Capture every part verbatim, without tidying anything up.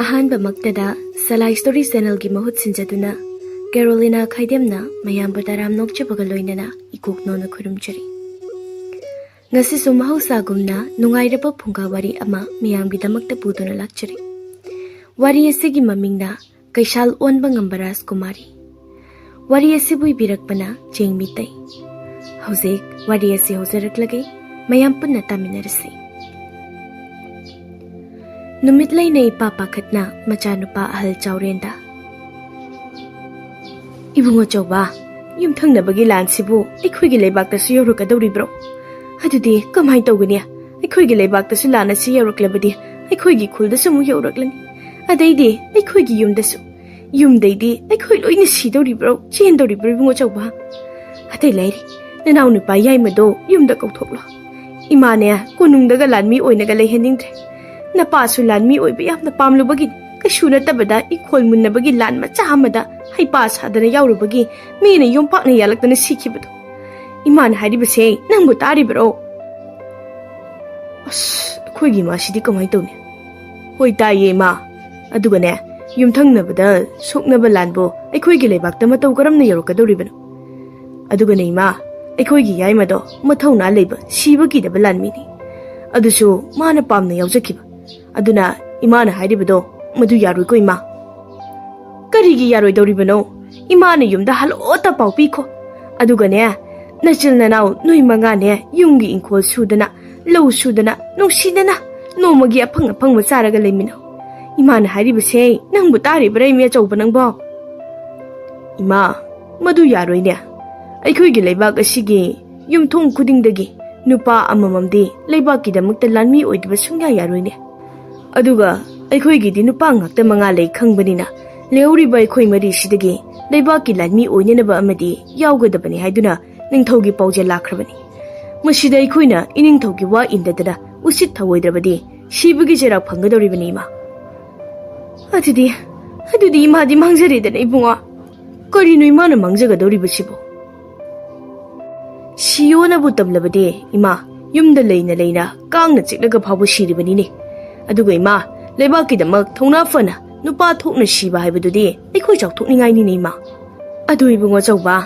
ꯑꯍꯥꯟꯕꯃꯛꯇꯗ ꯁꯂꯥꯏ story ꯆꯦꯅꯦꯜꯒꯤ ꯃꯍꯨꯠ ꯁꯤꯟꯖꯗꯨꯅ ꯀꯦꯔꯣꯂꯤꯅꯥ ꯈꯥꯏꯗꯦꯝꯅ ꯃꯌꯥꯝꯕꯨ ꯇꯔꯥꯝ ꯅꯣꯛꯆꯕꯒ ꯂꯣꯏꯅꯅ ꯏꯀꯣꯛ ꯅꯣꯟꯅ ꯈꯨꯔꯨꯝꯖꯔꯤ꯫ ꯉꯁꯤꯁꯨ ꯃꯍꯧꯁꯥꯒꯨꯝꯅ ꯅꯨꯡꯉꯥꯏꯔꯕ ꯐꯨꯡꯒꯥ ꯋꯥꯔꯤ ꯑꯃ ꯃꯤꯌꯥꯝꯒꯤꯗꯃꯛꯇ ꯄꯨꯗꯨꯅ ꯂꯥꯛꯆꯔꯤ꯫ ꯋꯥꯔꯤ ꯑꯁꯤꯒꯤ ꯃꯃꯤꯡꯅ ꯀꯩꯁꯥꯜ ꯑꯣꯟꯕ ꯉꯝꯕ ꯔꯥꯖꯀꯨꯃꯥꯔꯤ꯫ ꯋꯥꯔꯤ ꯑꯁꯤꯕꯨ ꯏꯕꯤꯔꯛꯄꯅ ꯆꯦꯡ ꯃꯤꯇꯩ꯫ ꯍꯧꯖꯤꯛ ꯋꯥꯔꯤ ꯑꯁꯤ ꯍꯧꯖꯔꯛꯂꯒꯦ, ꯃꯌꯥꯝ ꯄꯨꯟꯅ ꯇꯥꯃꯤꯟꯅꯔꯁꯤ꯫ ꯅꯨꯃꯤꯠ ꯂꯩꯅ ꯏꯄꯥ ꯄꯥꯈꯠꯅ ꯃꯆꯥꯅꯨꯄꯥ ꯑꯍꯜ ꯆꯥꯎꯔꯦꯟꯗ, "ꯏꯕꯨꯡ ꯑꯆꯧꯕ, ꯌꯨꯝꯊꯪꯅꯕꯒꯤ ꯂꯥꯟꯁꯤꯕꯨ ꯑꯩꯈꯣꯏꯒꯤ ꯂꯩꯕꯥꯛꯇꯁꯨ ꯌꯧꯔꯛꯀꯗꯧꯔꯤꯕ꯭ꯔꯣ? ꯑꯗꯨꯗꯤ ꯀꯃꯥꯏꯅ ꯇꯧꯒꯅꯤ? ꯑꯩꯈꯣꯏꯒꯤ ꯂꯩꯕꯥꯛꯇꯁꯨ ꯂꯥꯟ ꯑꯁꯤ ꯌꯧꯔꯛꯂꯕꯗꯤ ꯑꯩꯈꯣꯏꯒꯤ ꯈꯨꯜꯗꯁꯨ ꯑꯃꯨꯛ ꯌꯧꯔꯛꯂꯅꯤ꯫ ꯑꯗꯩꯗꯤ ꯑꯩꯈꯣꯏꯒꯤ ꯌꯨꯝꯗꯁꯨ꯫ ꯌꯨꯝꯗꯩꯗꯤ ꯑꯩꯈꯣꯏ ꯂꯣꯏꯅ ꯁꯤꯗꯧꯔꯤꯕ꯭ꯔꯣ, ꯆꯦꯟꯗꯧꯔꯤꯕ꯭ꯔꯣ ꯏꯕꯨꯡ ꯑꯆꯧꯕ? ꯑꯇꯩ ꯂꯩꯔꯦ, ꯅꯅꯥꯎ ꯅꯨꯄꯥ ꯌꯥꯏꯃꯗꯣ ꯌꯨꯝꯗ ꯀꯧꯊꯣꯛꯂꯣ꯫ ꯏꯃꯥꯅꯦ ꯀꯣꯅꯨꯡꯗꯒ ꯂꯥꯟꯃꯤ ꯑꯣꯏꯅꯒ ꯂꯩꯍꯟꯅꯤꯡꯗ꯭ꯔꯦ꯫ ꯅꯄꯥꯁꯨ ꯂꯥꯟꯃꯤ ꯑꯣꯏꯕ ꯌꯥꯝꯅ ꯄꯥꯝꯂꯨꯕꯒꯤꯅꯤ꯫ ꯀꯩꯁꯨ ꯅꯠꯇꯕꯗ ꯏꯪꯈꯣꯜ ꯃꯨꯟꯅꯕꯒꯤ ꯂꯥꯟ ꯃꯆꯥ ꯑꯃꯗ ꯍꯩꯄꯥ ꯁꯥꯗꯅ ꯌꯥꯎꯔꯨꯕꯒꯤ ꯃꯤꯅ ꯌꯣꯝꯄꯥꯛꯅ ꯌꯥꯜꯂꯛꯇꯅ ꯁꯤꯈꯤꯕꯗꯣ꯫ ꯏꯃꯥꯅ ꯍꯥꯏꯔꯤꯕꯁꯦ ꯅꯪꯕꯨ ꯇꯥꯔꯤꯕ꯭ꯔꯣ?" "ꯑꯁ, ꯑꯩꯈꯣꯏꯒꯤ ꯏꯃꯥꯁꯤꯗꯤ ꯀꯃꯥꯏꯅ ꯇꯧꯅꯤ?" "ꯍꯣꯏ, ꯇꯥꯏꯌꯦ ꯏꯃꯥ꯫ ꯑꯗꯨꯒꯅꯦ, ꯌꯨꯝꯊꯪꯅꯕꯗ ꯁꯣꯛꯅꯕ ꯂꯥꯟꯕꯨ ꯑꯩꯈꯣꯏꯒꯤ ꯂꯩꯕꯥꯛꯇ ꯃꯇꯧ ꯀꯔꯝꯅ ꯌꯧꯔꯛꯀꯗꯧꯔꯤꯕꯅꯣ? ꯑꯗꯨꯒꯅꯦ ꯏꯃꯥ, ꯑꯩꯈꯣꯏꯒꯤ ꯌꯥꯏꯃꯗꯣ ꯃꯊꯧꯅꯥ ꯂꯩꯕ, ꯁꯤꯕ ꯀꯤꯗꯕ ꯂꯥꯟꯃꯤꯅꯤ꯫ ꯑꯗꯨꯁꯨ ꯃꯥꯅ ꯄꯥꯝꯅ ꯌꯥꯎꯖꯈꯤꯕ꯫ ꯑꯗꯨꯅ ꯏꯃꯥꯅ ꯍꯥꯏꯔꯤꯕꯗꯣ ꯃꯗꯨ ꯌꯥꯔꯣꯏꯀꯣ ꯏꯃꯥ꯫" "ꯀꯔꯤꯒꯤ ꯌꯥꯔꯣꯏꯗꯧꯔꯤꯕꯅꯣ? ꯏꯃꯥꯅ ꯌꯨꯝꯗ ꯍꯜꯂꯛꯑꯣꯇ ꯄꯥꯎ ꯄꯤꯈꯣ꯫ ꯑꯗꯨꯒꯅꯦ, ꯅꯆꯤꯜ ꯅꯅꯥꯎ ꯅꯣꯏ ꯃꯉꯥꯅꯦ ꯌꯨꯝꯒꯤ ꯏꯪꯈꯣꯜ ꯁꯨꯗꯅ, ꯂꯧ ꯁꯨꯗꯅ, ꯅꯨꯡꯁꯤꯗꯅ ꯅꯣꯡꯃꯒꯤ ꯑꯐꯪ ꯑꯐꯪꯕ ꯆꯥꯔꯒ ꯂꯩꯃꯤꯟꯅꯧ꯫ ꯏꯃꯥꯅ ꯍꯥꯏꯔꯤꯕꯁꯦ ꯅꯪꯕꯨ ꯇꯥꯔꯤꯕ꯭ꯔꯥ ꯏꯃꯤ ꯑꯆꯧꯕ ꯅꯪꯕꯣ?" "ꯏꯃꯥ, ꯃꯗꯨ ꯌꯥꯔꯣꯏꯅꯦ꯫ ꯑꯩꯈꯣꯏꯒꯤ ꯂꯩꯕꯥꯛ ꯑꯁꯤꯒꯤ ꯌꯨꯝꯊꯣꯡ ꯈꯨꯗꯤꯡꯗꯒꯤ ꯅꯨꯄꯥ ꯑꯃꯃꯝꯗꯤ ꯂꯩꯕꯥꯛꯀꯤꯗꯃꯛꯇ ꯂꯥꯟꯃꯤ ꯑꯣꯏꯗꯕ ꯁꯨꯡꯌꯥ ꯌꯥꯔꯣꯏꯅꯦ꯫ ꯑꯗꯨꯒ ꯑꯩꯈꯣꯏꯒꯤꯗꯤ ꯅꯨꯄꯥ ꯉꯥꯛꯇ ꯃꯉꯥ ꯂꯩ ꯈꯪꯕꯅꯤꯅ, ꯂꯩꯍꯧꯔꯤꯕ ꯑꯩꯈꯣꯏ ꯃꯔꯤꯁꯤꯗꯒꯤ ꯂꯩꯕꯥꯛꯀꯤ ꯂꯥꯟꯃꯤ ꯑꯣꯏꯅꯅꯕ ꯑꯃꯗꯤ ꯌꯥꯎꯒꯗꯕꯅꯤ ꯍꯥꯏꯗꯨꯅ ꯅꯤꯡꯊꯧꯒꯤ ꯄꯥꯎꯖꯦꯜ ꯂꯥꯛꯈ꯭ꯔꯕꯅꯤ꯫ ꯃꯁꯤꯗ ꯑꯩꯈꯣꯏꯅ ꯏꯅꯤꯡꯊꯧꯒꯤ ꯋꯥ ꯏꯟꯗꯗꯅ ꯎꯁꯤꯠ ꯊꯧꯑꯣꯏꯗ꯭ꯔꯕꯗꯤ ꯁꯤꯕꯒꯤ ꯆꯩꯔꯥꯛ ꯐꯪꯒꯗꯧꯔꯤꯕꯅꯤ ꯏꯃꯥ꯫" "ꯑꯗꯨꯗꯤ, ꯑꯗꯨꯗꯤ ꯏꯃꯥꯗꯤ ꯃꯥꯡꯖꯔꯦꯗꯅ ꯏꯕꯨꯡꯉꯣ꯫ ꯀꯔꯤꯅꯣ ꯏꯃꯥꯅ ꯃꯥꯡꯖꯒꯗꯧꯔꯤꯕꯁꯤꯕꯣ?" "ꯁꯤꯌꯣꯅꯕꯨ ꯇꯝꯂꯕꯗꯤ ꯏꯃꯥ, ꯌꯨꯝꯗ ꯂꯩꯅ ꯂꯩꯅ ꯀꯥꯡꯅ ꯆꯤꯛꯂꯒ ꯐꯥꯎꯕ ꯁꯤꯔꯤꯕꯅꯤꯅꯦ꯫ ꯑꯗꯨꯒ ꯏꯃꯥ, ꯂꯩꯕꯥꯛꯀꯤꯗꯃꯛ ꯊꯧꯅꯥ ꯐꯅ ꯅꯨꯄꯥ ꯊꯣꯛꯅ ꯁꯤꯕ ꯍꯥꯏꯕꯗꯨꯗꯤ ꯑꯩꯈꯣꯏ ꯆꯥꯎꯊꯣꯛꯅꯤꯡꯉꯥꯏꯅꯤꯅꯦ, ꯏꯃꯥ꯫ ꯑꯗꯨ ꯏꯕꯨꯡꯉꯣ ꯆꯧꯕ,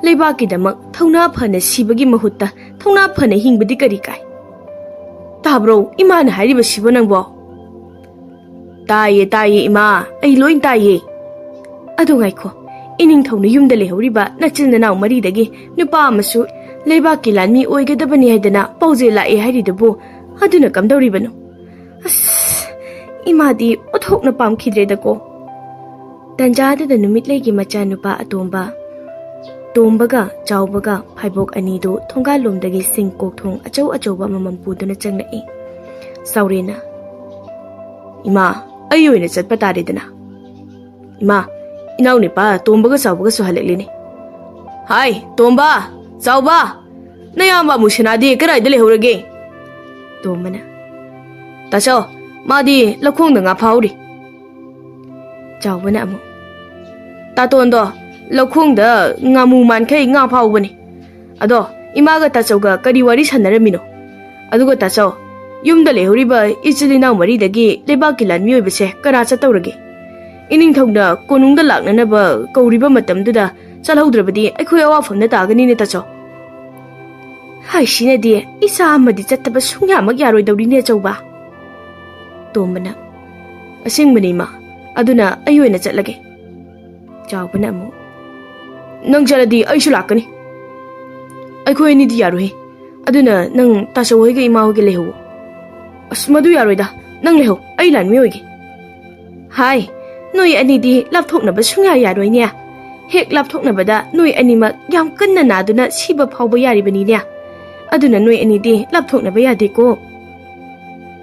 ꯂꯩꯕꯥꯛꯀꯤꯗꯃꯛ ꯊꯧꯅꯥ ꯐꯅ ꯁꯤꯕꯒꯤ ꯃꯍꯨꯠꯇ ꯊꯧꯅꯥ ꯐꯅ ꯍꯤꯡꯕꯗꯤ ꯀꯔꯤ ꯀꯥꯏ? ꯇꯥꯕ꯭ꯔꯣ ꯏꯃꯥꯅ ꯍꯥꯏꯔꯤꯕꯁꯤꯕꯣ ꯅꯪꯕꯣ? "ꯇꯥꯏꯌꯦ, ꯇꯥꯏꯌꯦ ꯏꯃꯥ, ꯑꯩ ꯂꯣꯏ ꯇꯥꯏꯌꯦ꯫ ꯑꯗꯨ ꯉꯥꯏꯈꯣ, ꯏꯅꯤꯡꯊꯧꯅ ꯌꯨꯝꯗ ꯂꯩꯍꯧꯔꯤꯕ ꯅꯆꯤꯟ ꯅꯅꯥꯎ ꯃꯔꯤꯗꯒꯤ ꯅꯨꯄꯥ ꯑꯃꯁꯨ ꯂꯩꯕꯥꯛꯀꯤ ꯂꯥꯟꯃꯤ ꯑꯣꯏꯒꯗꯕꯅꯤ ꯍꯥꯏꯗꯅ ꯄꯥꯎꯖꯦꯜ ꯂꯥꯛꯑꯦ ꯍꯥꯏꯔꯤꯗꯨꯕꯨ ꯑꯗꯨꯅ ꯀꯝꯗꯧꯔꯤꯕꯅꯣ? ꯑꯁ, ꯏꯃꯥꯗꯤ ꯑꯣꯟꯊꯣꯛꯅ ꯄꯥꯝꯈꯤꯗ꯭ꯔꯦꯗꯀꯣ꯫" ꯇꯟꯖꯥꯗꯨꯗ ꯅꯨꯃꯤꯠꯂꯩꯒꯤ ꯃꯆꯥꯅꯨꯄꯥ ꯑꯇꯣꯝꯕ, ꯇꯣꯝꯕꯒ ꯆꯥꯎꯕꯒ ꯐꯥꯏꯕꯣꯛ ꯑꯅꯤꯗꯨ ꯊꯣꯡꯒꯥꯜꯂꯣꯝꯗꯒꯤ ꯁꯤꯡ ꯀꯣꯛꯊꯣꯡ ꯑꯆꯧ ꯑꯆꯧꯕ ꯑꯃꯃꯝ ꯄꯨꯗꯨꯅ ꯆꯪꯂꯛꯏ꯫ ꯆꯥꯎꯔꯦꯟꯅ, "ꯏꯃꯥ, ꯑꯩ ꯑꯣꯏꯅ ꯆꯠꯄ ꯇꯥꯔꯦꯗꯅ꯫ ꯏꯃꯥ, ꯏꯅꯥꯎꯅꯨꯄꯥ ꯇꯣꯝꯕꯒ ꯆꯥꯎꯕꯒꯁꯨ ꯍꯜꯂꯛꯂꯤꯅꯦ꯫ ꯍꯥꯏ, ꯇꯣꯝꯕ, ꯆꯥꯎꯕ, ꯅꯌꯥꯝꯕ ꯑꯃꯨꯁꯅꯥꯗꯤ ꯀꯗꯥꯏꯗ ꯂꯩꯍꯧꯔꯒꯦ?" ꯇꯣꯝꯕꯅ, "ꯇꯥꯆꯧ, ꯃꯥꯗꯤ ꯂꯧꯈꯣꯡꯗ ꯉꯥ ꯐꯥꯍꯧꯔꯤ꯫" ꯆꯥꯎꯕꯅ ꯑꯃꯨꯛ, "ꯇꯥꯇꯣꯟꯗꯣ ꯂꯧꯈꯣꯡꯗ ꯉꯥꯃꯨ ꯃꯥꯟꯈꯩ ꯉꯥ ꯐꯥꯍꯧꯕꯅꯤ꯫ ꯑꯗꯣ ꯏꯃꯥꯒ ꯇꯥꯆꯧꯒ ꯀꯔꯤ ꯋꯥꯔꯤ ꯁꯥꯟꯅꯔꯝꯃꯤꯅꯣ? ꯑꯗꯨꯒ ꯇꯥꯆꯧ, ꯌꯨꯝꯗ ꯂꯩꯍꯧꯔꯤꯕ ꯏꯆꯤꯜ ꯏꯅꯥꯎ ꯃꯔꯤꯗꯒꯤ ꯂꯩꯕꯥꯛꯀꯤ ꯂꯥꯟꯃꯤ ꯑꯣꯏꯕꯁꯦ ꯀꯅꯥ ꯆꯠꯇꯧꯔꯒꯦ? ꯏꯅꯤꯡꯊꯧꯅ ꯀꯣꯅꯨꯡꯗ ꯂꯥꯛꯅꯅꯕ ꯀꯧꯔꯤꯕ ꯃꯇꯝꯗꯨꯗ ꯆꯠꯍꯧꯗ꯭ꯔꯕꯗꯤ ꯑꯩꯈꯣꯏ ꯑꯋꯥꯐꯝꯗ ꯇꯥꯒꯅꯤꯅꯦ ꯇꯥꯆꯧ꯫" "ꯍꯥꯏꯁꯤꯅꯗꯤ ꯏꯆꯥ ꯑꯃꯗꯤ ꯆꯠꯇꯕ ꯁꯨꯡꯌꯥꯃꯛ ꯌꯥꯔꯣꯏꯗꯧꯔꯤꯅꯦ ꯑꯆꯧꯕ꯫" ꯇꯣꯝꯕꯅ, "ꯑꯁꯦꯡꯕꯅꯤ ꯏꯃꯥ, ꯑꯗꯨꯅ ꯑꯩ ꯑꯣꯏꯅ ꯆꯠꯂꯒꯦ꯫" ꯆꯥꯎꯕꯅ ꯑꯃꯨꯛ, "ꯅꯪ ꯆꯠꯂꯗꯤ ꯑꯩꯁꯨ ꯂꯥꯛꯀꯅꯤ꯫ ꯑꯩꯈꯣꯏ ꯑꯅꯤꯗꯤ ꯌꯥꯔꯣꯏꯍꯦ꯫ ꯑꯗꯨꯅ ꯅꯪ ꯇꯥꯆꯧ ꯍꯣꯏꯒ ꯏꯃꯥ ꯍꯣꯏꯒ ꯂꯩꯍꯧꯋꯣ꯫" "ꯑꯁ, ꯃꯗꯨ ꯌꯥꯔꯣꯏꯗ꯫ ꯅꯪ ꯂꯩꯍꯧ, ꯑꯩ ꯂꯥꯟꯃꯤ ꯑꯣꯏꯒꯦ꯫" "ꯍꯥꯏ, ꯅꯣꯏ ꯑꯅꯤꯗꯤ ꯂꯥꯞꯊꯣꯛꯅꯕ ꯁꯨꯡꯌꯥ ꯌꯥꯔꯣꯏꯅꯦ꯫ ꯍꯦꯛ ꯂꯥꯞꯊꯣꯛꯅꯕꯗ ꯅꯣꯏ ꯑꯅꯤꯃꯛ ꯌꯥꯝ ꯀꯟꯅ ꯅꯥꯗꯨꯅ ꯁꯤꯕ ꯐꯥꯎꯕ ꯌꯥꯔꯤꯕꯅꯤꯅꯦ꯫ ꯑꯗꯨꯅ ꯅꯣꯏ ꯑꯅꯤꯗꯤ ꯂꯥꯞꯊꯣꯛꯅꯕ ꯌꯥꯗꯦꯀꯣ꯫"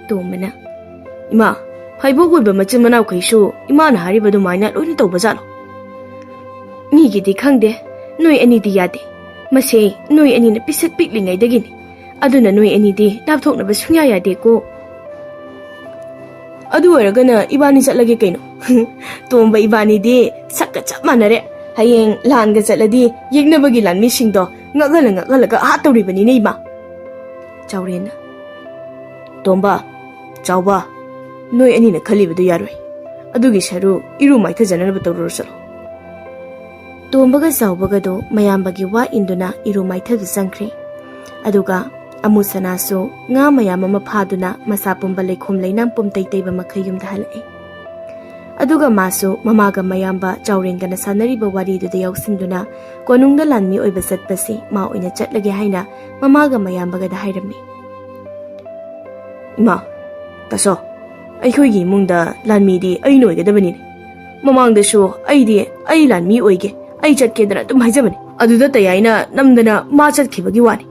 ꯇꯣꯝꯕꯅ, "ꯏꯃꯥ, ꯐꯥꯏꯕꯣꯛ ꯑꯣꯏꯕ ꯃꯆꯤꯟ ꯃꯅꯥꯎꯈꯩꯁꯨ ꯏꯃꯥꯅ ꯍꯥꯏꯔꯤꯕ ꯑꯗꯨꯃꯥꯏꯅ ꯂꯣꯏꯅ ꯇꯧꯕ ꯖꯥꯠꯂꯣ?" "ꯃꯤꯒꯤꯗꯤ ꯈꯪꯗꯦ, ꯅꯣꯏ ꯑꯅꯤꯗꯤ ꯌꯥꯗꯦ꯫ ꯃꯁꯦ ꯅꯣꯏ ꯑꯅꯤꯅ ꯄꯤꯁꯛ ꯄꯤꯛꯂꯤꯉꯩꯗꯒꯤꯅꯤ꯫ ꯑꯗꯨꯅ ꯅꯣꯏ ꯑꯅꯤꯗꯤ ꯂꯥꯞꯊꯣꯛꯅꯕ ꯁꯨꯡꯌꯥ ꯌꯥꯗꯦꯀꯣ꯫" "ꯑꯗꯨ ꯑꯣꯏꯔꯒꯅ ꯏꯕꯥꯅꯤ ꯆꯠꯂꯒꯦ ꯀꯩꯅꯣ꯫ ꯇꯣꯝꯕ ꯏꯕꯥꯅꯤꯗꯤ ꯁꯛꯀ ꯆꯞ ꯃꯥꯟꯅꯔꯦ꯫ ꯍꯌꯦꯡ ꯂꯥꯟꯒ ꯆꯠꯂꯗꯤ ꯌꯦꯛꯅꯕꯒꯤ ꯂꯥꯟꯃꯤꯁꯤꯡꯗꯣ ꯉꯛꯍꯜꯂ ꯉꯛꯍꯜꯂꯒ ꯍꯥꯠꯇꯧꯔꯤꯕꯅꯤꯅꯦ ꯏꯃꯥ꯫" ꯆꯥꯎꯔꯦꯟꯅ, "ꯇꯣꯝꯕ, ꯆꯥꯎꯕ, ꯅꯣꯏ ꯑꯅꯤꯅ ꯈꯜꯂꯤꯕꯗꯨ ꯌꯥꯔꯣꯏ꯫ ꯑꯗꯨꯒꯤ ꯁꯔꯨ ꯏꯔꯨ ꯃꯥꯏꯊꯖꯅꯅꯕ ꯇꯧꯔꯨꯔꯣ ꯆꯠꯂꯣ꯫ ꯇꯣꯝꯕꯒ ꯆꯥꯎꯕꯒꯗꯣ ꯃꯌꯥꯝꯕꯒꯤ ꯋꯥ ꯏꯟꯗꯨꯅ ꯏꯔꯨ ꯃꯥꯏꯊꯕ ꯆꯪꯈ꯭ꯔꯦ꯫ ꯑꯗꯨꯒ ꯑꯃꯨ ꯁꯅꯥꯁꯨ ꯉꯥ ꯃꯌꯥꯝ ꯑꯃ ꯐꯥꯗꯨꯅ ꯃꯁꯥ ꯄꯨꯝꯕ ꯂꯩꯈꯣꯝ ꯂꯩꯅꯥꯡ ꯄꯨꯝꯇꯩ ꯇꯩꯕ ꯃꯈꯩ ꯌꯨꯝꯗ ꯍꯜꯂꯛꯑꯦ꯫ ꯑꯗꯨꯒ ꯃꯥꯁꯨ ꯃꯃꯥꯒ ꯃꯌꯥꯝꯕ ꯆꯥꯎꯔꯦꯟꯒꯅ ꯁꯥꯟꯅꯔꯤꯕ ꯋꯥꯔꯤꯗꯨꯗ ꯌꯥꯎꯁꯤꯟꯗꯨꯅ ꯀꯣꯅꯨꯡꯗ ꯂꯥꯟꯃꯤ ꯑꯣꯏꯕ ꯆꯠꯄꯁꯤ ꯃꯥ ꯑꯣꯏꯅ ꯆꯠꯂꯒꯦ ꯍꯥꯏꯅ ꯃꯃꯥꯒ ꯃꯌꯥꯝꯕꯒꯗ ꯍꯥꯏꯔꯝꯃꯤ꯫ ꯏꯃꯥ, ꯇꯥꯆꯧ, ꯑꯩꯈꯣꯏꯒꯤ ꯏꯃꯨꯡꯗ ꯂꯥꯟꯃꯤꯗꯤ ꯑꯩꯅ ꯑꯣꯏꯒꯗꯕꯅꯤꯅꯦ꯫ ꯃꯃꯥꯡꯗꯁꯨ ꯑꯩꯗꯤ ꯑꯩ ꯂꯥꯟꯃꯤ ꯑꯣꯏꯒꯦ, ꯑꯩ ꯆꯠꯀꯦꯗꯅ ꯑꯗꯨꯝ ꯍꯥꯏꯖꯕꯅꯤ꯫ ꯑꯗꯨꯗ ꯇꯌꯥꯏꯅ ꯅꯝꯗꯅ ꯃꯥ ꯆꯠꯈꯤꯕꯒꯤ ꯋꯥꯅꯤ꯫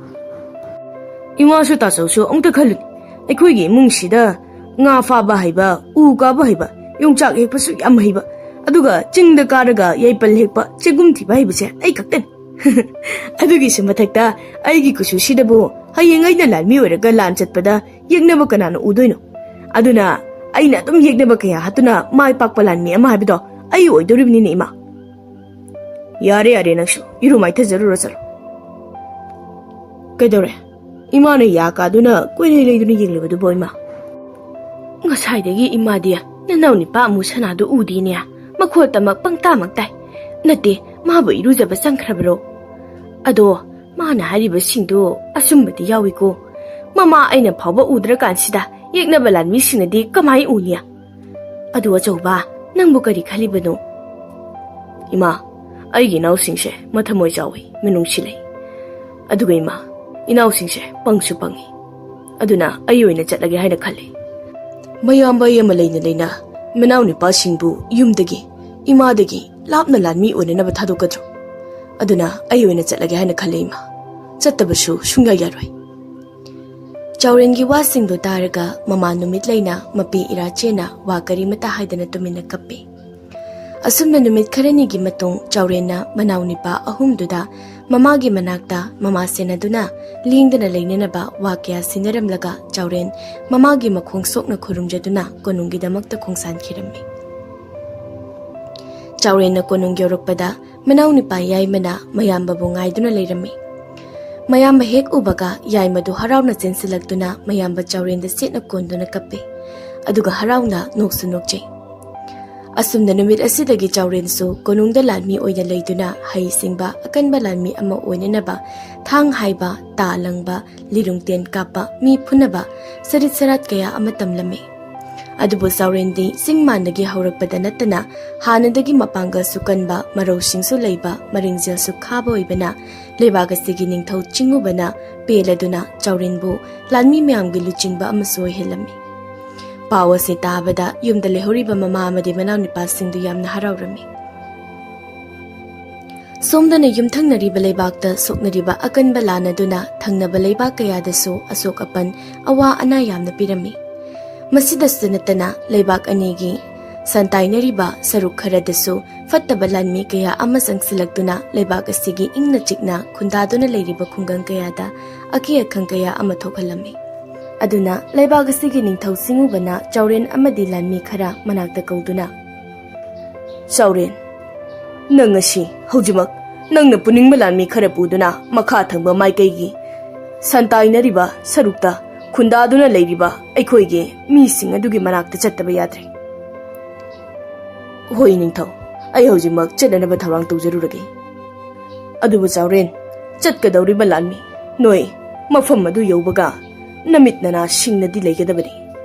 ꯏꯃꯥꯁꯨ ꯇꯥꯆꯧꯁꯨ ꯑꯃꯨꯛꯇ ꯈꯜꯂꯨꯅꯦ, ꯑꯩꯈꯣꯏꯒꯤ ꯏꯃꯨꯡꯁꯤꯗ ꯉꯥ ꯐꯥꯕ ꯍꯩꯕ, ꯎ ꯀꯥꯕ ꯍꯩꯕ, ꯌꯣꯡꯆꯥꯛ ꯍꯦꯛꯄꯁꯨ ꯌꯥꯝ ꯍꯩꯕ, ꯑꯗꯨꯒ ꯆꯤꯡꯗ ꯀꯥꯔꯒ ꯌꯥꯏꯄꯜ ꯍꯦꯛꯄ, ꯆꯦꯡꯒꯨꯝ ꯊꯤꯕ ꯍꯩꯕꯁꯦ ꯑꯩ ꯈꯛꯇꯅꯤ꯫ ꯑꯗꯨꯒꯤꯁꯨ ꯃꯊꯛꯇ ꯑꯩꯒꯤ ꯀꯨꯆꯨꯁꯤꯗꯕꯨ ꯍꯌꯦꯡ ꯑꯩꯅ ꯂꯥꯟꯃꯤ ꯑꯣꯏꯔꯒ ꯂꯥꯟ ꯆꯠꯄꯗ ꯌꯦꯛꯅꯕ ꯀꯅꯥꯅ ꯎꯗꯣꯏꯅꯣ? ꯑꯗꯨꯅ ꯑꯩꯅ ꯑꯗꯨꯝ ꯌꯦꯛꯅꯕ ꯀꯌꯥ ꯍꯥꯠꯇꯨꯅ ꯃꯥꯏ ꯄꯥꯛꯄ ꯂꯥꯟꯃꯤ ꯑꯃ ꯍꯥꯏꯕꯗꯣ ꯑꯩ ꯑꯣꯏꯗꯧꯔꯤꯕꯅꯤꯅꯦ, ꯏꯃꯥ꯫ ꯌꯥꯔꯦ, ꯌꯥꯔꯦ, ꯅꯪꯁꯨ ꯏꯔꯨ ꯃꯥꯏꯊꯖꯔꯨꯔꯣ ꯆꯠꯂꯣ꯫ ꯀꯩꯗꯧꯔꯦ? ꯏꯃꯥꯅ ꯌꯥ ꯀꯥꯗꯨꯅ ꯀꯣꯏꯂꯩ ꯂꯩꯗꯨꯅ ꯌꯦꯡꯂꯤꯕꯗꯨꯕꯣ, ꯏꯃꯥ? ꯉꯁꯥꯏꯗꯒꯤ ꯏꯃꯥꯗꯤ ꯅꯅꯥꯎ ꯅꯤꯄꯥ ꯑꯃꯨ ꯁꯅꯥꯗꯨ ꯎꯗꯦꯅꯦ꯫ ꯃꯈꯣꯜ ꯇꯃꯛ ꯄꯪꯇꯥ ꯃꯛ ꯇꯥꯏ꯫ ꯅꯠꯇꯦ, ꯃꯥꯕꯨ ꯏꯔꯨꯖꯕ ꯆꯪꯈ꯭ꯔꯕꯔꯣ? ꯑꯗꯣ ꯃꯥꯅ ꯍꯥꯏꯔꯤꯕꯁꯤꯡꯗꯨ ꯑꯆꯨꯝꯕꯗꯤ ꯌꯥꯎꯏꯀꯣ꯫ ꯃꯃꯥ ꯑꯩꯅ ꯐꯥꯎꯕ ꯎꯗ꯭ꯔꯀꯥꯟꯁꯤꯗ ꯌꯦꯛꯅꯕ ꯂꯥꯟꯃꯤꯁꯤꯡꯅꯗꯤ ꯀꯃꯥꯏ ꯎꯅꯤ? ꯑꯗꯨ ꯑꯆꯧꯕ, ꯅꯪꯕꯨ ꯀꯔꯤ ꯈꯜꯂꯤꯕꯅꯣ? ꯏꯃꯥ, ꯑꯩꯒꯤ ꯏꯅꯥꯎꯁꯤꯡꯁꯦ ꯃꯊꯃꯣꯏ ꯆꯥꯎꯏ, ꯃꯤꯅꯨꯡꯁꯤ ꯂꯩ꯫ ꯑꯗꯨꯒ ꯏꯃꯥ, ꯏꯅꯥꯎꯁꯤꯡꯁꯦ ꯄꯪꯁꯨ ꯄꯪꯏ꯫ ꯑꯗꯨꯅ ꯑꯩ ꯑꯣꯏꯅ ꯆꯠꯂꯒꯦ ꯍꯥꯏꯅ ꯈꯜꯂꯤ꯫ ꯃꯌꯥꯝꯕ ꯑꯩ ꯑꯃ ꯂꯩꯅ ꯂꯩꯅ ꯃꯅꯥꯎ ꯅꯨꯄꯥꯁꯤꯡꯕꯨ ꯌꯨꯝꯗꯒꯤ, ꯏꯃꯥꯗꯒꯤ ꯂꯥꯞꯅ ꯂꯥꯟꯃꯤ ꯑꯣꯏꯅꯅꯕ ꯊꯥꯗꯣꯛꯀꯗ꯭ꯔꯣ? ꯑꯗꯨꯅ ꯑꯩ ꯑꯣꯏꯅ ꯆꯠꯂꯒꯦ ꯍꯥꯏꯅ ꯈꯜꯂꯤ, ꯏꯃꯥ꯫ ꯆꯠꯇꯕꯁꯨ ꯁꯨꯡꯌꯥ ꯌꯥꯔꯣꯏ꯫ ꯆꯥꯎꯔꯦꯟꯒꯤ ꯋꯥꯁꯤꯡꯗꯨ ꯇꯥꯔꯒ ꯃꯃꯥ ꯅꯨꯃꯤꯠ ꯂꯩꯅ ꯃꯄꯤ ꯏꯔꯥꯆꯦꯅ ꯋꯥ ꯀꯔꯤꯃꯇ ꯍꯥꯏꯗꯅ ꯇꯨꯃꯤꯟꯅ ꯀꯞꯄꯤ꯫ ꯑꯁꯨꯝꯅ ꯅꯨꯃꯤꯠ ꯈꯔꯅꯤꯒꯤ ꯃꯇꯨꯡ ꯆꯥꯎꯔꯦꯟꯅ ꯃꯅꯥꯎ ꯅꯤꯄꯥ ꯑꯍꯨꯝꯗꯨꯗ ꯃꯃꯥꯒꯤ ꯃꯅꯥꯛꯇ ꯃꯃꯥ ꯁꯦꯟꯅꯗꯨꯅ ꯂꯦꯡꯗꯅ ꯂꯩꯅꯅꯕ ꯋꯥ ꯀꯌꯥ ꯁꯤꯟꯅꯔꯝꯂꯒ ꯆꯥꯎꯔꯦꯟ ꯃꯃꯥꯒꯤ ꯃꯈꯣꯡ ꯁꯣꯛꯅ ꯈꯨꯔꯨꯝꯖꯗꯨꯅ ꯀꯣꯅꯨꯡꯒꯤꯗꯃꯛꯇ ꯈꯣꯡꯁꯥꯟꯈꯤꯔꯝꯃꯤ꯫ ꯆꯥꯎꯔꯦꯟꯅ ꯀꯣꯅꯨꯡ ꯌꯧꯔꯛꯄꯗ ꯃꯅꯥꯎ ꯅꯤꯄꯥ ꯌꯥꯏꯃꯅ ꯃꯌꯥꯝꯕꯕꯨ ꯉꯥꯏꯗꯨꯅ ꯂꯩꯔꯝꯃꯤ꯫ ꯃꯌꯥꯝꯕ ꯍꯦꯛ ꯎꯕꯒ ꯌꯥꯏꯃꯗꯨ ꯍꯔꯥꯎꯅ ꯆꯦꯟꯁꯤꯜꯂꯛꯇꯨꯅ ꯃꯌꯥꯝꯕ ꯆꯥꯎꯔꯦꯟꯗ ꯆꯦꯠꯅ ꯀꯣꯟꯗꯨꯅ ꯀꯞꯄꯤ꯫ ꯑꯗꯨꯒ ꯍꯔꯥꯎꯅ ꯅꯣꯛꯁꯨ ꯅꯣꯛꯆꯩ꯫ ꯑꯁꯨꯝꯅ ꯅꯨꯃꯤꯠ ꯑꯁꯤꯗꯒꯤ ꯆꯥꯎꯔꯦꯟꯁꯨ ꯀꯣꯅꯨꯡꯗ ꯂꯥꯟꯃꯤ ꯑꯣꯏꯅ ꯂꯩꯗꯨꯅ ꯍꯩꯁꯤꯡꯕ ꯑꯀꯟꯕ ꯂꯥꯟꯃꯤ ꯑꯃ ꯑꯣꯏꯅꯅꯕ ꯊꯥꯡ ꯍꯥꯏꯕ, ꯇꯥ ꯂꯪꯕ, ꯂꯤꯔꯨꯡꯇꯦꯟ ꯀꯥꯞꯄ, ꯃꯤ ꯐꯨꯅꯕ, ꯁꯔꯤꯠ ꯁꯔꯥꯠ ꯀꯌꯥ ꯑꯃ ꯇꯝꯂꯝꯃꯤ꯫ ꯑꯗꯨꯕꯨ ꯆꯥꯎꯔꯦꯟꯗꯤ ꯆꯤꯡ ꯃꯥꯟꯗꯒꯤ ꯍꯧꯔꯛꯄꯗ ꯅꯠꯇꯅ ꯍꯥꯟꯅꯗꯒꯤ ꯃꯄꯥꯡꯒꯜꯁꯨ ꯀꯟꯕ, ꯃꯔꯧꯁꯤꯡꯁꯨ ꯂꯩꯕ, ꯃꯔꯤꯡꯖꯦꯜꯁꯨ ꯈꯥꯕ ꯑꯣꯏꯕꯅ ꯂꯩꯕꯥꯛ ꯑꯁꯤꯒꯤ ꯅꯤꯡꯊꯧ ꯆꯤꯡꯉꯨꯕꯅ ꯄꯦꯜꯂꯗꯨꯅ ꯆꯥꯎꯔꯦꯟꯕꯨ ꯂꯥꯟꯃꯤ ꯃꯌꯥꯝꯒꯤ ꯂꯨꯆꯤꯡꯕ ꯑꯃꯁꯨ ꯑꯣꯏꯍꯜꯂꯝꯃꯤ꯫ ꯄꯥꯎ ꯑꯁꯤ ꯇꯥꯕꯗ ꯌꯨꯝꯗ ꯂꯩꯍꯧꯔꯤꯕ ꯃꯃꯥ ꯑꯃꯗꯤ ꯃꯅꯥꯎꯅꯨꯄꯥꯁꯤꯡꯗꯨ ꯌꯥꯝꯅ ꯍꯔꯥꯎꯔꯝꯃꯤ꯫ ꯁꯣꯝꯗꯅ ꯌꯨꯝꯊꯪꯅꯔꯤꯕ ꯂꯩꯕꯥꯛꯇ ꯁꯣꯛꯅꯔꯤꯕ ꯑꯀꯟꯕ ꯂꯥꯟ ꯑꯗꯨꯅ ꯊꯪꯅꯕ ꯂꯩꯕꯥꯛ ꯀꯌꯥꯗꯁꯨ ꯑꯁꯣꯛ ꯑꯄꯟ, ꯑꯋꯥ ꯑꯅꯥ ꯌꯥꯝꯅ ꯄꯤꯔꯝꯃꯤ꯫ ꯃꯁꯤꯗꯁꯨ ꯅꯠꯇꯅ ꯂꯩꯕꯥꯛ ꯑꯅꯤꯒꯤ ꯁꯟꯇꯥꯏꯅꯔꯤꯕ ꯁꯔꯨꯛ ꯈꯔꯗꯁꯨ ꯐꯠꯇꯕ ꯂꯥꯟꯃꯤ ꯀꯌꯥ ꯑꯃ ꯆꯪꯁꯤꯜꯂꯛꯇꯨꯅ ꯂꯩꯕꯥꯛ ꯑꯁꯤꯒꯤ ꯏꯪꯅ ꯆꯤꯛꯅ ꯈꯨꯟꯗꯥꯗꯨꯅ ꯂꯩꯔꯤꯕ ꯈꯨꯡꯒꯪ ꯀꯌꯥꯗ ꯑꯀꯤ ꯑꯈꯪ ꯀꯌꯥ ꯑꯃ ꯊꯣꯛꯍꯜꯂꯝꯃꯤ꯫ ꯑꯗꯨꯅ ꯂꯩꯕꯥꯛ ꯑꯁꯤꯒꯤ ꯅꯤꯡꯊꯧ ꯁꯤꯡꯎꯕꯅ ꯆꯥꯎꯔꯦꯟ ꯑꯃꯗꯤ ꯂꯥꯟꯃꯤ ꯈꯔ ꯃꯅꯥꯛꯇ ꯀꯧꯗꯨꯅ, "ꯆꯥꯎꯔꯦꯟ, ꯅꯪ ꯉꯁꯤ ꯍꯧꯖꯤꯛꯃꯛ ꯅꯪꯅ ꯄꯨꯅꯤꯡꯕ ꯂꯥꯟꯃꯤ ꯈꯔ ꯄꯨꯗꯨꯅ ꯃꯈꯥ ꯊꯪꯕ ꯃꯥꯏꯀꯩꯒꯤ ꯁꯟꯇꯥꯏꯅꯔꯤꯕ ꯁꯔꯨꯛꯇ ꯈꯨꯟꯗꯥꯗꯨꯅ ꯂꯩꯔꯤꯕ ꯑꯩꯈꯣꯏꯒꯤ ꯃꯤꯁꯤꯡ ꯑꯗꯨꯒꯤ ꯃꯅꯥꯛꯇ ꯆꯠꯇꯕ ꯌꯥꯗ꯭ꯔꯦ꯫" "ꯍꯣꯏ ꯅꯤꯡꯊꯧ, ꯑꯩ ꯍꯧꯖꯤꯛꯃꯛ ꯆꯠꯅꯅꯕ ꯊꯧꯔꯥꯡ ꯇꯧꯖꯔꯨꯔꯒꯦ꯫ ꯑꯗꯨꯕꯨ ꯆꯥꯎꯔꯦꯟ, ꯆꯠꯀꯗꯧꯔꯤꯕ ꯂꯥꯟꯃꯤ ꯅꯣꯏ ꯃꯐꯝ ꯑꯗꯨ ꯌꯧꯕꯒ ꯅꯃꯤꯠ ꯅꯅꯥ ꯁꯤꯡꯅꯗꯤ ꯂꯩꯒꯗꯕꯅꯤ꯫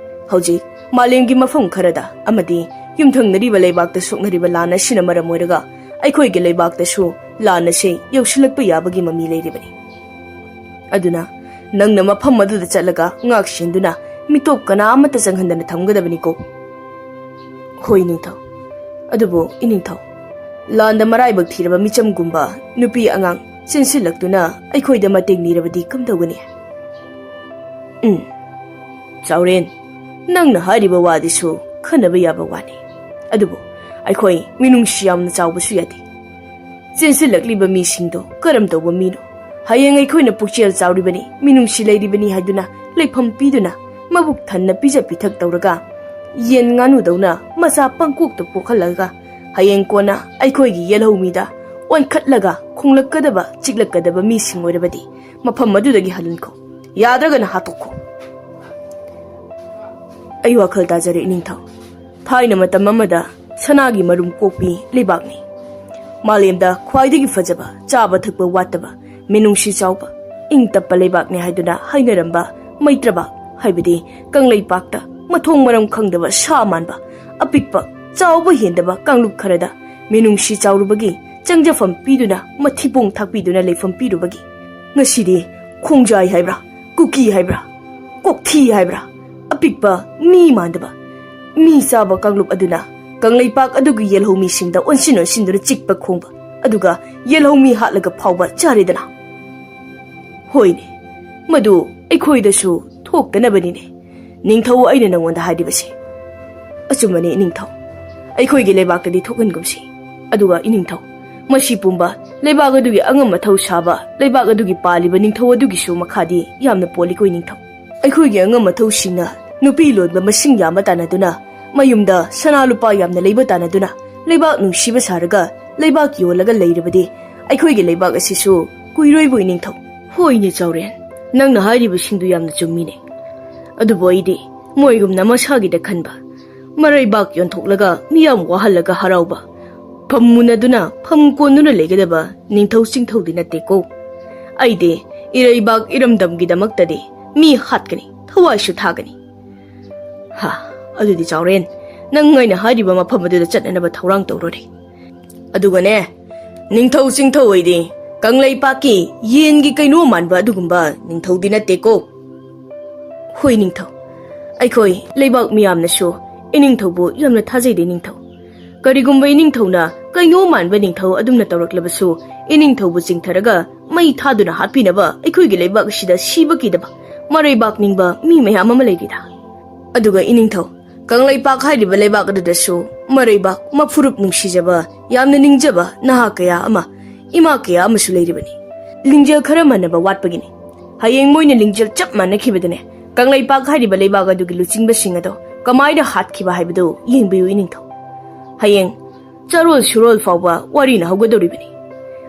ꯍꯧꯖꯤꯛ ꯃꯥꯂꯦꯝꯒꯤ ꯃꯐꯝ ꯈꯔꯗ ꯑꯃꯗꯤ ꯌꯨꯝꯊꯪꯅꯔꯤꯕ ꯂꯩꯕꯥꯛꯇ ꯁꯣꯛꯅꯔꯤꯕ ꯂꯥꯟ ꯑꯁꯤꯅ ꯃꯔꯝ ꯑꯣꯏꯔꯒ ꯑꯩꯈꯣꯏꯒꯤ ꯂꯩꯕꯥꯛꯇꯁꯨ ꯂꯥꯟ ꯑꯁꯤ ꯌꯧꯁꯤꯜꯂꯛꯄ ꯌꯥꯕꯒꯤ ꯃꯃꯤ ꯂꯩꯔꯤꯕꯅꯤ꯫ ꯑꯗꯨꯅ ꯅꯪꯅ ꯃꯐꯝ ꯑꯗꯨꯗ ꯆꯠꯂꯒ ꯉꯥꯛ ꯁꯦꯟꯗꯨꯅ ꯃꯤꯇꯣꯞ ꯀꯅꯥ ꯑꯃꯠꯇ ꯆꯪꯍꯟꯗꯅ ꯊꯝꯒꯗꯕꯅꯤꯀꯣ꯫" "ꯍꯣꯏ ꯅꯤꯡꯊꯧ꯫ ꯑꯗꯨꯕꯨ ꯏꯅꯤꯡꯊꯧ, ꯂꯥꯟꯗ ꯃꯔꯥꯏꯕꯛ ꯊꯤꯔꯕ ꯃꯤꯆꯝꯒꯨꯝꯕ ꯅꯨꯄꯤ ꯑꯉꯥꯡ ꯆꯦꯟꯁꯤꯜꯂꯛꯇꯨꯅ ꯑꯩꯈꯣꯏꯗ ꯃꯇꯦꯡ ꯅꯤꯔꯕꯗꯤ ꯀꯝꯗꯧꯒꯅꯤ?" "ꯎꯝ, ꯆꯥꯎꯔꯦꯟ, ꯅꯪꯅ ꯍꯥꯏꯔꯤꯕ ꯋꯥꯗꯨꯁꯨ ꯈꯟꯅꯕ ꯌꯥꯕ ꯋꯥꯅꯤ꯫ ꯑꯗꯨꯕꯨ ꯑꯩꯈꯣꯏ ꯃꯤꯅꯨꯡꯁꯤ ꯌꯥꯝꯅ ꯆꯥꯎꯕꯁꯨ ꯌꯥꯗꯦ꯫ ꯆꯦꯟꯁꯤꯜꯂꯛꯂꯤꯕ ꯃꯤꯁꯤꯡꯗꯣ ꯀꯔꯝ ꯇꯧꯕ ꯃꯤꯅꯣ? ꯍꯌꯦꯡ ꯑꯩꯈꯣꯏꯅ ꯄꯨꯛꯆꯦꯜ ꯆꯥꯎꯔꯤꯕꯅꯤ, ꯃꯤꯅꯨꯡꯁꯤ ꯂꯩꯔꯤꯕꯅꯤ ꯍꯥꯏꯗꯨꯅ ꯂꯩꯐꯝ ꯄꯤꯗꯨꯅ ꯃꯕꯨꯛ ꯊꯟꯅ ꯄꯤꯖ ꯄꯤꯊꯛ ꯇꯧꯔꯒ ꯌꯦꯟ ꯉꯥꯅꯨꯗꯧꯅ ꯃꯆꯥ ꯄꯪꯀꯣꯛꯇ ꯄꯣꯛꯍꯜꯂꯒ ꯍꯌꯦꯡ ꯀꯣꯟꯅ ꯑꯩꯈꯣꯏꯒꯤ ꯌꯦꯜꯍꯧꯃꯤꯗ ꯑꯣꯟꯈꯠꯂꯒ ꯈꯣꯡꯂꯛꯀꯗꯕ ꯆꯤꯛꯂꯛꯀꯗꯕ ꯃꯤꯁꯤꯡ ꯑꯣꯏꯔꯕꯗꯤ ꯃꯐꯝ ꯑꯗꯨꯗꯒꯤ ꯍꯜꯍꯟꯈꯣ, ꯌꯥꯗ꯭ꯔꯒꯅ ꯍꯥꯠꯇꯣꯛꯈꯣ꯫" ꯑꯩ ꯋꯥꯈꯜ ꯇꯥꯖꯔꯦ ꯏꯅꯤꯡꯊꯧ꯫ ꯊꯥꯏꯅ ꯃꯇꯝ ꯑꯃꯗ ꯁꯅꯥꯒꯤ ꯃꯔꯨꯝ ꯀꯣꯛꯄꯤ ꯂꯩꯕꯥꯛꯅꯤ꯫ ꯃꯥꯂꯦꯝꯗ ꯈ꯭ꯋꯥꯏꯗꯒꯤ ꯐꯖꯕ, ꯆꯥꯕ ꯊꯛꯄ ꯋꯥꯠꯇꯕ, ꯃꯤꯅꯨꯡꯁꯤ ꯆꯥꯎꯕ, ꯏꯪ ꯇꯞꯄ ꯂꯩꯕꯥꯛꯅꯤ ꯍꯥꯏꯗꯨꯅ ꯍꯥꯏꯅꯔꯝꯕ ꯃꯩꯇ꯭ꯔꯕꯥꯛ, ꯍꯥꯏꯕꯗꯤ ꯀꯪꯂꯩꯄꯥꯛꯇ ꯃꯊꯣꯡ ꯃꯔꯝ ꯈꯪꯗꯕ ꯁꯥ ꯃꯥꯟꯕ, ꯑꯄꯤꯛꯄ ꯆꯥꯎꯕ ꯍꯦꯟꯗꯕ ꯀꯥꯡꯂꯨꯞ ꯈꯔꯗ ꯃꯤꯅꯨꯡꯁꯤ ꯆꯥꯎꯔꯨꯕꯒꯤ ꯆꯪꯖꯐꯝ ꯄꯤꯗꯨꯅ, ꯃꯊꯤꯕꯣꯡ ꯊꯥꯛꯄꯤꯗꯨꯅ ꯂꯩꯐꯝ ꯄꯤꯔꯨꯕꯒꯤ ꯉꯁꯤꯗꯤ ꯈꯣꯡꯖꯥꯏ ꯍꯥꯏꯕ꯭ꯔꯥ, ꯀꯨꯀꯤ ꯍꯥꯏꯕ꯭ꯔꯥ, ꯀꯣꯛꯊꯤ ꯍꯥꯏꯕ꯭ꯔꯥ, ꯑꯄꯤꯛꯄ ꯃꯤ ꯃꯥꯟꯗꯕ, ꯃꯤ ꯆꯥꯕ ꯀꯥꯡꯂꯨꯞ ꯑꯗꯨꯅ ꯀꯪꯂꯩꯄꯥꯛ ꯑꯗꯨꯒꯤ ꯌꯦꯜꯍꯧꯃꯤꯁꯤꯡꯗ ꯑꯣꯟꯁꯤꯟ ꯑꯣꯟꯁꯤꯟꯗꯨꯅ ꯆꯤꯛꯄ ꯈꯣꯡꯕ, ꯑꯗꯨꯒ ꯌꯦꯜꯍꯧꯃꯤ ꯍꯥꯠꯂꯒ ꯐꯥꯎꯕ ꯆꯥꯔꯦꯗꯅ꯫ ꯍꯣꯏꯅꯦ, ꯃꯗꯨ ꯑꯩꯈꯣꯏꯗꯁꯨ ꯊꯣꯛꯇꯅꯕꯅꯤꯅꯦ ꯅꯤꯡꯊꯧ, ꯑꯩꯅ ꯅꯉꯣꯟꯗ ꯍꯥꯏꯔꯤꯕꯁꯦ꯫ ꯑꯆꯨꯝꯕꯅꯤ ꯏꯅꯤꯡꯊꯧ, ꯑꯩꯈꯣꯏꯒꯤ ꯂꯩꯕꯥꯛꯇꯗꯤ ꯊꯣꯛꯍꯟꯒꯨꯝꯁꯤ꯫ ꯑꯗꯨꯒ ꯏꯅꯤꯡꯊꯧ, ꯃꯁꯤ ꯄꯨꯝꯕ ꯂꯩꯕꯥꯛ ꯑꯗꯨꯒꯤ ꯑꯉꯝ ꯑꯊꯧ ꯁꯥꯕ, ꯂꯩꯕꯥꯛ ꯑꯗꯨꯒꯤ ꯄꯥꯜꯂꯤꯕ ꯅꯤꯡꯊꯧ ꯑꯗꯨꯒꯤꯁꯨ ꯃꯈꯥꯗꯤ ꯌꯥꯝꯅ ꯄꯣꯜꯂꯤꯀꯣ ꯏꯅꯤꯡꯊꯧ꯫ ꯑꯩꯈꯣꯏꯒꯤ ꯑꯉꯝ ꯑꯊꯧꯁꯤꯡꯅ ꯅꯨꯄꯤ ꯂꯣꯟꯕ ꯃꯁꯤꯡ ꯌꯥꯝꯕ ꯇꯥꯟꯅꯗꯨꯅ, ꯃꯌꯨꯝꯗ ꯁꯅꯥ ꯂꯨꯄꯥ ꯌꯥꯝꯅ ꯂꯩꯕ ꯇꯥꯟꯅꯗꯨꯅ, ꯂꯩꯕꯥꯛ ꯅꯨꯡꯁꯤꯕ ꯁꯥꯔꯒ ꯂꯩꯕꯥꯛ ꯌꯣꯜꯂꯒ ꯂꯩꯔꯕꯗꯤ ꯑꯩꯈꯣꯏꯒꯤ ꯂꯩꯕꯥꯛ ꯑꯁꯤꯁꯨ ꯀꯨꯏꯔꯣꯏꯕꯨ ꯏꯅꯤꯡꯊꯧ꯫ ꯍꯣꯏꯅꯦ ꯆꯥꯎꯔꯦꯟ, ꯅꯪꯅ ꯍꯥꯏꯔꯤꯕꯁꯤꯡꯗꯨ ꯌꯥꯝꯅ ꯆꯨꯝꯃꯤꯅꯦ꯫ ꯑꯗꯨꯕꯨ ꯑꯩꯗꯤ ꯃꯣꯏꯒꯨꯝꯅ ꯃꯁꯥꯒꯤꯗ ꯈꯟꯕ, ꯃꯔꯩꯕꯥꯛ ꯌꯣꯟꯊꯣꯛꯂꯒ ꯃꯤꯌꯥꯝ ꯋꯥꯍꯜꯂꯒ ꯍꯔꯥꯎꯕ, ꯐꯝ ꯃꯨꯟꯅꯗꯨꯅ ꯐꯝ ꯀꯣꯟꯗꯨꯅ ꯂꯩꯒꯗꯕ ꯅꯤꯡꯊꯧ ꯆꯤꯡꯊꯧꯗꯤ ꯅꯠꯇꯦꯀꯣ꯫ ꯑꯩꯗꯤ ꯏꯔꯩꯕꯥꯛ ꯏꯔꯝꯗꯝꯒꯤꯗꯃꯛꯇꯗꯤ ꯃꯤ ꯍꯥꯠꯀꯅꯤ, ꯊꯋꯥꯏꯁꯨ ꯊꯥꯒꯅꯤ꯫ ꯍꯥ, ꯑꯗꯨꯗꯤ ꯆꯥꯎꯔꯦꯟ, ꯅꯪ ꯑꯩꯅ ꯍꯥꯏꯔꯤꯕ ꯃꯐꯝ ꯑꯗꯨꯗ ꯆꯠꯅꯅꯕ ꯊꯧꯔꯥꯡ ꯇꯧꯔꯣꯅꯦ꯫ ꯑꯗꯨꯒꯅꯦ, ꯅꯤꯡꯊꯧ ꯆꯤꯡꯊꯧ ꯑꯣꯏꯗꯤ ꯀꯪꯂꯩꯄꯥꯛꯀꯤ ꯌꯦꯟꯒꯤ ꯀꯩꯅꯣ ꯃꯥꯟꯕ ꯑꯗꯨꯒꯨꯝꯕ ꯅꯤꯡꯊꯧꯗꯤ ꯅꯠꯇꯦꯀꯣ꯫ ꯍꯣꯏ ꯅꯤꯡꯊꯧ, ꯑꯩꯈꯣꯏ ꯂꯩꯕꯥꯛ ꯃꯤꯌꯥꯝꯅꯁꯨ ꯏꯅꯤꯡꯊꯧꯕꯨ ꯌꯥꯝꯅ ꯊꯥꯖꯩꯗꯤ ꯅꯤꯡꯊꯧ꯫ ꯀꯔꯤꯒꯨꯝꯕ ꯏꯅꯤꯡꯊꯧꯅ ꯀꯩꯅꯣ ꯃꯥꯟꯕ ꯅꯤꯡꯊꯧ ꯑꯗꯨꯝꯅ ꯇꯧꯔꯛꯂꯕꯁꯨ, ꯏꯅꯤꯡꯊꯧꯕꯨ ꯆꯤꯡꯊꯔꯒ ꯃꯩ ꯊꯥꯗꯨꯅ ꯍꯥꯠꯄꯤꯅꯕ ꯑꯩꯈꯣꯏꯒꯤ ꯂꯩꯕꯥꯛ ꯑꯁꯤꯗ ꯁꯤꯕ ꯀꯤꯗꯕ ꯃꯔꯩꯕꯥꯛ ꯅꯤꯡꯕ ꯃꯤ ꯃꯌꯥꯝ ꯑꯃ ꯂꯩꯔꯤꯗ꯫ ꯑꯗꯨꯒ ꯏꯅꯤꯡꯊꯧ, ꯀꯪꯂꯩꯄꯥꯛ ꯍꯥꯏꯔꯤꯕ ꯂꯩꯕꯥꯛ ꯑꯗꯨꯗꯁꯨ ꯃꯔꯩꯕꯥꯛ, ꯃꯐꯨꯔꯨꯞ ꯅꯨꯡꯁꯤꯖꯕ, ꯌꯥꯝꯅ ꯅꯤꯡꯖꯕ ꯅꯍꯥ ꯀꯌꯥ ꯑꯃ, ꯏꯃꯥ ꯀꯌꯥ ꯑꯃꯁꯨ ꯂꯩꯔꯤꯕꯅꯤ꯫ ꯂꯤꯡꯖꯦꯜ ꯈꯔ ꯃꯥꯟꯅꯕ ꯋꯥꯠꯄꯒꯤꯅꯤ꯫ ꯍꯌꯦꯡ ꯃꯣꯏꯅ ꯂꯤꯡꯖꯦꯜ ꯆꯞ ꯃꯥꯟꯅꯈꯤꯕꯗꯅꯦ, ꯀꯪꯂꯩꯄꯥꯛ ꯍꯥꯏꯔꯤꯕ ꯂꯩꯕꯥꯛ ꯑꯗꯨꯒꯤ ꯂꯨꯆꯤꯡꯕꯁꯤꯡ ꯑꯗꯣ ꯀꯃꯥꯏꯅ ꯍꯥꯠꯈꯤꯕ ꯍꯥꯏꯕꯗꯨ ꯌꯦꯡꯕꯤꯌꯨ ꯏꯅꯤꯡꯊꯧ꯫ ꯍꯌꯦꯡ ꯆꯥꯔꯣꯜ ꯁꯨꯔꯣꯜ ꯐꯥꯎꯕ ꯋꯥꯔꯤꯅ ꯍꯧꯒꯗꯧꯔꯤꯕꯅꯤ꯫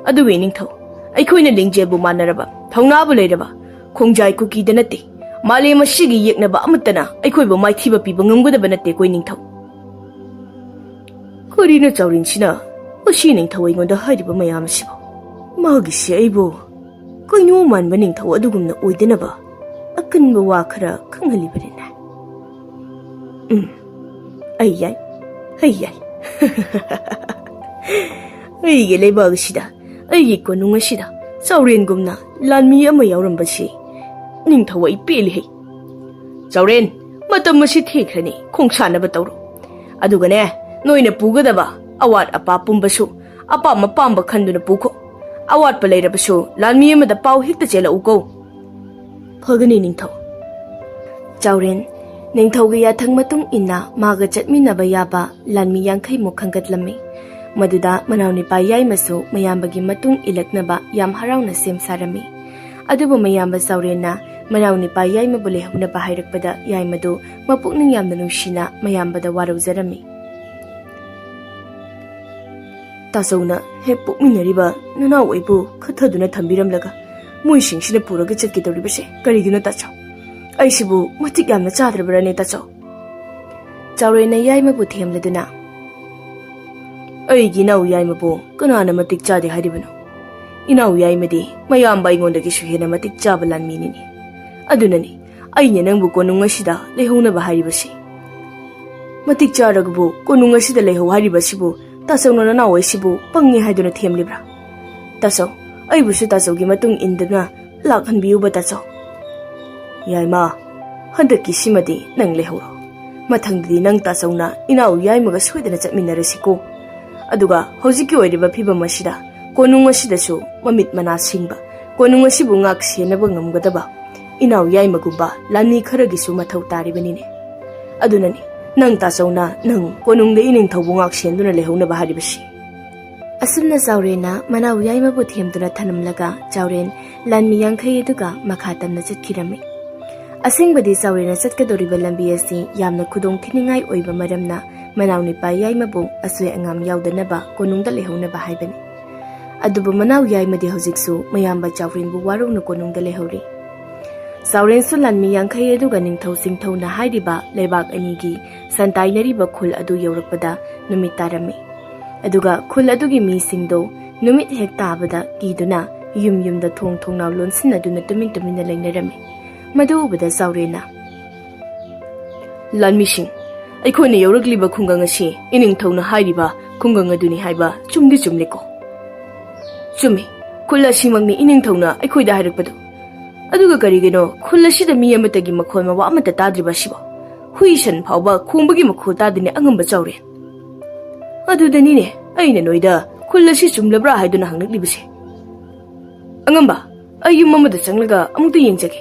ꯑꯗꯨꯕꯨ ꯏꯅꯤꯡꯊꯧ, ꯑꯩꯈꯣꯏꯅ ꯂꯤꯡꯖꯦꯜꯕꯨ ꯃꯥꯟꯅꯔꯕ, ꯊꯧꯅꯥꯕꯨ ꯂꯩꯔꯕ ꯈꯣꯡꯖꯥꯏ ꯀꯨꯀꯤꯗ ꯅꯠꯇꯦ, ꯃꯥꯂꯦꯝ ꯑꯁꯤꯒꯤ ꯌꯦꯛꯅꯕ ꯑꯃꯠꯇꯅ ꯑꯩꯈꯣꯏꯕꯨ ꯃꯥꯏꯊꯤꯕ ꯄꯤꯕ ꯉꯝꯒꯗꯕ ꯅꯠꯇꯦ, ꯀꯣ ꯅꯤꯡꯊꯧ꯫ ꯀꯔꯤꯅꯣ ꯆꯥꯎꯔꯦꯟꯁꯤꯅ ꯃꯁꯤ ꯅꯤꯡꯊꯧ ꯑꯩꯉꯣꯟꯗ ꯍꯥꯏꯔꯤꯕ ꯃꯌꯥꯝ ꯑꯁꯤꯕꯨ? ꯃꯥꯒꯤꯁꯤ ꯑꯩꯕꯨ ꯀꯩꯅꯣ ꯃꯥꯟꯕ ꯅꯤꯡꯊꯧ ꯑꯗꯨꯒꯨꯝꯅ ꯑꯣꯏꯗꯅꯕ ꯑꯀꯟꯕ ꯋꯥ ꯈꯔ ꯈꯪꯍꯜꯂꯤꯕꯅꯤꯅꯦ꯫ ꯎꯝ, ꯑꯩ ꯌꯥꯏ, ꯑꯩ ꯌꯥꯏ꯫ ꯑꯩꯒꯤ ꯂꯩꯕꯥꯛ ꯑꯁꯤꯗ, ꯑꯩꯒꯤ ꯀꯣꯅꯨꯡ ꯑꯁꯤꯗ ꯆꯥꯎꯔꯦꯟꯒꯨꯝꯅ ꯂꯥꯟꯃꯤ ꯑꯃ ꯌꯥꯎꯔꯝꯕꯁꯤ ꯅꯤꯡꯊꯧ ꯑꯩ ꯄꯦꯜꯂꯤꯍꯦ꯫ ꯆꯥꯎꯔꯦꯟ, ꯃꯇꯝ ꯑꯁꯤ ꯊꯦꯡꯈ꯭ꯔꯅꯤ, ꯈꯣꯡꯁꯥꯟꯅꯕ ꯇꯧꯔꯣ꯫ ꯑꯗꯨꯒꯅꯦ, ꯅꯣꯏꯅ ꯄꯨꯒꯗꯕ ꯑꯋꯥꯠ ꯑꯄꯥ ꯄꯨꯝꯕꯁꯨ ꯑꯄꯥꯝ ꯑꯄꯥꯝꯕ ꯈꯟꯗꯨꯅ ꯄꯨꯈꯣ꯫ ꯑꯋꯥꯠꯄ ꯂꯩꯔꯕꯁꯨ ꯂꯥꯟꯃꯤ ꯑꯃꯗ ꯄꯥꯎ ꯍꯦꯛꯇ ꯆꯦꯜꯂꯛꯎꯀꯣ꯫ ꯐꯒꯅꯤ ꯅꯤꯡꯊꯧ꯫ ꯆꯥꯎꯔꯦꯟ, ꯅꯤꯡꯊꯧꯒꯤ ꯌꯥꯊꯪ ꯃꯇꯨꯡ ꯏꯟꯅ ꯃꯥꯒ ꯆꯠꯃꯤꯟꯅꯕ ꯌꯥꯕ ꯂꯥꯟꯃꯤ ꯌꯥꯡꯈꯩꯃꯨꯛ ꯈꯟꯒꯠꯂꯝꯃꯤ꯫ ꯃꯗꯨꯗ ꯃꯅꯥꯎꯅꯤꯄꯥ ꯌꯥꯏꯃꯁꯨ ꯃꯌꯥꯝꯕꯒꯤ ꯃꯇꯨꯡ ꯏꯜꯂꯛꯅꯕ ꯌꯥꯝ ꯍꯔꯥꯎꯅ ꯁꯦꯝ ꯁꯥꯔꯝꯃꯤ꯫ ꯑꯗꯨꯕꯨ ꯃꯌꯥꯝꯕ ꯆꯥꯎꯔꯦꯟꯅ ꯃꯅꯥꯎꯅꯤꯄꯥ ꯌꯥꯏꯃꯕꯨ ꯂꯩꯍꯧꯅꯕ ꯍꯥꯏꯔꯛꯄꯗ ꯌꯥꯏꯃꯗꯨ ꯃꯄꯨꯛꯅꯤꯡ ꯌꯥꯝꯅ ꯅꯨꯡꯁꯤꯅ ꯃꯌꯥꯝꯕꯗ ꯋꯥꯔꯧꯖꯔꯝꯃꯤ꯫ ꯇꯥꯆꯧꯅ ꯍꯦꯛ ꯄꯣꯛꯃꯤꯟꯅꯔꯤꯕ ꯅꯅꯥꯎ ꯑꯩꯕꯨ ꯈꯠꯊꯗꯨꯅ ꯊꯝꯕꯤꯔꯝꯂꯒ ꯃꯣꯏꯁꯤꯡꯁꯤꯅ ꯄꯨꯔꯒ ꯆꯠꯀꯦ ꯇꯧꯔꯤꯕꯁꯦ ꯀꯔꯤꯒꯤꯅꯣ ꯇꯥꯆꯧ? ꯑꯩꯁꯤꯕꯨ ꯃꯇꯤꯛ ꯌꯥꯝꯅ ꯆꯥꯗ꯭ꯔꯕ꯭ꯔꯅꯦ ꯇꯥꯆꯧ? ꯆꯥꯎꯔꯦꯟꯅ ꯌꯥꯏꯃꯕꯨ ꯊꯦꯝꯂꯗꯨꯅ, "ꯑꯩꯒꯤ ꯏꯅꯥꯎ ꯌꯥꯏꯃꯕꯨ ꯀꯅꯥꯅ ꯃꯇꯤꯛ ꯆꯥꯗꯦ ꯍꯥꯏꯔꯤꯕꯅꯣ? ꯏꯅꯥꯎ ꯌꯥꯏꯃꯗꯤ ꯃꯌꯥꯝꯕ ꯑꯩꯉꯣꯟꯗꯒꯤꯁꯨ ꯍꯦꯟꯅ ꯃꯇꯤꯛ ꯆꯥꯕ ꯂꯥꯟꯃꯤꯅꯤꯅꯦ꯫ ꯑꯗꯨꯅꯅꯤ ꯑꯩꯅ ꯅꯪꯕꯨ ꯀꯣꯅꯨꯡ ꯑꯁꯤꯗ ꯂꯩꯍꯧꯅꯕ ꯍꯥꯏꯔꯤꯕꯁꯤ꯫ ꯃꯇꯤꯛ ꯆꯥꯔꯒꯕꯨ ꯀꯣꯅꯨꯡ ꯑꯁꯤꯗ ꯂꯩꯍꯧ ꯍꯥꯏꯔꯤꯕꯁꯤꯕꯨ ꯇꯥꯆꯧꯅ ꯅꯅꯥꯎ ꯑꯩꯁꯤꯕꯨ ꯄꯪꯉꯦ ꯍꯥꯏꯗꯨꯅ ꯊꯦꯝꯂꯤꯕ꯭ꯔꯥ? ꯇꯥꯆꯧ, ꯑꯩꯕꯨꯁꯨ ꯇꯥꯆꯧꯒꯤ ꯃꯇꯨꯡ ꯏꯟꯗꯨꯅ ꯂꯥꯛꯍꯟꯕꯤꯌꯨꯕ ꯇꯥꯆꯧ꯫" "ꯌꯥꯏꯃ, ꯍꯟꯗꯛꯀꯤ ꯁꯤꯃꯗꯤ ꯅꯪ ꯂꯩꯍꯧꯔꯣ꯫ ꯃꯊꯪꯗꯗꯤ ꯅꯪ ꯇꯥꯆꯧꯅ ꯏꯅꯥꯎ ꯌꯥꯏꯃꯒ ꯁꯣꯏꯗꯅ ꯆꯠꯃꯤꯟꯅꯔꯁꯤꯀꯣ꯫ ꯑꯗꯨꯒ ꯍꯧꯖꯤꯛꯀꯤ ꯑꯣꯏꯔꯤꯕ ꯐꯤꯕꯝ ꯑꯁꯤꯗ ꯀꯣꯅꯨꯡ ꯑꯁꯤꯗꯁꯨ ꯃꯃꯤꯠ ꯃꯅꯥ ꯁꯤꯡꯕ, ꯀꯣꯅꯨꯡ ꯑꯁꯤꯕꯨ ꯉꯥꯛ ꯁꯦꯟꯅꯕ ꯉꯝꯒꯗꯕ ꯏꯅꯥꯎ ꯌꯥꯏꯃꯒꯨꯝꯕ ꯂꯥꯟꯃꯤ ꯈꯔꯒꯤꯁꯨ ꯃꯊꯧ ꯇꯥꯔꯤꯕꯅꯤꯅꯦ꯫ ꯑꯗꯨꯅꯅꯤ ꯅꯪ ꯇꯥꯆꯧꯅ ꯅꯪ ꯀꯣꯅꯨꯡꯗ ꯏꯅꯤꯡꯊꯧꯕꯨ ꯉꯥꯛ ꯁꯦꯟꯗꯨꯅ ꯂꯩꯍꯧꯅꯕ ꯍꯥꯏꯔꯤꯕꯁꯤ꯫" ꯑꯁꯨꯝꯅ ꯆꯥꯎꯔꯦꯟꯅ ꯃꯅꯥꯎ ꯌꯥꯏꯃꯕꯨ ꯊꯦꯝꯗꯨꯅ ꯊꯅꯝꯂꯒ ꯆꯥꯎꯔꯦꯟ ꯂꯥꯟꯃꯤ ꯌꯥꯡꯈꯩ ꯑꯗꯨꯒ ꯃꯈꯥ ꯇꯝꯅ ꯆꯠꯈꯤꯔꯝꯃꯤ꯫ ꯑꯁꯦꯡꯕꯗꯤ ꯆꯥꯎꯔꯦꯟꯅ ꯆꯠꯀꯗꯧꯔꯤꯕ ꯂꯝꯕꯤ ꯑꯁꯤ ꯌꯥꯝꯅ ꯈꯨꯗꯣꯡ ꯊꯤꯅꯤꯡꯉꯥꯏ ꯑꯣꯏꯕ ꯃꯔꯝꯅ ꯃꯅꯥꯎ ꯅꯤꯄꯥ ꯌꯥꯏꯃꯕꯨ ꯑꯁꯣꯏ ꯑꯉꯥꯝ ꯌꯥꯎꯗꯅꯕ ꯀꯣꯅꯨꯡꯗ ꯂꯩꯍꯧꯅꯕ ꯍꯥꯏꯕꯅꯤ꯫ ꯑꯗꯨꯕꯨ ꯃꯅꯥꯎ ꯌꯥꯏꯃꯗꯤ ꯍꯧꯖꯤꯛꯁꯨ ꯃꯌꯥꯝꯕ ꯆꯥꯎꯔꯦꯟꯕꯨ ꯋꯥꯔꯧꯅ ꯀꯣꯅꯨꯡꯗ ꯂꯩꯍꯧꯔꯤ꯫ ꯆꯥꯎꯔꯦꯟꯁꯨ ꯂꯥꯟꯃꯤ ꯌꯥꯡꯈꯩ ꯑꯗꯨꯒ ꯅꯤꯡꯊꯧ ꯁꯤꯡꯊꯧꯅ ꯍꯥꯏꯔꯤꯕ ꯂꯩꯕꯥꯛ ꯑꯅꯤꯒꯤ ꯁꯟꯇꯥꯏꯅꯔꯤꯕ ꯈꯨꯜ ꯑꯗꯨ ꯌꯧꯔꯛꯄꯗ ꯅꯨꯃꯤꯠ ꯇꯥꯔꯝꯃꯤ꯫ ꯑꯗꯨꯒ ꯈꯨꯜ ꯑꯗꯨꯒꯤ ꯃꯤꯁꯤꯡꯗꯣ ꯅꯨꯃꯤꯠ ꯍꯦꯛ ꯇꯥꯕꯗ ꯀꯤꯗꯨꯅ ꯌꯨꯝ ꯌꯨꯝꯗ ꯊꯣꯡ ꯊꯣꯡꯅꯥꯎ ꯂꯣꯟꯁꯤꯟꯅꯗꯨꯅ ꯇꯨꯃꯤꯟ ꯇꯨꯃꯤꯟꯅ ꯂꯩꯅꯔꯝꯃꯤ꯫ ꯃꯗꯨ ꯎꯕꯗ ꯆꯥꯎꯔꯦꯟꯅ, "ꯂꯥꯟꯃꯤꯁꯤꯡ, ꯑꯩꯈꯣꯏꯅ ꯌꯧꯔꯛꯂꯤꯕ ꯈꯨꯡꯒꯪ ꯑꯁꯤ ꯏꯅꯤꯡꯊꯧꯅ ꯍꯥꯏꯔꯤꯕ ꯈꯨꯡꯒꯪ ꯑꯗꯨꯅꯤ ꯍꯥꯏꯕ ꯆꯨꯝꯗꯤ ꯆꯨꯝꯂꯦꯀꯣ?" "ꯆꯨꯝꯃꯤ, ꯈꯨꯜ ꯑꯁꯤꯃꯛꯅꯤ ꯏꯅꯤꯡꯊꯧꯅ ꯑꯩꯈꯣꯏꯗ ꯍꯥꯏꯔꯛꯄꯗꯨ꯫ ꯑꯗꯨꯒ ꯀꯔꯤꯒꯤꯅꯣ ꯈꯨꯜ ꯑꯁꯤꯗ ꯃꯤ ꯑꯃꯠꯇꯒꯤ ꯃꯈꯣꯜ ꯃꯋꯥ ꯑꯃꯠꯇ ꯇꯥꯗ꯭ꯔꯤꯕ ꯑꯁꯤꯕꯣ? ꯍꯨꯏ ꯁꯟ ꯐꯥꯎꯕ ꯈꯣꯡꯕꯒꯤ ꯃꯈꯣꯜ ꯇꯥꯗꯦꯅꯦ, ꯑꯉꯝꯕ ꯆꯥꯎꯔꯦꯟ꯫ ꯑꯗꯨꯗꯅꯤꯅꯦ ꯑꯩꯅ ꯅꯣꯏꯗ ꯈꯨꯜ ꯑꯁꯤ ꯆꯨꯝꯂꯕ꯭ꯔꯥ ꯍꯥꯏꯗꯨꯅ ꯍꯪꯂꯛꯂꯤꯕꯁꯦ꯫ ꯑꯉꯝꯕ, ꯑꯩ ꯌꯨꯝ ꯑꯃꯗ ꯆꯪꯂꯒ ꯑꯃꯨꯛꯇ ꯌꯦꯡꯖꯒꯦ꯫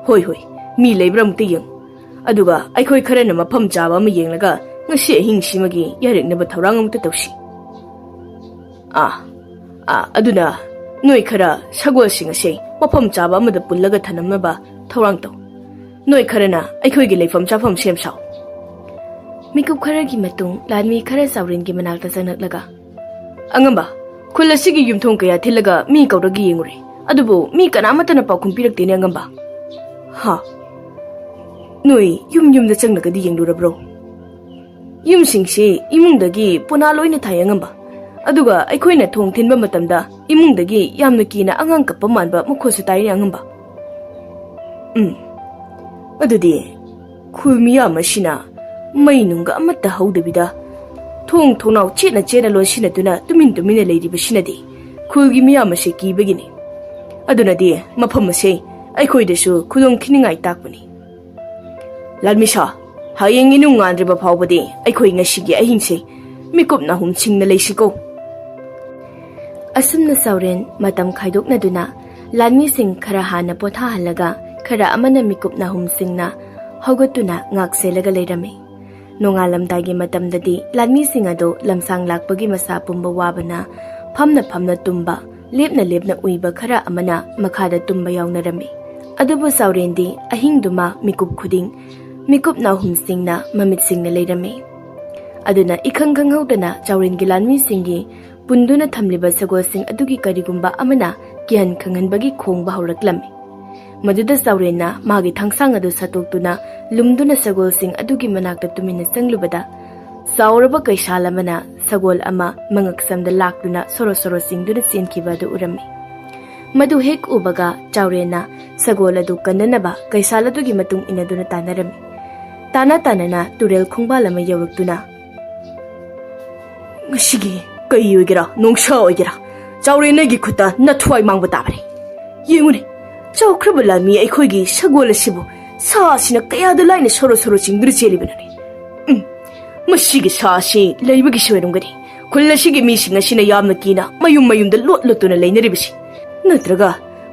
ꯍꯣꯏ, ꯍꯣꯏ, ꯃꯤ ꯂꯩꯕ꯭ꯔꯥ ꯑꯃꯨꯛꯇ ꯌꯦꯡꯉꯨ꯫ ꯑꯗꯨꯒ ꯑꯩꯈꯣꯏ ꯈꯔꯅ ꯃꯐꯝ ꯆꯥꯕ ꯑꯃ ꯌꯦꯡꯂꯒ ꯉꯁꯤ ꯑꯍꯤꯡꯁꯤꯃꯒꯤ ꯌꯥꯔꯦꯛꯅꯕ ꯊꯧꯔꯥꯡ ꯑꯃꯨꯛꯇ ꯇꯧꯁꯤ꯫ ꯑꯥ, ꯑꯥ, ꯑꯗꯨꯅ ꯅꯣꯏ ꯈꯔ ꯁꯒꯣꯜꯁꯤꯡ ꯑꯁꯦ ꯃꯐꯝ ꯆꯥꯕ ꯑꯃꯗ ꯄꯨꯜꯂꯒ ꯊꯅꯝꯅꯕ ꯊꯧꯔꯥꯡ ꯇꯧ꯫ ꯅꯣꯏ ꯈꯔꯅ ꯑꯩꯈꯣꯏꯒꯤ ꯂꯩꯐꯝ ꯆꯥꯐꯝ ꯁꯦꯝ ꯁꯥꯎ꯫" ꯃꯤꯀꯨꯞ ꯈꯔꯒꯤ ꯃꯇꯨꯡ ꯂꯥꯟꯃꯤ ꯈꯔ ꯆꯥꯎꯔꯦꯟꯒꯤ ꯃꯅꯥꯛꯇ ꯆꯪꯂꯛꯂꯒ, "ꯑꯉꯝꯕ, ꯈꯨꯜ ꯑꯁꯤꯒꯤ ꯌꯨꯝꯊꯣꯡ ꯀꯌꯥ ꯊꯤꯜꯂꯒ ꯃꯤ ꯀꯧꯔꯒ ꯌꯦꯡꯉꯨꯔꯦ, ꯑꯗꯨꯕꯨ ꯃꯤ ꯀꯅꯥꯃꯠꯇꯅ ꯄꯥꯎꯈꯨꯝ ꯄꯤꯔꯛꯇꯦꯅꯦ, ꯑꯉꯝꯕ꯫" "ꯍꯥ? ꯅꯣꯏ ꯌꯨꯝ ꯌꯨꯝꯗ ꯆꯪꯂꯒꯗꯤ ꯌꯦꯡꯂꯨꯔꯕ꯭ꯔꯣ?" "ꯌꯨꯝꯁꯤꯡꯁꯤ ꯏꯃꯨꯡꯗꯒꯤ ꯄꯣꯅꯥ ꯂꯣꯏꯅ ꯊꯥꯏ, ꯑꯉꯝꯕ꯫ ꯑꯗꯨꯒ ꯑꯩꯈꯣꯏꯅ ꯊꯣꯡ ꯊꯤꯟꯕ ꯃꯇꯝꯗ ꯏꯃꯨꯡꯗꯒꯤ ꯌꯥꯝꯅ ꯀꯤꯅ ꯑꯉꯥꯡ ꯀꯞꯄ ꯃꯥꯟꯕ ꯃꯈꯣꯜꯁꯨ ꯇꯥꯏꯅꯦ, ꯑꯉꯝꯕ꯫" "ꯎꯝ, ꯑꯗꯨꯗꯤ ꯈꯨꯜ ꯃꯤꯌꯥꯝ ꯑꯁꯤꯅ ꯃꯩ ꯅꯨꯡꯒ ꯑꯃꯠꯇ ꯍꯧꯗꯕꯤꯗ ꯊꯣꯡ ꯊꯣꯡꯅꯥꯎ ꯆꯦꯠꯅ ꯆꯦꯠꯅ ꯂꯣꯟꯁꯤꯟꯅꯗꯨꯅ ꯇꯨꯃꯤꯟ ꯇꯨꯃꯤꯟꯅ ꯂꯩꯔꯤꯕꯁꯤꯅꯗꯤ ꯈꯨꯜꯒꯤ ꯃꯤꯌꯥꯝ ꯑꯁꯤ ꯀꯤꯕꯒꯤꯅꯤ꯫ ꯑꯗꯨꯅꯗꯤ ꯃꯐꯝ ꯑꯁꯤ ꯑꯩꯈꯣꯏꯗꯁꯨ ꯈꯨꯗꯣꯡ ꯊꯤꯅꯤꯡꯉꯥꯏ ꯇꯥꯛꯄꯅꯤ꯫ ꯂꯥꯟꯃꯤꯁꯥ, ꯍꯌꯦꯡ ꯏꯅꯨꯡ ꯉꯥꯟꯗ꯭ꯔꯤꯕ ꯐꯥꯎꯕꯗꯤ ꯑꯩꯈꯣꯏ ꯉꯁꯤꯒꯤ ꯑꯍꯤꯡꯁꯦ ꯃꯤꯀꯨꯞ ꯅꯥꯍꯨꯝ ꯁꯤꯡꯅ ꯂꯩꯁꯤꯀꯣ꯫" ꯑꯁꯨꯝꯅ ꯆꯥꯎꯔꯦꯟ ꯃꯇꯝ ꯈꯥꯏꯗꯣꯛꯅꯗꯨꯅ ꯂꯥꯟꯃꯤꯁꯤꯡ ꯈꯔ ꯍꯥꯟꯅ ꯄꯣꯊꯥꯍꯜꯂꯒ ꯈꯔ ꯑꯃꯅ ꯃꯤꯀꯨꯞ ꯅꯥꯍꯨꯝ ꯁꯤꯡꯅ ꯍꯧꯒꯠꯇꯨꯅ ꯉꯥꯛ ꯁꯦꯜꯂꯒ ꯂꯩꯔꯝꯃꯤ꯫ ꯅꯣꯡꯉꯥꯜꯂꯝꯗꯥꯏꯒꯤ ꯃꯇꯝꯗꯗꯤ ꯂꯥꯟꯃꯤꯁꯤꯡ ꯑꯗꯨ ꯂꯝꯁꯥꯡ ꯂꯥꯛꯄꯒꯤ ꯃꯁꯥ ꯄꯨꯝꯕ ꯋꯥꯕꯅ ꯐꯝꯅ ꯐꯝꯅ ꯇꯨꯝꯕ, ꯂꯦꯞꯅ ꯂꯦꯞꯅ ꯎꯏꯕ ꯈꯔ ꯑꯃꯅ ꯃꯈꯥꯗ ꯇꯨꯝꯕ ꯌꯥꯎꯅꯔꯝꯃꯤ꯫ ꯑꯗꯨꯕꯨ ꯆꯥꯎꯔꯦꯟꯗꯤ ꯑꯍꯤꯡꯗꯨꯃ ꯃꯤꯀꯨꯞ ꯈꯨꯗꯤꯡ ꯃꯤꯀꯨꯞ ꯅꯥꯍꯨꯝ ꯁꯤꯡꯅ ꯃꯃꯤꯠ ꯁꯤꯡꯅ ꯂꯩꯔꯝꯃꯤ꯫ ꯑꯗꯨꯅ ꯏꯈꯪ ꯈꯪꯍꯧꯗꯅ ꯆꯥꯎꯔꯦꯟꯒꯤ ꯂꯥꯟꯃꯤꯁꯤꯡꯒꯤ ꯄꯨꯟꯗꯨꯅ ꯊꯝꯂꯤꯕ ꯁꯒꯣꯜꯁꯤꯡ ꯑꯗꯨꯒꯤ ꯀꯔꯤꯒꯨꯝꯕ ꯑꯃꯅ ꯀꯤꯍꯟ ꯈꯪꯍꯟꯕꯒꯤ ꯈꯣꯡꯕ ꯍꯧꯔꯛꯂꯝꯃꯤ꯫ ꯃꯗꯨꯗ ꯆꯥꯎꯔꯦꯟꯅ ꯃꯥꯒꯤ ꯊꯥꯡꯁꯥꯡ ꯑꯗꯨ ꯁꯠꯇꯣꯛꯇꯨꯅ ꯂꯨꯝꯗꯨꯅ ꯁꯒꯣꯜꯁꯤꯡ ꯑꯗꯨꯒꯤ ꯃꯅꯥꯛꯇ ꯇꯨꯃꯤꯟꯅ ꯆꯪꯂꯨꯕꯗ, ꯆꯥꯎꯔꯕ ꯀꯩꯁꯥꯜ ꯑꯃꯅ ꯁꯒꯣꯜ ꯑꯃ ꯃꯉꯛꯁꯝꯗ ꯂꯥꯛꯇꯨꯅ ꯁꯣꯔꯣ ꯁꯣꯔꯣ ꯆꯤꯡꯗꯨꯅ ꯆꯦꯟꯈꯤꯕ ꯑꯗꯨ ꯎꯔꯝꯃꯤ꯫ ꯃꯗꯨ ꯍꯦꯛ ꯎꯕꯒ ꯆꯥꯎꯔꯦꯟꯅ ꯁꯒꯣꯜ ꯑꯗꯨ ꯀꯟꯅꯅꯕ ꯀꯩꯁꯥꯜ ꯑꯗꯨꯒꯤ ꯃꯇꯨꯡ ꯏꯟꯅꯗꯨꯅ ꯇꯥꯟꯅꯔꯝꯃꯤ꯫ ꯇꯥꯟꯅ ꯇꯥꯟꯅꯅ ꯇꯨꯔꯦꯜ ꯈꯣꯡꯕꯥꯜ ꯑꯃ ꯌꯧꯔꯛꯇꯨꯅ, "ꯉꯁꯤꯒꯤ ꯀꯩ ꯑꯣꯏꯒꯦꯔꯥ, ꯅꯣꯡꯁꯥ ꯑꯣꯏꯒꯦꯔꯥ, ꯆꯥꯎꯔꯦꯟ ꯑꯩꯒꯤ ꯈꯨꯠꯇ ꯅꯊ꯭ꯋꯥꯏ ꯃꯥꯡꯕ ꯇꯥꯕꯅꯤ꯫ ꯌꯦꯡꯉꯨꯅꯦ, ꯆꯥꯎꯈ꯭ꯔꯕ ꯂꯥꯟꯃꯤ ꯑꯩꯈꯣꯏꯒꯤ ꯁꯒꯣꯜ ꯑꯁꯤꯕꯨ ꯁꯥ ꯑꯁꯤꯅ ꯀꯌꯥꯗ ꯂꯥꯏꯅ ꯁꯣꯔꯣ ꯁꯣꯔꯣ ꯆꯤꯡꯗꯨꯅ ꯆꯦꯜꯂꯤꯕꯅꯣꯅꯦ? ꯎꯝ, ꯃꯁꯤꯒꯤ ꯁꯥ ꯑꯁꯤ ꯂꯩꯕꯒꯤꯁꯨ ꯑꯣꯏꯔꯝꯒꯅꯤ꯫ ꯈꯨꯜ ꯑꯁꯤꯒꯤ ꯃꯤꯁꯤꯡ ꯑꯁꯤꯅ ꯌꯥꯝꯅ ꯀꯤꯅ ꯃꯌꯨꯝ ꯃꯌꯨꯝꯗ ꯂꯣꯠ ꯂꯣꯠꯇꯨꯅ ꯂꯩꯅꯔꯤꯕꯁꯤ꯫ ꯅꯠꯇ꯭ꯔꯒ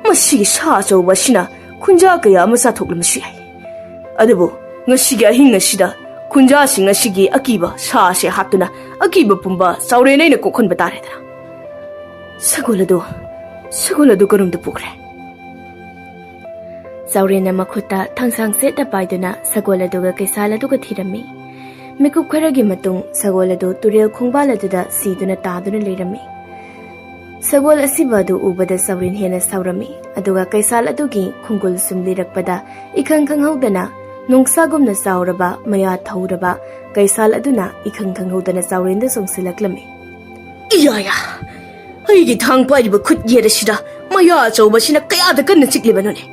ꯃꯁꯤꯒꯤ ꯁꯥ ꯑꯆꯧꯕ ꯑꯁꯤꯅ ꯈꯨꯟꯖꯥ ꯀꯌꯥ ꯑꯃ ꯆꯥꯊꯣꯛꯂꯝꯕꯁꯨ ꯌꯥꯏ꯫ ꯑꯗꯨꯕꯨ ꯉꯁꯤꯒꯤ ꯑꯍꯤꯡ ꯑꯁꯤꯗ ꯈꯨꯟꯖꯥꯁꯤꯡ ꯑꯁꯤꯒꯤ ꯑꯀꯤꯕ ꯁꯥ ꯑꯁꯤ ꯍꯥꯠꯇꯨꯅ ꯑꯀꯤꯕ ꯄꯨꯝꯕ ꯆꯥꯎꯔꯦꯟ ꯑꯩꯅ ꯀꯣꯛꯍꯟꯕ ꯇꯥꯔꯦꯗꯅ꯫ ꯁꯒꯣꯜ ꯑꯗꯨ, ꯁꯒꯣꯜ ꯑꯗꯨ ꯀꯔꯣꯝꯗ ꯄꯨꯈ꯭ꯔꯦ?" ꯆꯥꯎꯔꯦꯟꯅ ꯃꯈꯨꯠꯇ ꯊꯥꯡꯁꯥꯡ ꯁꯦꯠꯅ ꯄꯥꯏꯗꯨꯅ ꯁꯒꯣꯜ ꯑꯗꯨꯒ ꯀꯩꯁꯥꯜ ꯑꯗꯨꯒ ꯊꯤꯔꯝꯃꯤ꯫ ꯃꯤꯀꯨꯞ ꯈꯔꯒꯤ ꯃꯇꯨꯡ ꯁꯒꯣꯜ ꯑꯗꯨ ꯇꯨꯔꯦꯜ ꯈꯣꯡꯕꯥꯜ ꯑꯗꯨꯗ ꯁꯤꯗꯨꯅ ꯇꯥꯗꯨꯅ ꯂꯩꯔꯝꯃꯤ꯫ ꯁꯒꯣꯜ ꯑꯁꯤꯕ ꯑꯗꯨ ꯎꯕꯗ ꯆꯥꯎꯔꯦꯟ ꯍꯦꯟꯅ ꯁꯥꯎꯔꯝꯃꯤ, ꯑꯗꯨꯒ ꯀꯩꯁꯥꯜ ꯑꯗꯨꯒꯤ ꯈꯣꯡꯒꯨꯜ ꯁꯨꯝ ꯂꯤꯔꯛꯄꯗ ꯏꯈꯪ ꯈꯪꯍꯧꯗꯅ ꯅꯣꯡꯁꯥꯒꯨꯝꯅ ꯆꯥꯎꯔꯕ, ꯃꯌꯥ ꯊꯧꯔꯕ ꯀꯩꯁꯥꯜ ꯑꯗꯨꯅ ꯏꯈꯪ ꯈꯪꯍꯧꯗꯅ ꯆꯥꯎꯔꯦꯟꯗ ꯆꯣꯡꯁꯤꯜꯂꯛꯂꯝꯃꯤ꯫ "ꯏꯌꯥꯌꯥ! ꯑꯩꯒꯤ ꯊꯥꯡ ꯄꯥꯏꯔꯤꯕ ꯈꯨꯠ ꯌꯦꯠ ꯑꯁꯤꯗ ꯃꯌꯥ ꯑꯆꯧꯕꯁꯤꯅ ꯀꯌꯥꯗ ꯀꯟꯅ ꯆꯤꯛꯂꯤꯕꯅꯣꯅꯦ?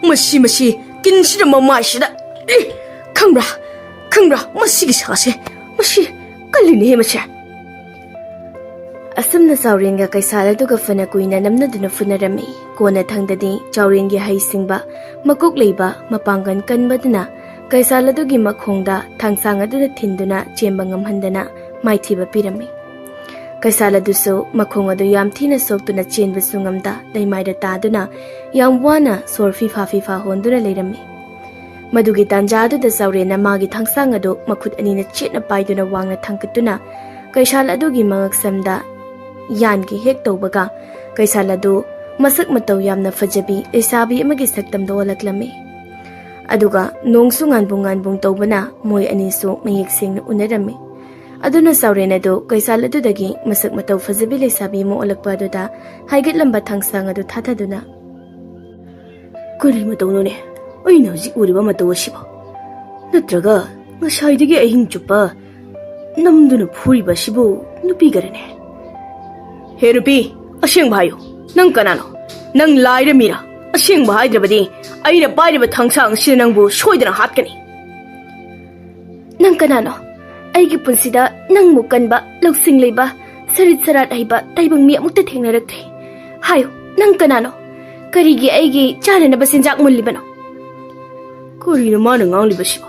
ꯃꯁꯤ, ꯃꯁꯤ, ꯀꯤꯟꯁꯤꯅ ꯃꯃꯥꯏꯁꯤꯗ꯫ ꯑꯦ! ꯈꯪꯕ꯭ꯔꯥ? ꯈꯪꯕ꯭ꯔꯥ? ꯃꯁꯤꯒꯤ ꯁꯥꯁꯦ, ꯃꯁꯤ ꯀꯜꯂꯤꯅꯦꯍꯦ ꯃꯁꯦ!" ꯑꯁꯨꯝꯅ ꯆꯥꯎꯔꯦꯟꯒ ꯀꯩꯁꯥꯜ ꯑꯗꯨꯒ ꯐꯅ ꯀꯨꯏꯅ ꯅꯝꯅꯗꯨꯅ ꯐꯨꯅꯔꯝꯃꯤ꯫ ꯀꯣꯟꯅ ꯊꯪꯗꯗꯤ ꯆꯥꯎꯔꯦꯟꯒꯤ ꯍꯩ ꯁꯤꯡꯕ, ꯃꯀꯣꯛ ꯂꯩꯕ, ꯃꯄꯥꯡꯒꯜ ꯀꯟꯕꯗꯨꯅ ꯀꯩꯁꯥꯜ ꯑꯗꯨꯒꯤ ꯃꯈꯣꯡꯗ ꯊꯥꯡꯁꯥꯡ ꯑꯗꯨꯅ ꯊꯤꯟꯗꯨꯅ ꯆꯦꯟꯕ ꯉꯝꯍꯟꯗꯅ ꯃꯥꯏꯊꯤꯕ ꯄꯤꯔꯝꯃꯤ꯫ ꯀꯩꯁꯥꯜ ꯑꯗꯨꯁꯨ ꯃꯈꯣꯡ ꯑꯗꯨ ꯌꯥꯝ ꯊꯤꯅ ꯁꯣꯛꯇꯨꯅ ꯆꯦꯟꯕꯁꯨ ꯉꯝꯗ ꯂꯩꯃꯥꯏꯗ ꯇꯥꯗꯨꯅ ꯌꯥꯝ ꯋꯥꯅ ꯁꯣꯔ ꯐꯤꯐꯥ ꯐꯤꯐꯥ ꯍꯣꯟꯗꯨꯅ ꯂꯩꯔꯝꯃꯤ꯫ ꯃꯗꯨꯒꯤ ꯇꯥꯟꯖꯥ ꯑꯗꯨꯗ ꯆꯥꯎꯔꯦꯟꯅ ꯃꯥꯒꯤ ꯊꯥꯡꯁꯥꯡ ꯑꯗꯨ ꯃꯈꯨꯠ ꯑꯅꯤꯅ ꯆꯦꯠꯅ ꯄꯥꯏꯗꯨꯅ ꯋꯥꯡꯅ ꯊꯥꯡꯒꯠꯇꯨꯅ ꯀꯩꯁꯥꯜ ꯑꯗꯨꯒꯤ ꯃꯉꯛꯁꯝꯗ ꯌꯥꯟꯒꯦ ꯍꯦꯛ ꯇꯧꯕꯒ, ꯀꯩꯁꯥꯜ ꯑꯗꯨ ꯃꯁꯛ ꯃꯇꯧ ꯌꯥꯝꯅ ꯐꯖꯕꯤ ꯂꯩꯁꯥꯕꯤ ꯑꯃꯒꯤ ꯁꯛꯇꯝꯗ ꯑꯣꯜꯂꯛꯂꯝꯃꯤ꯫ ꯑꯗꯨꯒ ꯅꯣꯡꯁꯨ ꯉꯥꯟꯕꯨꯡ ꯉꯥꯟꯕꯨꯡ ꯇꯧꯕꯅ ꯃꯣꯏ ꯑꯅꯤꯁꯨ ꯃꯌꯦꯛ ꯁꯦꯡꯅ ꯎꯅꯔꯝꯃꯤ꯫ ꯑꯗꯨꯅ ꯆꯥꯎꯔꯦꯟ ꯑꯗꯨ ꯀꯩꯁꯥꯜ ꯑꯗꯨꯗꯒꯤ ꯃꯁꯛ ꯃꯇꯧ ꯐꯖꯕꯤ ꯂꯩꯁꯥꯕꯤ ꯑꯃ ꯑꯣꯜꯂꯛꯄ ꯑꯗꯨꯗ ꯍꯥꯏꯒꯠꯂꯝꯕ ꯊꯥꯡꯁꯥꯡ ꯑꯗꯨ ꯊꯥꯊꯗꯨꯅ, ꯀꯔꯤ ꯃꯇꯧꯅꯣꯅꯦ ꯑꯩꯅ ꯍꯧꯖꯤꯛ ꯎꯔꯤꯕ ꯃꯇꯧ ꯑꯁꯤꯕꯣ? ꯅꯠꯇ꯭ꯔꯒ ꯉꯁꯥꯏꯗꯒꯤ ꯑꯍꯤꯡ ꯆꯨꯞꯄ ꯅꯝꯗꯨꯅ ꯐꯨꯔꯤꯕ ꯑꯁꯤꯕꯨ ꯅꯨꯄꯤꯒꯔꯅꯦ? ꯍꯦ ꯅꯨꯄꯤ, ꯑꯁꯦꯡꯕ ꯍꯥꯏꯌꯨ, ꯅꯪ ꯀꯅꯥꯅꯣ? ꯅꯪ ꯂꯥꯏꯔ ꯃꯤꯔ? ꯑꯁꯦꯡꯕ ꯍꯥꯏꯗ꯭ꯔꯕꯗꯤ ꯑꯩꯅ ꯄꯥꯏꯔꯤꯕ ꯊꯥꯡꯁꯥꯡ ꯑꯁꯤꯅ ꯅꯪꯕꯨ ꯁꯣꯏꯗꯅ ꯍꯥꯠꯀꯅꯤ꯫ ꯅꯪ ꯀꯅꯥꯅꯣ? ꯑꯩꯒꯤ ꯄꯨꯟꯁꯤꯗ ꯅꯪꯃꯨꯛ ꯀꯟꯕ, ꯂꯧꯁꯤꯡ ꯂꯩꯕ, ꯁꯔꯤꯠ ꯁꯔꯥꯠ ꯍꯩꯕ ꯇꯥꯏꯕꯪ ꯃꯤ ꯑꯃꯨꯛꯇ ꯊꯦꯡꯅꯔꯛꯇ꯭ꯔꯤ꯫ ꯍꯥꯏꯌꯨ, ꯅꯪ ꯀꯅꯥꯅꯣ? ꯀꯔꯤꯒꯤ ꯑꯩꯒꯤ ꯆꯥꯅꯅꯕ ꯆꯤꯟꯖꯥꯛ ꯃꯨꯜꯂꯤꯕꯅꯣ? ꯀꯔꯤꯅꯣ ꯃꯥꯅ ꯉꯥꯡꯂꯤꯕꯁꯤꯕꯣ?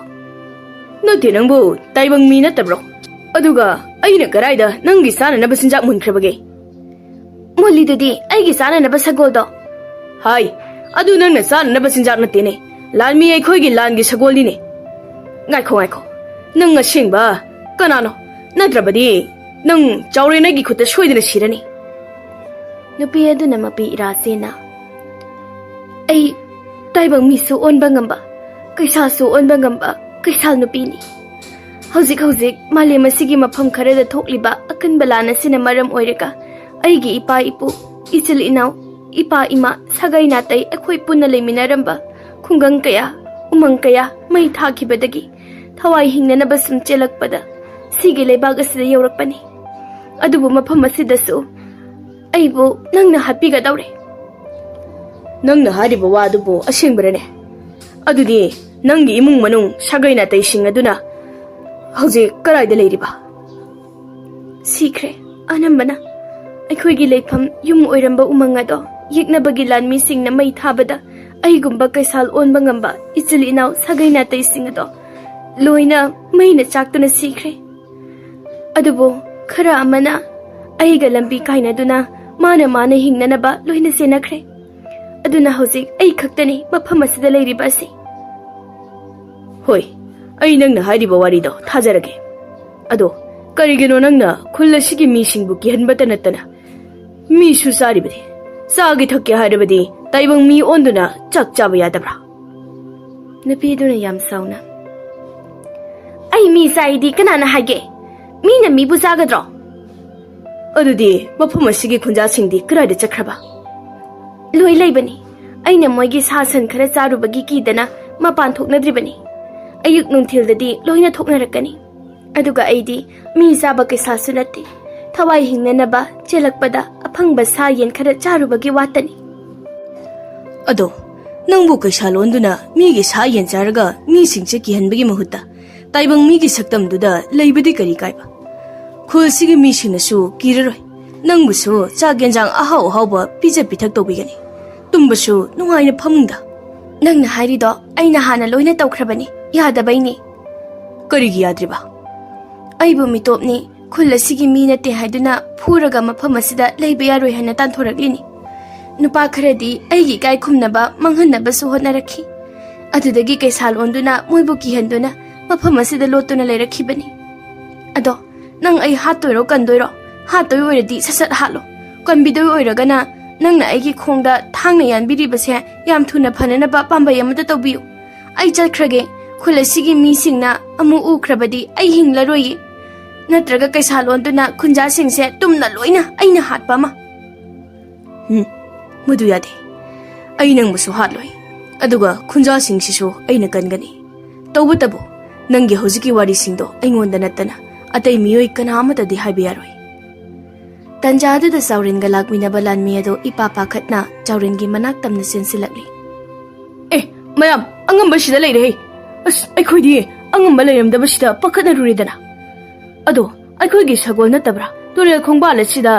ꯅꯠꯇꯦ, ꯅꯪꯕꯨ ꯇꯥꯏꯕꯪ ꯃꯤ ꯅꯠꯇꯕ꯭ꯔꯣ? ꯑꯗꯨꯒ ꯑꯩꯅ ꯀꯗꯥꯏꯗ ꯅꯪꯒꯤ ꯆꯥꯅꯅꯕ ꯆꯤꯟꯖꯥꯛ ꯃꯨꯟꯈ꯭ꯔꯕꯒꯦ? ꯃꯨꯜꯂꯤꯗꯨꯗꯤ ꯑꯩꯒꯤ ꯆꯥꯅꯅꯕ ꯁꯒꯣꯜꯗꯣ꯫ ꯍꯥꯏ, ꯑꯗꯨ ꯅꯪꯅ ꯆꯥꯅꯅꯕ ꯆꯤꯟꯖꯥꯛ ꯅꯠꯇꯦꯅꯦ, ꯂꯥꯟꯃꯤ ꯑꯩꯈꯣꯏꯒꯤ ꯂꯥꯟꯒꯤ ꯁꯒꯣꯜꯅꯤꯅꯦ꯫ ꯉꯥꯏꯈꯣ, ꯉꯥꯏꯈꯣ, ꯅꯪ ꯑꯁꯦꯡꯕ ꯀꯅꯥꯅꯣ? ꯅꯠꯇ꯭ꯔꯕꯗꯤ ꯅꯪ ꯆꯥꯎꯔꯦꯟ ꯑꯩꯒꯤ ꯈꯨꯠꯇ ꯁꯣꯏꯗꯅ ꯁꯤꯔꯅꯤ꯫ ꯅꯨꯄꯤ ꯑꯗꯨꯅ ꯃꯄꯤ ꯏꯔꯥ ꯆꯦꯟꯅ, ꯑꯩ ꯇꯥꯏꯕꯪ ꯃꯤꯁꯨ ꯑꯣꯟꯕ ꯉꯝꯕ, ꯀꯩꯁꯥꯁꯨ ꯑꯣꯟꯕ ꯉꯝꯕ ꯀꯩꯁꯥꯜ ꯅꯨꯄꯤꯅꯤ꯫ ꯍꯧꯖꯤꯛ ꯍꯧꯖꯤꯛ ꯃꯥꯂꯦꯝ ꯑꯁꯤꯒꯤ ꯃꯐꯝ ꯈꯔꯗ ꯊꯣꯛꯂꯤꯕ ꯑꯀꯟꯕ ꯂꯥꯟ ꯑꯁꯤꯅ ꯃꯔꯝ ꯑꯣꯏꯔꯒ ꯑꯩꯒꯤ ꯏꯄꯥ ꯏꯄꯨ, ꯏꯆꯤꯜ ꯏꯅꯥꯎ, ꯏꯄꯥ ꯏꯃꯥ, ꯁꯥꯒꯩ ꯅꯥꯇꯩ, ꯑꯩꯈꯣꯏ ꯄꯨꯟꯅ ꯂꯩꯃꯤꯟꯅꯔꯝꯕ ꯈꯨꯡꯒꯪ ꯀꯌꯥ, ꯎꯃꯪ ꯀꯌꯥ ꯃꯩ ꯊꯥꯈꯤꯕꯗꯒꯤ ꯊꯋꯥꯏ ꯍꯤꯡꯅꯅꯕ ꯁꯨꯝ ꯆꯦꯜꯂꯛꯄꯗ ꯁꯤꯒꯤ ꯂꯩꯕꯥꯛ ꯑꯁꯤꯗ ꯌꯧꯔꯛꯄꯅꯤ꯫ ꯑꯗꯨꯕꯨ ꯃꯐꯝ ꯑꯁꯤꯗꯁꯨ ꯑꯩꯕꯨ ꯅꯪꯅ ꯍꯥꯠꯄꯤꯒꯗꯧꯔꯦ꯫ ꯅꯪꯅ ꯍꯥꯏꯔꯤꯕ ꯋꯥ ꯑꯗꯨꯕꯨ ꯑꯁꯦꯡꯕꯔꯅꯦ? ꯑꯗꯨꯗꯤ ꯅꯪꯒꯤ ꯏꯃꯨꯡ ꯃꯅꯨꯡ, ꯁꯥꯒꯩ ꯅꯥꯇꯩꯁꯤꯡ ꯑꯗꯨꯅ ꯍꯧꯖꯤꯛ ꯀꯗꯥꯏꯗ ꯂꯩꯔꯤꯕ? ꯁꯤꯈ꯭ꯔꯦ꯫ ꯑꯅꯝꯕꯅ ꯑꯩꯈꯣꯏꯒꯤ ꯂꯩꯐꯝ ꯌꯨꯝ ꯑꯣꯏꯔꯝꯕ ꯎꯃꯪ ꯑꯗꯣ ꯌꯦꯛꯅꯕꯒꯤ ꯂꯥꯟꯃꯤꯁꯤꯡꯅ ꯃꯩ ꯊꯥꯕꯗ ꯑꯩꯒꯨꯝꯕ ꯀꯩꯁꯥꯜ ꯑꯣꯟꯕ ꯉꯝꯕ ꯏꯆꯤꯜ ꯏꯅꯥꯎ, ꯁꯥꯒꯩ ꯅꯥꯇꯩꯁꯤꯡ ꯑꯗꯣ ꯂꯣꯏꯅ ꯃꯩꯅ ꯆꯥꯛꯇꯨꯅ ꯁꯤꯈ꯭ꯔꯦ꯫ ꯑꯗꯨꯕꯨ ꯈꯔ ꯑꯃꯅ ꯑꯩꯒ ꯂꯝꯕꯤ ꯀꯥꯏꯅꯗꯨꯅ ꯃꯥꯅ ꯃꯥꯅ ꯍꯤꯡꯅꯅꯕ ꯂꯣꯏꯅ ꯆꯦꯟꯅꯈ꯭ꯔꯦ꯫ ꯑꯗꯨꯅ ꯍꯧꯖꯤꯛ ꯑꯩ ꯈꯛꯇꯅꯤ ꯃꯐꯝ ꯑꯁꯤꯗ ꯂꯩꯔꯤꯕ ꯑꯁꯤ꯫ ꯍꯣꯏ, ꯑꯩ ꯅꯪꯅ ꯍꯥꯏꯔꯤꯕ ꯋꯥꯔꯤꯗꯣ ꯊꯥꯖꯔꯒꯦ꯫ ꯑꯗꯣ ꯀꯔꯤꯒꯤꯅꯣ ꯅꯪꯅ ꯈꯨꯜ ꯑꯁꯤꯒꯤ ꯃꯤꯁꯤꯡꯕꯨ ꯀꯤꯍꯟꯕꯇ ꯅꯠꯇꯅ ꯃꯤꯁꯨ ꯆꯥꯔꯤꯕꯗꯤ? ꯆꯥꯒꯦ ꯊꯛꯀꯦ ꯍꯥꯏꯔꯕꯗꯤ ꯇꯥꯏꯕꯪ ꯃꯤ ꯑꯣꯟꯗꯨꯅ ꯆꯥꯛ ꯆꯥꯕ ꯌꯥꯗꯕ꯭ꯔꯥ? ꯅꯨꯄꯤꯗꯨꯅ ꯌꯥꯝ ꯁꯥꯎꯅ, "ꯑꯩ ꯃꯤ ꯆꯥꯏꯗꯤ ꯀꯅꯥꯅ ꯍꯥꯏꯒꯦ? ꯃꯤꯅ ꯃꯤꯕꯨ ꯆꯥꯒꯗ꯭ꯔꯣ?" "ꯑꯗꯨꯗꯤ ꯃꯐꯝ ꯑꯁꯤꯒꯤ ꯈꯨꯟꯖꯥꯁꯤꯡꯗꯤ ꯀꯗꯥꯏꯗ ꯆꯠꯈ꯭ꯔꯕ?" "ꯂꯣꯏ ꯂꯩꯕꯅꯤ꯫ ꯑꯩꯅ ꯃꯣꯏꯒꯤ ꯁꯥ ꯁꯟ ꯈꯔ ꯆꯥꯔꯨꯕꯒꯤ ꯀꯤꯗꯅ ꯃꯄꯥꯟ ꯊꯣꯛꯅꯗ꯭ꯔꯤꯕꯅꯤ꯫ ꯑꯌꯨꯛ ꯅꯨꯡꯊꯤꯜꯗꯗꯤ ꯂꯣꯏꯅ ꯊꯣꯛꯅꯔꯛꯀꯅꯤ꯫ ꯑꯗꯨꯒ ꯑꯩꯗꯤ ꯃꯤ ꯆꯥꯕ ꯀꯩꯁꯥꯁꯨ ꯅꯠꯇꯦ, ꯊꯋꯥꯏ ꯍꯤꯡꯅꯅꯕ ꯆꯦꯜꯂꯛꯄꯗ ꯑꯐꯪꯕ ꯁꯥ ꯌꯦꯟ ꯈꯔ ꯆꯥꯔꯨꯕꯒꯤ ꯋꯥꯇꯅꯤ꯫ ꯑꯗꯣ, ꯅꯪꯕꯨ ꯀꯩꯁꯥ ꯂꯣꯟꯗꯨꯅ ꯃꯤꯒꯤ ꯁꯥ ꯌꯦꯟ ꯆꯥꯔꯒ ꯃꯤꯁꯤꯡꯁꯦ ꯀꯤꯍꯟꯕꯒꯤ ꯃꯍꯨꯠꯇ ꯇꯥꯏꯕꯪ ꯃꯤꯒꯤ ꯁꯛꯇꯝꯗꯨꯗ ꯂꯩꯕꯗꯤ ꯀꯔꯤ ꯀꯥꯏꯕ? ꯈꯨꯜꯁꯤꯒꯤ ꯃꯤꯁꯤꯡꯅꯁꯨ ꯀꯤꯔꯔꯣꯏ꯫ ꯅꯪꯕꯨꯁꯨ ꯆꯥꯛ ꯌꯦꯟꯖꯥꯡ ꯑꯍꯥꯎ ꯑꯍꯥꯎꯕ ꯄꯤꯖ ꯄꯤꯊꯛ ꯇꯧꯕꯤꯒꯅꯤ꯫ ꯇꯨꯝꯕꯁꯨ ꯅꯨꯡꯉꯥꯏꯅ ꯐꯃꯨꯡꯗ꯫ ꯅꯪꯅ ꯍꯥꯏꯔꯤꯗꯣ ꯑꯩꯅ ꯍꯥꯟꯅ ꯂꯣꯏꯅ ꯇꯧꯈ꯭ꯔꯕꯅꯤ, ꯌꯥꯗꯕꯩꯅꯤ꯫ ꯀꯔꯤꯒꯤ ꯌꯥꯗ꯭ꯔꯤꯕ? ꯑꯩꯕꯨ ꯃꯤꯇꯣꯞꯅꯤ, ꯈꯨꯜ ꯑꯁꯤꯒꯤ ꯃꯤ ꯅꯠꯇꯦ ꯍꯥꯏꯗꯨꯅ ꯐꯨꯔꯒ ꯃꯐꯝ ꯑꯁꯤꯗ ꯂꯩꯕ ꯌꯥꯔꯣꯏ ꯍꯥꯏꯅ ꯇꯥꯟꯊꯣꯔꯛꯂꯤꯅꯤ꯫ ꯅꯨꯄꯥ ꯈꯔꯗꯤ ꯑꯩꯒꯤ ꯏꯀꯥꯏ ꯈꯨꯝꯅꯕ ꯃꯥꯡꯍꯟꯅꯕꯁꯨ ꯍꯣꯠꯅꯔꯛꯈꯤ꯫ ꯑꯗꯨꯗꯒꯤ ꯀꯩꯁꯥꯜ ꯑꯣꯟꯗꯨꯅ ꯃꯣꯏꯕꯨ ꯀꯤꯍꯟꯗꯨꯅ ꯃꯐꯝ ꯑꯁꯤꯗ ꯂꯣꯠꯇꯨꯅ ꯂꯩꯔꯛꯈꯤꯕꯅꯤ꯫ ꯑꯗꯣ, ꯅꯪ ꯑꯩ ꯍꯥꯠꯇꯣꯏꯔꯣ ꯀꯟꯗꯣꯏꯔꯣ? ꯍꯥꯠꯇꯣꯏ ꯑꯣꯏꯔꯗꯤ ꯁꯠ ꯁꯠ ꯍꯥꯠꯂꯣ꯫ ꯀꯟꯕꯤꯗꯣꯏ ꯑꯣꯏꯔꯒꯅ ꯅꯪꯅ ꯑꯩꯒꯤ ꯈꯣꯡꯗ ꯊꯥꯡꯅ ꯌꯥꯟꯕꯤꯔꯤꯕꯁꯦ ꯌꯥꯝ ꯊꯨꯅ ꯐꯅꯅꯕ ꯄꯥꯝꯕꯩ ꯑꯃꯇ ꯇꯧꯕꯤꯌꯨ꯫ ꯑꯩ ꯆꯠꯈ꯭ꯔꯒꯦ꯫ ꯈꯨꯜ ꯑꯁꯤꯒꯤ ꯃꯤꯁꯤꯡꯅ ꯑꯃꯨꯛ ꯎꯈ꯭ꯔꯕꯗꯤ ꯑꯩ ꯍꯤꯡꯂꯔꯣꯏꯌꯦ꯫ ꯅꯠꯇ꯭ꯔꯒ ꯀꯩꯁꯥꯜ ꯑꯣꯟꯗꯨꯅ ꯈꯨꯟꯖꯥꯁꯤꯡꯁꯦ ꯇꯨꯝꯅ ꯂꯣꯏꯅ ꯑꯩꯅ ꯍꯥꯠꯄ ꯑꯃ꯫ ꯎꯝ, ꯃꯗꯨ ꯌꯥꯗꯦ꯫ ꯑꯩ ꯅꯪꯕꯨꯁꯨ ꯍꯥꯠꯂꯣꯏ꯫ ꯑꯗꯨꯒ ꯈꯨꯟꯖꯥꯁꯤꯡꯁꯤꯁꯨ ꯑꯩꯅ ꯀꯟꯒꯅꯤ꯫ ꯇꯧꯕꯇꯕꯨ, ꯅꯪꯒꯤ ꯍꯧꯖꯤꯛꯀꯤ ꯋꯥꯔꯤꯁꯤꯡꯗꯣ ꯑꯩꯉꯣꯟꯗ ꯅꯠꯇꯅ ꯑꯇꯩ ꯃꯤꯑꯣꯏ ꯀꯅꯥ ꯑꯃꯠꯇꯗꯤ ꯍꯥꯏꯕ ꯌꯥꯔꯣꯏ꯫ ꯇꯟꯖꯥ ꯑꯗꯨꯗ ꯆꯥꯎꯔꯦꯟꯒ ꯂꯥꯛꯃꯤꯟꯅꯕ ꯂꯥꯟꯃꯤ ꯑꯗꯣ ꯏꯄꯥ ꯄꯥꯈꯠꯅ ꯆꯥꯎꯔꯦꯟꯒꯤ ꯃꯅꯥꯛ ꯇꯝꯅ ꯆꯦꯟꯁꯤꯜꯂꯛꯂꯤ꯫ ꯑꯦ, ꯃꯌꯥꯝ, ꯑꯉꯝꯕ ꯁꯤꯗ ꯂꯩꯔꯦ꯫ ꯑꯁ, ꯑꯩꯈꯣꯏꯗꯤ ꯑꯉꯝꯕ ꯂꯩꯔꯝꯗꯕꯁꯤꯗ ꯄꯥꯈꯠꯅꯔꯨꯔꯦꯗꯅ꯫ ꯑꯗꯣ, ꯑꯩꯈꯣꯏꯒꯤ ꯁꯒꯣꯜ ꯅꯠꯇꯕ꯭ꯔꯥ ꯇꯨꯔꯦꯜ ꯈꯣꯡꯕꯥꯜ ꯑꯁꯤꯗ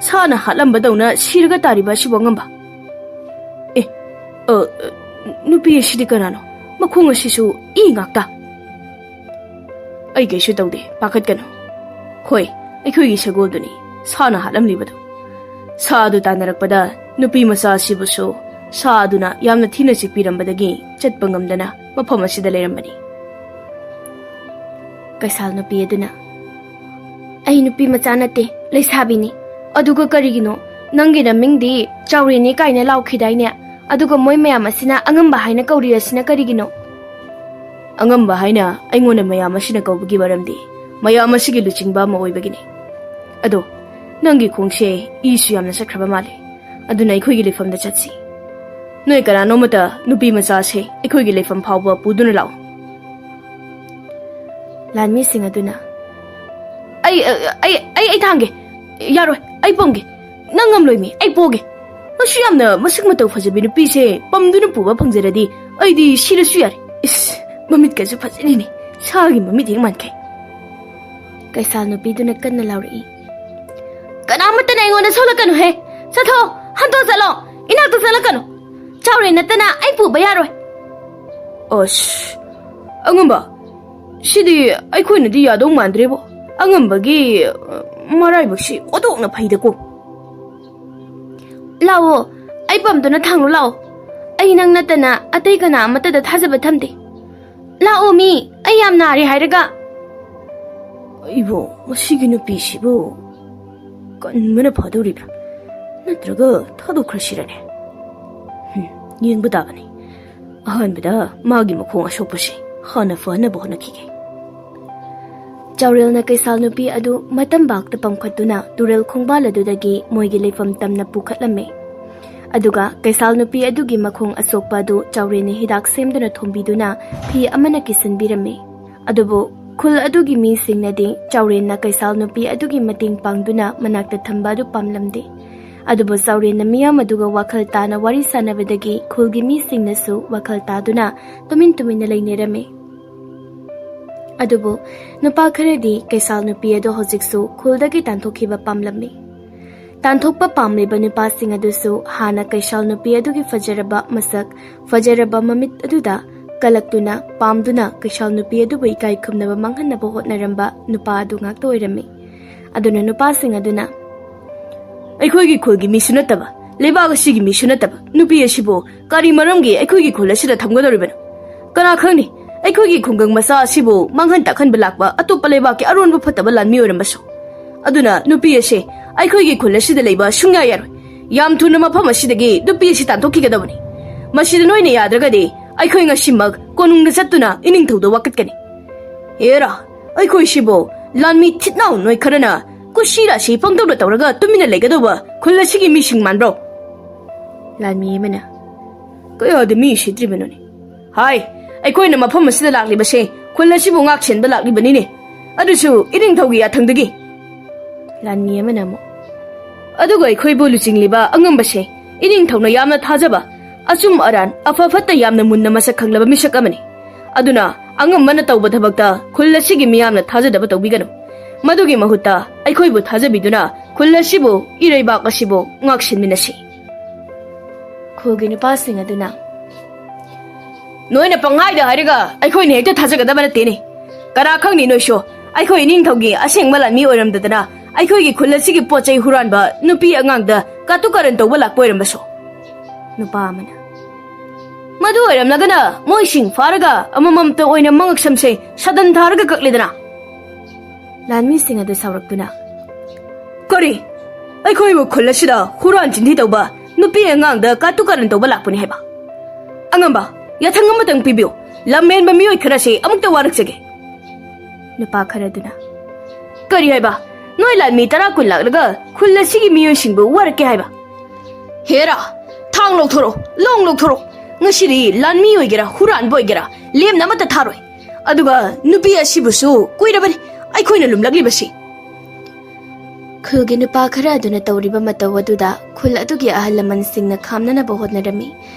ꯁꯥꯅ ꯍꯥꯠꯂꯝꯕꯗꯧꯅ ꯁꯤꯔꯒ ꯇꯥꯔꯤꯕ ꯑꯁꯤꯕꯨ ꯑꯉꯝꯕ? ꯑꯦ, ꯑ, ꯅꯨꯄꯤ ꯑꯁꯤꯗꯤ ꯀꯅꯥꯅꯣ? ꯃꯈꯣꯡ ꯑꯁꯤꯁꯨ ꯏ ꯉꯥꯛꯇ꯫ ꯑꯩ ꯀꯩꯁꯨ ꯇꯧꯗꯦ, ꯄꯥꯈꯠꯀꯅꯨ꯫ ꯍꯣꯏ, ꯑꯩꯈꯣꯏꯒꯤ ꯁꯒꯣꯜꯗꯨꯅꯤ ꯁꯥꯅ ꯍꯥꯠꯂꯝꯂꯤꯕꯗꯨ꯫ ꯁꯥ ꯑꯗꯨ ꯇꯥꯟꯅꯔꯛꯄꯗ ꯅꯨꯄꯤ ꯃꯆꯥ ꯑꯁꯤꯕꯨꯁꯨ ꯁꯥ ꯑꯗꯨꯅ ꯌꯥꯝꯅ ꯊꯤꯅ ꯆꯤꯛꯄꯤꯔꯝꯕꯗꯒꯤ ꯆꯠꯄ ꯉꯝꯗꯅ ꯃꯐꯝ ꯑꯁꯤꯗ ꯂꯩꯔꯝꯕꯅꯤ꯫ ꯀꯩꯁꯥꯜ ꯅꯨꯄꯤ ꯑꯗꯨꯅ, "ꯑꯩ ꯅꯨꯄꯤ ꯃꯆꯥ ꯅꯠꯇꯦ, ꯂꯩꯁꯥꯕꯤꯅꯤ꯫ ꯑꯗꯨꯒ ꯀꯔꯤꯒꯤꯅꯣ ꯅꯪꯒꯤ ꯅꯃꯤꯡꯗꯤ ꯆꯥꯎꯔꯦꯟꯅꯤ ꯀꯥꯏꯅ ꯂꯥꯎꯈꯤꯗꯥꯏꯅꯦ? ꯑꯗꯨꯒ ꯃꯣꯏ ꯃꯌꯥꯝ ꯑꯁꯤꯅ ꯑꯉꯝꯕ ꯍꯥꯏꯅ ꯀꯧꯔꯤꯕꯁꯤꯅ ꯀꯔꯤꯒꯤꯅꯣ?" ꯑꯉꯝꯕ ꯍꯥꯏꯅ ꯑꯩꯉꯣꯟꯗ ꯃꯌꯥꯝ ꯑꯁꯤꯅ ꯀꯧꯕꯒꯤ ꯃꯔꯝꯗꯤ ꯃꯌꯥꯝ ꯑꯁꯤꯒꯤ ꯂꯨꯆꯤꯡꯕ ꯑꯃ ꯑꯣꯏꯕꯒꯤꯅꯤ꯫ ꯑꯗꯣ, ꯅꯪꯒꯤ ꯈꯣꯡꯁꯦ ꯏꯁꯨ ꯌꯥꯝꯅ ꯆꯠꯈ꯭ꯔꯕ ꯃꯥꯜꯂꯦ꯫ ꯑꯗꯨꯅ ꯑꯩꯈꯣꯏꯒꯤ ꯂꯩꯐꯝꯗ ꯆꯠꯁꯤ꯫ ꯅꯣꯏ ꯀꯅꯥꯅꯣꯃꯇ ꯅꯨꯄꯤ ꯃꯆꯥꯁꯦ ꯑꯩꯈꯣꯏꯒꯤ ꯂꯩꯐꯝ ꯐꯥꯎꯕ ꯄꯨꯗꯨꯅ ꯂꯥꯛꯎ꯫ ꯂꯥꯟꯃꯤꯁꯤꯡ ꯑꯗꯨꯅ, "ꯑꯩ, ꯑꯩ, ꯑꯩ, ꯑꯩ ꯊꯥꯡꯒꯦ꯫ ꯌꯥꯔꯣꯏ, ꯑꯩ ꯄꯝꯒꯦ꯫ ꯅꯪ ꯉꯝꯂꯣꯏꯃꯤ, ꯑꯩ ꯄꯣꯒꯦ꯫ ꯑꯁꯨ ꯌꯥꯝꯅ ꯃꯁꯛ ꯃꯇꯧ ꯐꯖꯕꯤ ꯅꯨꯄꯤꯁꯦ ꯄꯝꯗꯨꯅ ꯄꯨꯕ ꯐꯪꯖꯔꯗꯤ ꯑꯩꯗꯤ ꯁꯤꯔꯁꯨ ꯌꯥꯔꯦ꯫ ꯏꯁ, ꯃꯃꯤꯠꯀꯁꯨ ꯐꯖꯔꯤꯅꯦ, ꯁꯥꯒꯤ ꯃꯃꯤꯠ ꯍꯦꯛ ꯃꯥꯟꯈꯩ"꯫ ꯀꯩꯁꯥꯜ ꯅꯨꯄꯤꯗꯨꯅ ꯀꯟꯅ ꯂꯥꯎꯔꯛꯏ, "ꯀꯅꯥꯃꯠꯇꯅ ꯑꯩꯉꯣꯟꯗ ꯁꯣꯛꯂꯛꯀꯅꯨꯍꯦ! ꯆꯠꯊꯣꯛ! ꯍꯟꯗꯣꯛ ꯆꯠꯂꯣ! ꯏꯅꯥꯛꯇ ꯆꯠꯂꯛꯀꯅꯨ! ꯆꯥꯎꯔꯦ ꯅꯠꯇꯅ ꯑꯩ ꯄꯨꯕ ꯌꯥꯔꯣꯏ!" ꯑꯁ, ꯑꯉꯝꯕ, ꯁꯤꯗꯤ ꯑꯩꯈꯣꯏꯅꯗꯤ ꯌꯥꯗꯧ ꯃꯥꯟꯗ꯭ꯔꯦꯕꯣ꯫ ꯑꯉꯝꯕꯒꯤ, ꯑ, ꯃꯔꯥꯏꯕꯛꯁꯤ ꯑꯣꯟꯊꯣꯛꯅ ꯐꯩꯗꯀꯣ꯫ "ꯂꯥꯛꯑꯣ, ꯑꯩ ꯄꯝꯗꯨꯅ ꯊꯥꯡꯂꯨ ꯂꯥꯛꯑꯣ꯫ ꯑꯩ ꯅꯪ ꯅꯠꯇꯅ ꯑꯇꯩ ꯀꯅꯥ ꯑꯃꯠꯇꯗ ꯊꯥꯖꯕ ꯊꯝꯗꯦ꯫ ꯂꯥꯛꯑꯣ ꯃꯤ, ꯑꯩ ꯌꯥꯝ ꯅꯥꯔꯦ ꯍꯥꯏꯔꯒ!" ꯑꯩꯕꯨ ꯃꯁꯤꯒꯤ ꯅꯨꯄꯤꯁꯤꯕꯨ ꯀꯟꯕꯅ ꯐꯗꯧꯔꯤꯕ꯭ꯔꯥ? ꯅꯠꯇ꯭ꯔꯒ ꯊꯥꯗꯣꯛꯈ꯭ꯔꯁꯤꯔꯅꯦ? ꯍꯨꯝ, ꯌꯦꯡꯕ ꯇꯥꯕꯅꯤ꯫ ꯑꯍꯥꯟꯕꯗ ꯃꯥꯒꯤ ꯃꯈꯣꯡ ꯑꯁꯣꯛꯄꯁꯤ ꯍꯥꯟꯅ ꯐꯅꯕ ꯍꯣꯠꯅꯈꯤꯒꯦ꯫ ꯆꯥꯎꯔꯦꯜꯅ ꯀꯩꯁꯥꯜ ꯅꯨꯄꯤ ꯑꯗꯨ ꯃꯇꯝꯕꯥꯛꯇ ꯄꯝꯈꯠꯇꯨꯅ ꯇꯨꯔꯦꯜ ꯈꯣꯡꯕꯥꯜ ꯑꯗꯨꯗꯒꯤ ꯃꯣꯏꯒꯤ ꯂꯩꯐꯝ ꯇꯝꯅ ꯄꯨꯈꯠꯂꯝꯃꯤ꯫ ꯑꯗꯨꯒ ꯀꯩꯁꯥꯜ ꯅꯨꯄꯤ ꯑꯗꯨꯒꯤ ꯃꯈꯣꯡ ꯑꯁꯣꯛꯄ ꯑꯗꯨ ꯆꯥꯎꯔꯦꯜꯅ ꯍꯤꯗꯥꯛ ꯁꯦꯝꯗꯨꯅ ꯊꯣꯝꯕꯤꯗꯨꯅ ꯐꯤ ꯑꯃꯅ ꯀꯤꯁꯤꯟꯕꯤꯔꯝꯃꯤ꯫ ꯑꯗꯨꯕꯨ ꯈꯨꯜ ꯑꯗꯨꯒꯤ ꯃꯤꯁꯤꯡꯅꯗꯤ ꯆꯥꯎꯔꯦꯟꯅ ꯀꯩꯁꯥꯜ ꯅꯨꯄꯤ ꯑꯗꯨꯒꯤ ꯃꯇꯦꯡ ꯄꯥꯡꯗꯨꯅ ꯃꯅꯥꯛꯇ ꯊꯝꯕ ꯑꯗꯨ ꯄꯥꯝꯂꯝꯗꯦ꯫ ꯑꯗꯨꯕꯨ ꯆꯥꯎꯔꯦꯟꯅ ꯃꯤꯌꯥꯝ ꯑꯗꯨꯒ ꯋꯥꯈꯜ ꯇꯥꯅ ꯋꯥꯔꯤ ꯁꯥꯟꯅꯕꯗꯒꯤ ꯈꯨꯜꯒꯤ ꯃꯤꯁꯤꯡꯅꯁꯨ ꯋꯥꯈꯜ ꯇꯥꯗꯨꯅ ꯇꯨꯃꯤꯟ ꯇꯨꯃꯤꯟꯅ ꯂꯩꯅꯔꯝꯃꯤ꯫ ꯑꯗꯨꯕꯨ ꯅꯨꯄꯥ ꯈꯔꯗꯤ ꯀꯩꯁꯥꯜ ꯅꯨꯄꯤ ꯑꯗꯨ ꯍꯧꯖꯤꯛꯁꯨ ꯈꯨꯜꯗꯒꯤ ꯇꯥꯟꯊꯣꯛꯈꯤꯕ ꯄꯥꯝꯂꯝꯃꯤ꯫ ꯇꯥꯟꯊꯣꯛꯄ ꯄꯥꯝꯂꯤꯕ ꯅꯨꯄꯥꯁꯤꯡ ꯑꯗꯨꯁꯨ ꯍꯥꯟꯅ ꯀꯩꯁꯥꯜ ꯅꯨꯄꯤ ꯑꯗꯨꯒꯤ ꯐꯖꯔꯕ ꯃꯁꯛ, ꯐꯖꯔꯕ ꯃꯃꯤꯠ ꯑꯗꯨꯗ ꯀꯜꯂꯛꯇꯨꯅ, ꯄꯥꯝꯗꯨꯅ ꯀꯩꯁꯥꯜ ꯅꯨꯄꯤ ꯑꯗꯨꯕꯨ ꯏꯀꯥꯏ ꯈꯨꯝꯅꯕ ꯃꯥꯡꯍꯟꯅꯕ ꯍꯣꯠꯅꯔꯝꯕ ꯅꯨꯄꯥ ꯑꯗꯨ ꯉꯥꯛꯇ ꯑꯣꯏꯔꯝꯃꯤ꯫ ꯑꯗꯨꯅ ꯅꯨꯄꯥꯁꯤꯡ ꯑꯗꯨꯅ, "ꯑꯩꯈꯣꯏꯒꯤ ꯈꯨꯜꯒꯤ ꯃꯤꯁꯨ ꯅꯠꯇꯕ, ꯂꯩꯕꯥꯛ ꯑꯁꯤꯒꯤ ꯃꯤꯁꯨ ꯅꯠꯇꯕ ꯅꯨꯄꯤ ꯑꯁꯤꯕꯨ ꯀꯔꯤ ꯃꯔꯝꯒꯤ ꯑꯩꯈꯣꯏꯒꯤ ꯈꯨꯜ ꯑꯁꯤꯗ ꯊꯝꯒꯗꯧꯔꯤꯕꯅꯣ? ꯀꯅꯥ ꯈꯪꯅꯤ, ꯑꯩꯈꯣꯏꯒꯤ ꯈꯨꯡꯒꯪ ꯃꯆꯥ ꯑꯁꯤꯕꯨ ꯃꯥꯡꯍꯟ ꯇꯥꯛꯍꯟꯕ ꯂꯥꯛꯄ ꯑꯇꯣꯞꯄ ꯂꯩꯕꯥꯛꯀꯤ ꯑꯔꯣꯟꯕ ꯐꯠꯇꯕ ꯂꯥꯟꯃꯤ ꯑꯣꯏꯔꯝꯕꯁꯨ꯫ ꯑꯗꯨꯅ ꯅꯨꯄꯤ ꯑꯁꯤ ꯑꯩꯈꯣꯏꯒꯤ ꯈꯨꯜ ꯑꯁꯤꯗ ꯂꯩꯕ ꯁꯨꯡꯌꯥ ꯌꯥꯔꯣꯏ꯫ ꯌꯥꯝ ꯊꯨꯅ ꯃꯐꯝ ꯑꯁꯤꯗꯒꯤ ꯅꯨꯄꯤ ꯑꯁꯤ ꯇꯥꯟꯊꯣꯛꯈꯤꯒꯗꯕꯅꯤ꯫ ꯃꯁꯤꯗ ꯅꯣꯏꯅ ꯌꯥꯗ꯭ꯔꯒꯗꯤ ꯑꯩꯈꯣꯏ ꯉꯁꯤꯃꯛ ꯀꯣꯅꯨꯡꯗ ꯆꯠꯇꯨꯅ ꯏꯅꯤꯡꯊꯧꯗ ꯋꯥꯀꯠꯀꯅꯤ꯫ ꯍꯦꯔꯥ, ꯑꯩꯈꯣꯏꯁꯤꯕꯨ ꯂꯥꯟꯃꯤ ꯊꯤꯠꯅꯥꯎ ꯅꯣꯏ ꯈꯔꯅ ꯀꯨꯁꯤ ꯔꯥꯁꯤ ꯄꯪꯇꯧꯗ ꯇꯧꯔꯒ ꯇꯨꯃꯤꯟꯅ ꯂꯩꯒꯗꯧꯕ ꯈꯨꯜ ꯑꯁꯤꯒꯤ ꯃꯤꯁꯤꯡ ꯃꯥꯟꯕ꯭ꯔꯣ?" ꯂꯥꯟꯃꯤ ꯑꯃꯅ, ꯀꯌꯥꯗ ꯃꯤ ꯁꯤꯠꯇ꯭ꯔꯤꯕꯅꯣꯅꯦ? ꯍꯥꯏ, ꯑꯩꯈꯣꯏꯅ ꯃꯐꯝ ꯑꯁꯤꯗ ꯂꯥꯛꯂꯤꯕꯁꯦ ꯈꯨꯜ ꯑꯁꯤꯕꯨ ꯉꯥꯛ ꯁꯦꯟꯕ ꯂꯥꯛꯂꯤꯕꯅꯤꯅꯦ, ꯑꯗꯨꯁꯨ ꯏꯅꯤꯡꯊꯧꯒꯤ ꯌꯥꯊꯪꯗꯒꯤ꯫ ꯂꯥꯟꯃꯤ ꯑꯃꯅ ꯑꯃꯨꯛ, ꯑꯗꯨꯒ ꯑꯩꯈꯣꯏꯕꯨ ꯂꯨꯆꯤꯡꯂꯤꯕ ꯑꯉꯝꯕꯁꯦ ꯏꯅꯤꯡꯊꯧꯅ ꯌꯥꯝꯅ ꯊꯥꯖꯕ, ꯑꯆꯨꯝ ꯑꯔꯥꯟ, ꯑꯐ ꯐꯠꯇ ꯌꯥꯝꯅ ꯃꯨꯟꯅ ꯃꯁꯛ ꯈꯪꯂꯕ ꯃꯤꯁꯛ ꯑꯃꯅꯤ꯫ ꯑꯗꯨꯅ ꯑꯉꯝꯕꯅ ꯇꯧꯕ ꯊꯕꯛꯇ ꯈꯨꯜ ꯑꯁꯤꯒꯤ ꯃꯤꯌꯥꯝꯅ ꯊꯥꯖꯗꯕ ꯇꯧꯕꯤꯒꯅꯨ꯫ ꯃꯗꯨꯒꯤ ꯃꯍꯨꯠꯇ ꯑꯩꯈꯣꯏꯕꯨ ꯊꯥꯖꯕꯤꯗꯨꯅ ꯈꯨꯜ ꯑꯁꯤꯕꯨ, ꯏꯔꯩꯕꯥꯛ ꯑꯁꯤꯕꯨ ꯉꯥꯛꯁꯦꯟꯃꯤꯟꯅꯁꯤ꯫ ꯈꯨꯜꯒꯤ ꯅꯨꯄꯥꯁꯤꯡ ꯑꯗꯨꯅ, ꯅꯣꯏꯅ ꯄꯪꯍꯥꯏꯗ ꯍꯥꯏꯔꯒ ꯑꯩꯈꯣꯏꯅ ꯍꯦꯛꯇ ꯊꯥꯖꯒꯗꯕ ꯅꯠꯇꯦꯅꯦ꯫ ꯀꯅꯥ ꯈꯪꯅꯤ ꯅꯣꯏꯁꯨ ꯑꯩꯈꯣꯏ ꯏꯅꯤꯡꯊꯧꯒꯤ ꯑꯁꯦꯡꯕ ꯂꯥꯟꯃꯤ ꯑꯣꯏꯔꯝꯗꯗꯅ ꯑꯩꯈꯣꯏꯒꯤ ꯈꯨꯜ ꯑꯁꯤꯒꯤ ꯄꯣꯠ ꯆꯩ ꯍꯨꯔꯥꯟꯕ ꯅꯨꯄꯤ ꯑꯉꯥꯡꯗ ꯀꯥꯇꯨ ꯀꯥꯔꯟ ꯇꯧꯕ ꯂꯥꯛꯄ ꯑꯣꯏꯔꯝꯕꯁꯨ꯫ ꯅꯨꯄꯥ ꯑꯃꯅ, ꯃꯗꯨ ꯑꯣꯏꯔꯝꯂꯒꯅ ꯃꯣꯏꯁꯤꯡ ꯐꯥꯔꯒ ꯑꯃꯃꯝꯇ ꯑꯣꯏꯅ ꯃꯉꯛꯁꯝꯁꯦ ꯁꯥꯗꯟ ꯊꯥꯔꯒ ꯀꯛꯂꯦꯗꯅ꯫ ꯂꯥꯟꯃꯤꯁꯤꯡ ꯑꯗꯨ ꯁꯥꯎꯔꯛꯇꯨꯅ, ꯀꯔꯤ? ꯑꯩꯈꯣꯏꯕꯨ ꯈꯨꯜ ꯑꯁꯤꯗ ꯍꯨꯔꯥꯟ ꯆꯤꯟꯊꯤ ꯇꯧꯕ, ꯅꯨꯄꯤ ꯑꯉꯥꯡꯗ ꯀꯥꯇꯨ ꯀꯥꯔꯟ ꯇꯧꯕ ꯂꯥꯛꯄꯅꯤ ꯍꯥꯏꯕ? ꯑꯉꯝꯕ, ꯌꯥꯊꯪ ꯑꯃꯇꯪ ꯄꯤꯕꯤꯌꯨ꯫ ꯂꯝꯍꯦꯟꯕ ꯃꯤꯑꯣꯏ ꯈꯔꯁꯤ ꯑꯃꯨꯛꯇ ꯋꯥꯔꯛꯆꯒꯦ꯫ ꯅꯨꯄꯥ ꯈꯔꯗꯨꯅ, ꯀꯔꯤ ꯍꯥꯏꯕ? ꯅꯣꯏ ꯂꯥꯟꯃꯤ ꯇꯔꯥ ꯀꯨꯟ ꯂꯥꯛꯂꯒ ꯈꯨꯜ ꯑꯁꯤꯒꯤ ꯃꯤꯑꯣꯏꯁꯤꯡꯕꯨ ꯋꯥꯔꯛꯀꯦ ꯍꯥꯏꯕ? ꯍꯦꯔꯥ, ꯊꯥꯡ ꯂꯧꯊꯣꯔꯛꯑꯣ, ꯂꯣꯡ ꯂꯧꯊꯣꯔꯛꯑꯣ꯫ ꯉꯁꯤꯗꯤ ꯂꯥꯟꯃꯤ ꯑꯣꯏꯒꯦꯔꯥ, ꯍꯨꯔꯥꯟꯕ ꯑꯣꯏꯒꯦꯔꯥ, ꯂꯦꯝꯅ ꯑꯃꯠꯇ ꯊꯥꯔꯣꯏ꯫ ꯑꯗꯨꯒ ꯅꯨꯄꯤ ꯑꯁꯤꯕꯨꯁꯨ ꯀꯨꯏꯔꯕꯅꯤ ꯑꯩꯈꯣꯏꯅ ꯂꯨꯝꯂꯛꯂꯤꯕꯁꯤ꯫ ꯈꯨꯜꯒꯤ ꯅꯨꯄꯥ ꯈꯔ ꯑꯗꯨꯅ ꯇꯧꯔꯤꯕ ꯃꯇꯧ ꯑꯗꯨꯗ ꯈꯨꯜ ꯑꯗꯨꯒꯤ ꯑꯍꯜ ꯂꯃꯟꯁꯤꯡꯅ ꯈꯥꯝꯅꯅꯕ ꯍꯣꯠꯅꯔꯝꯃꯤ꯫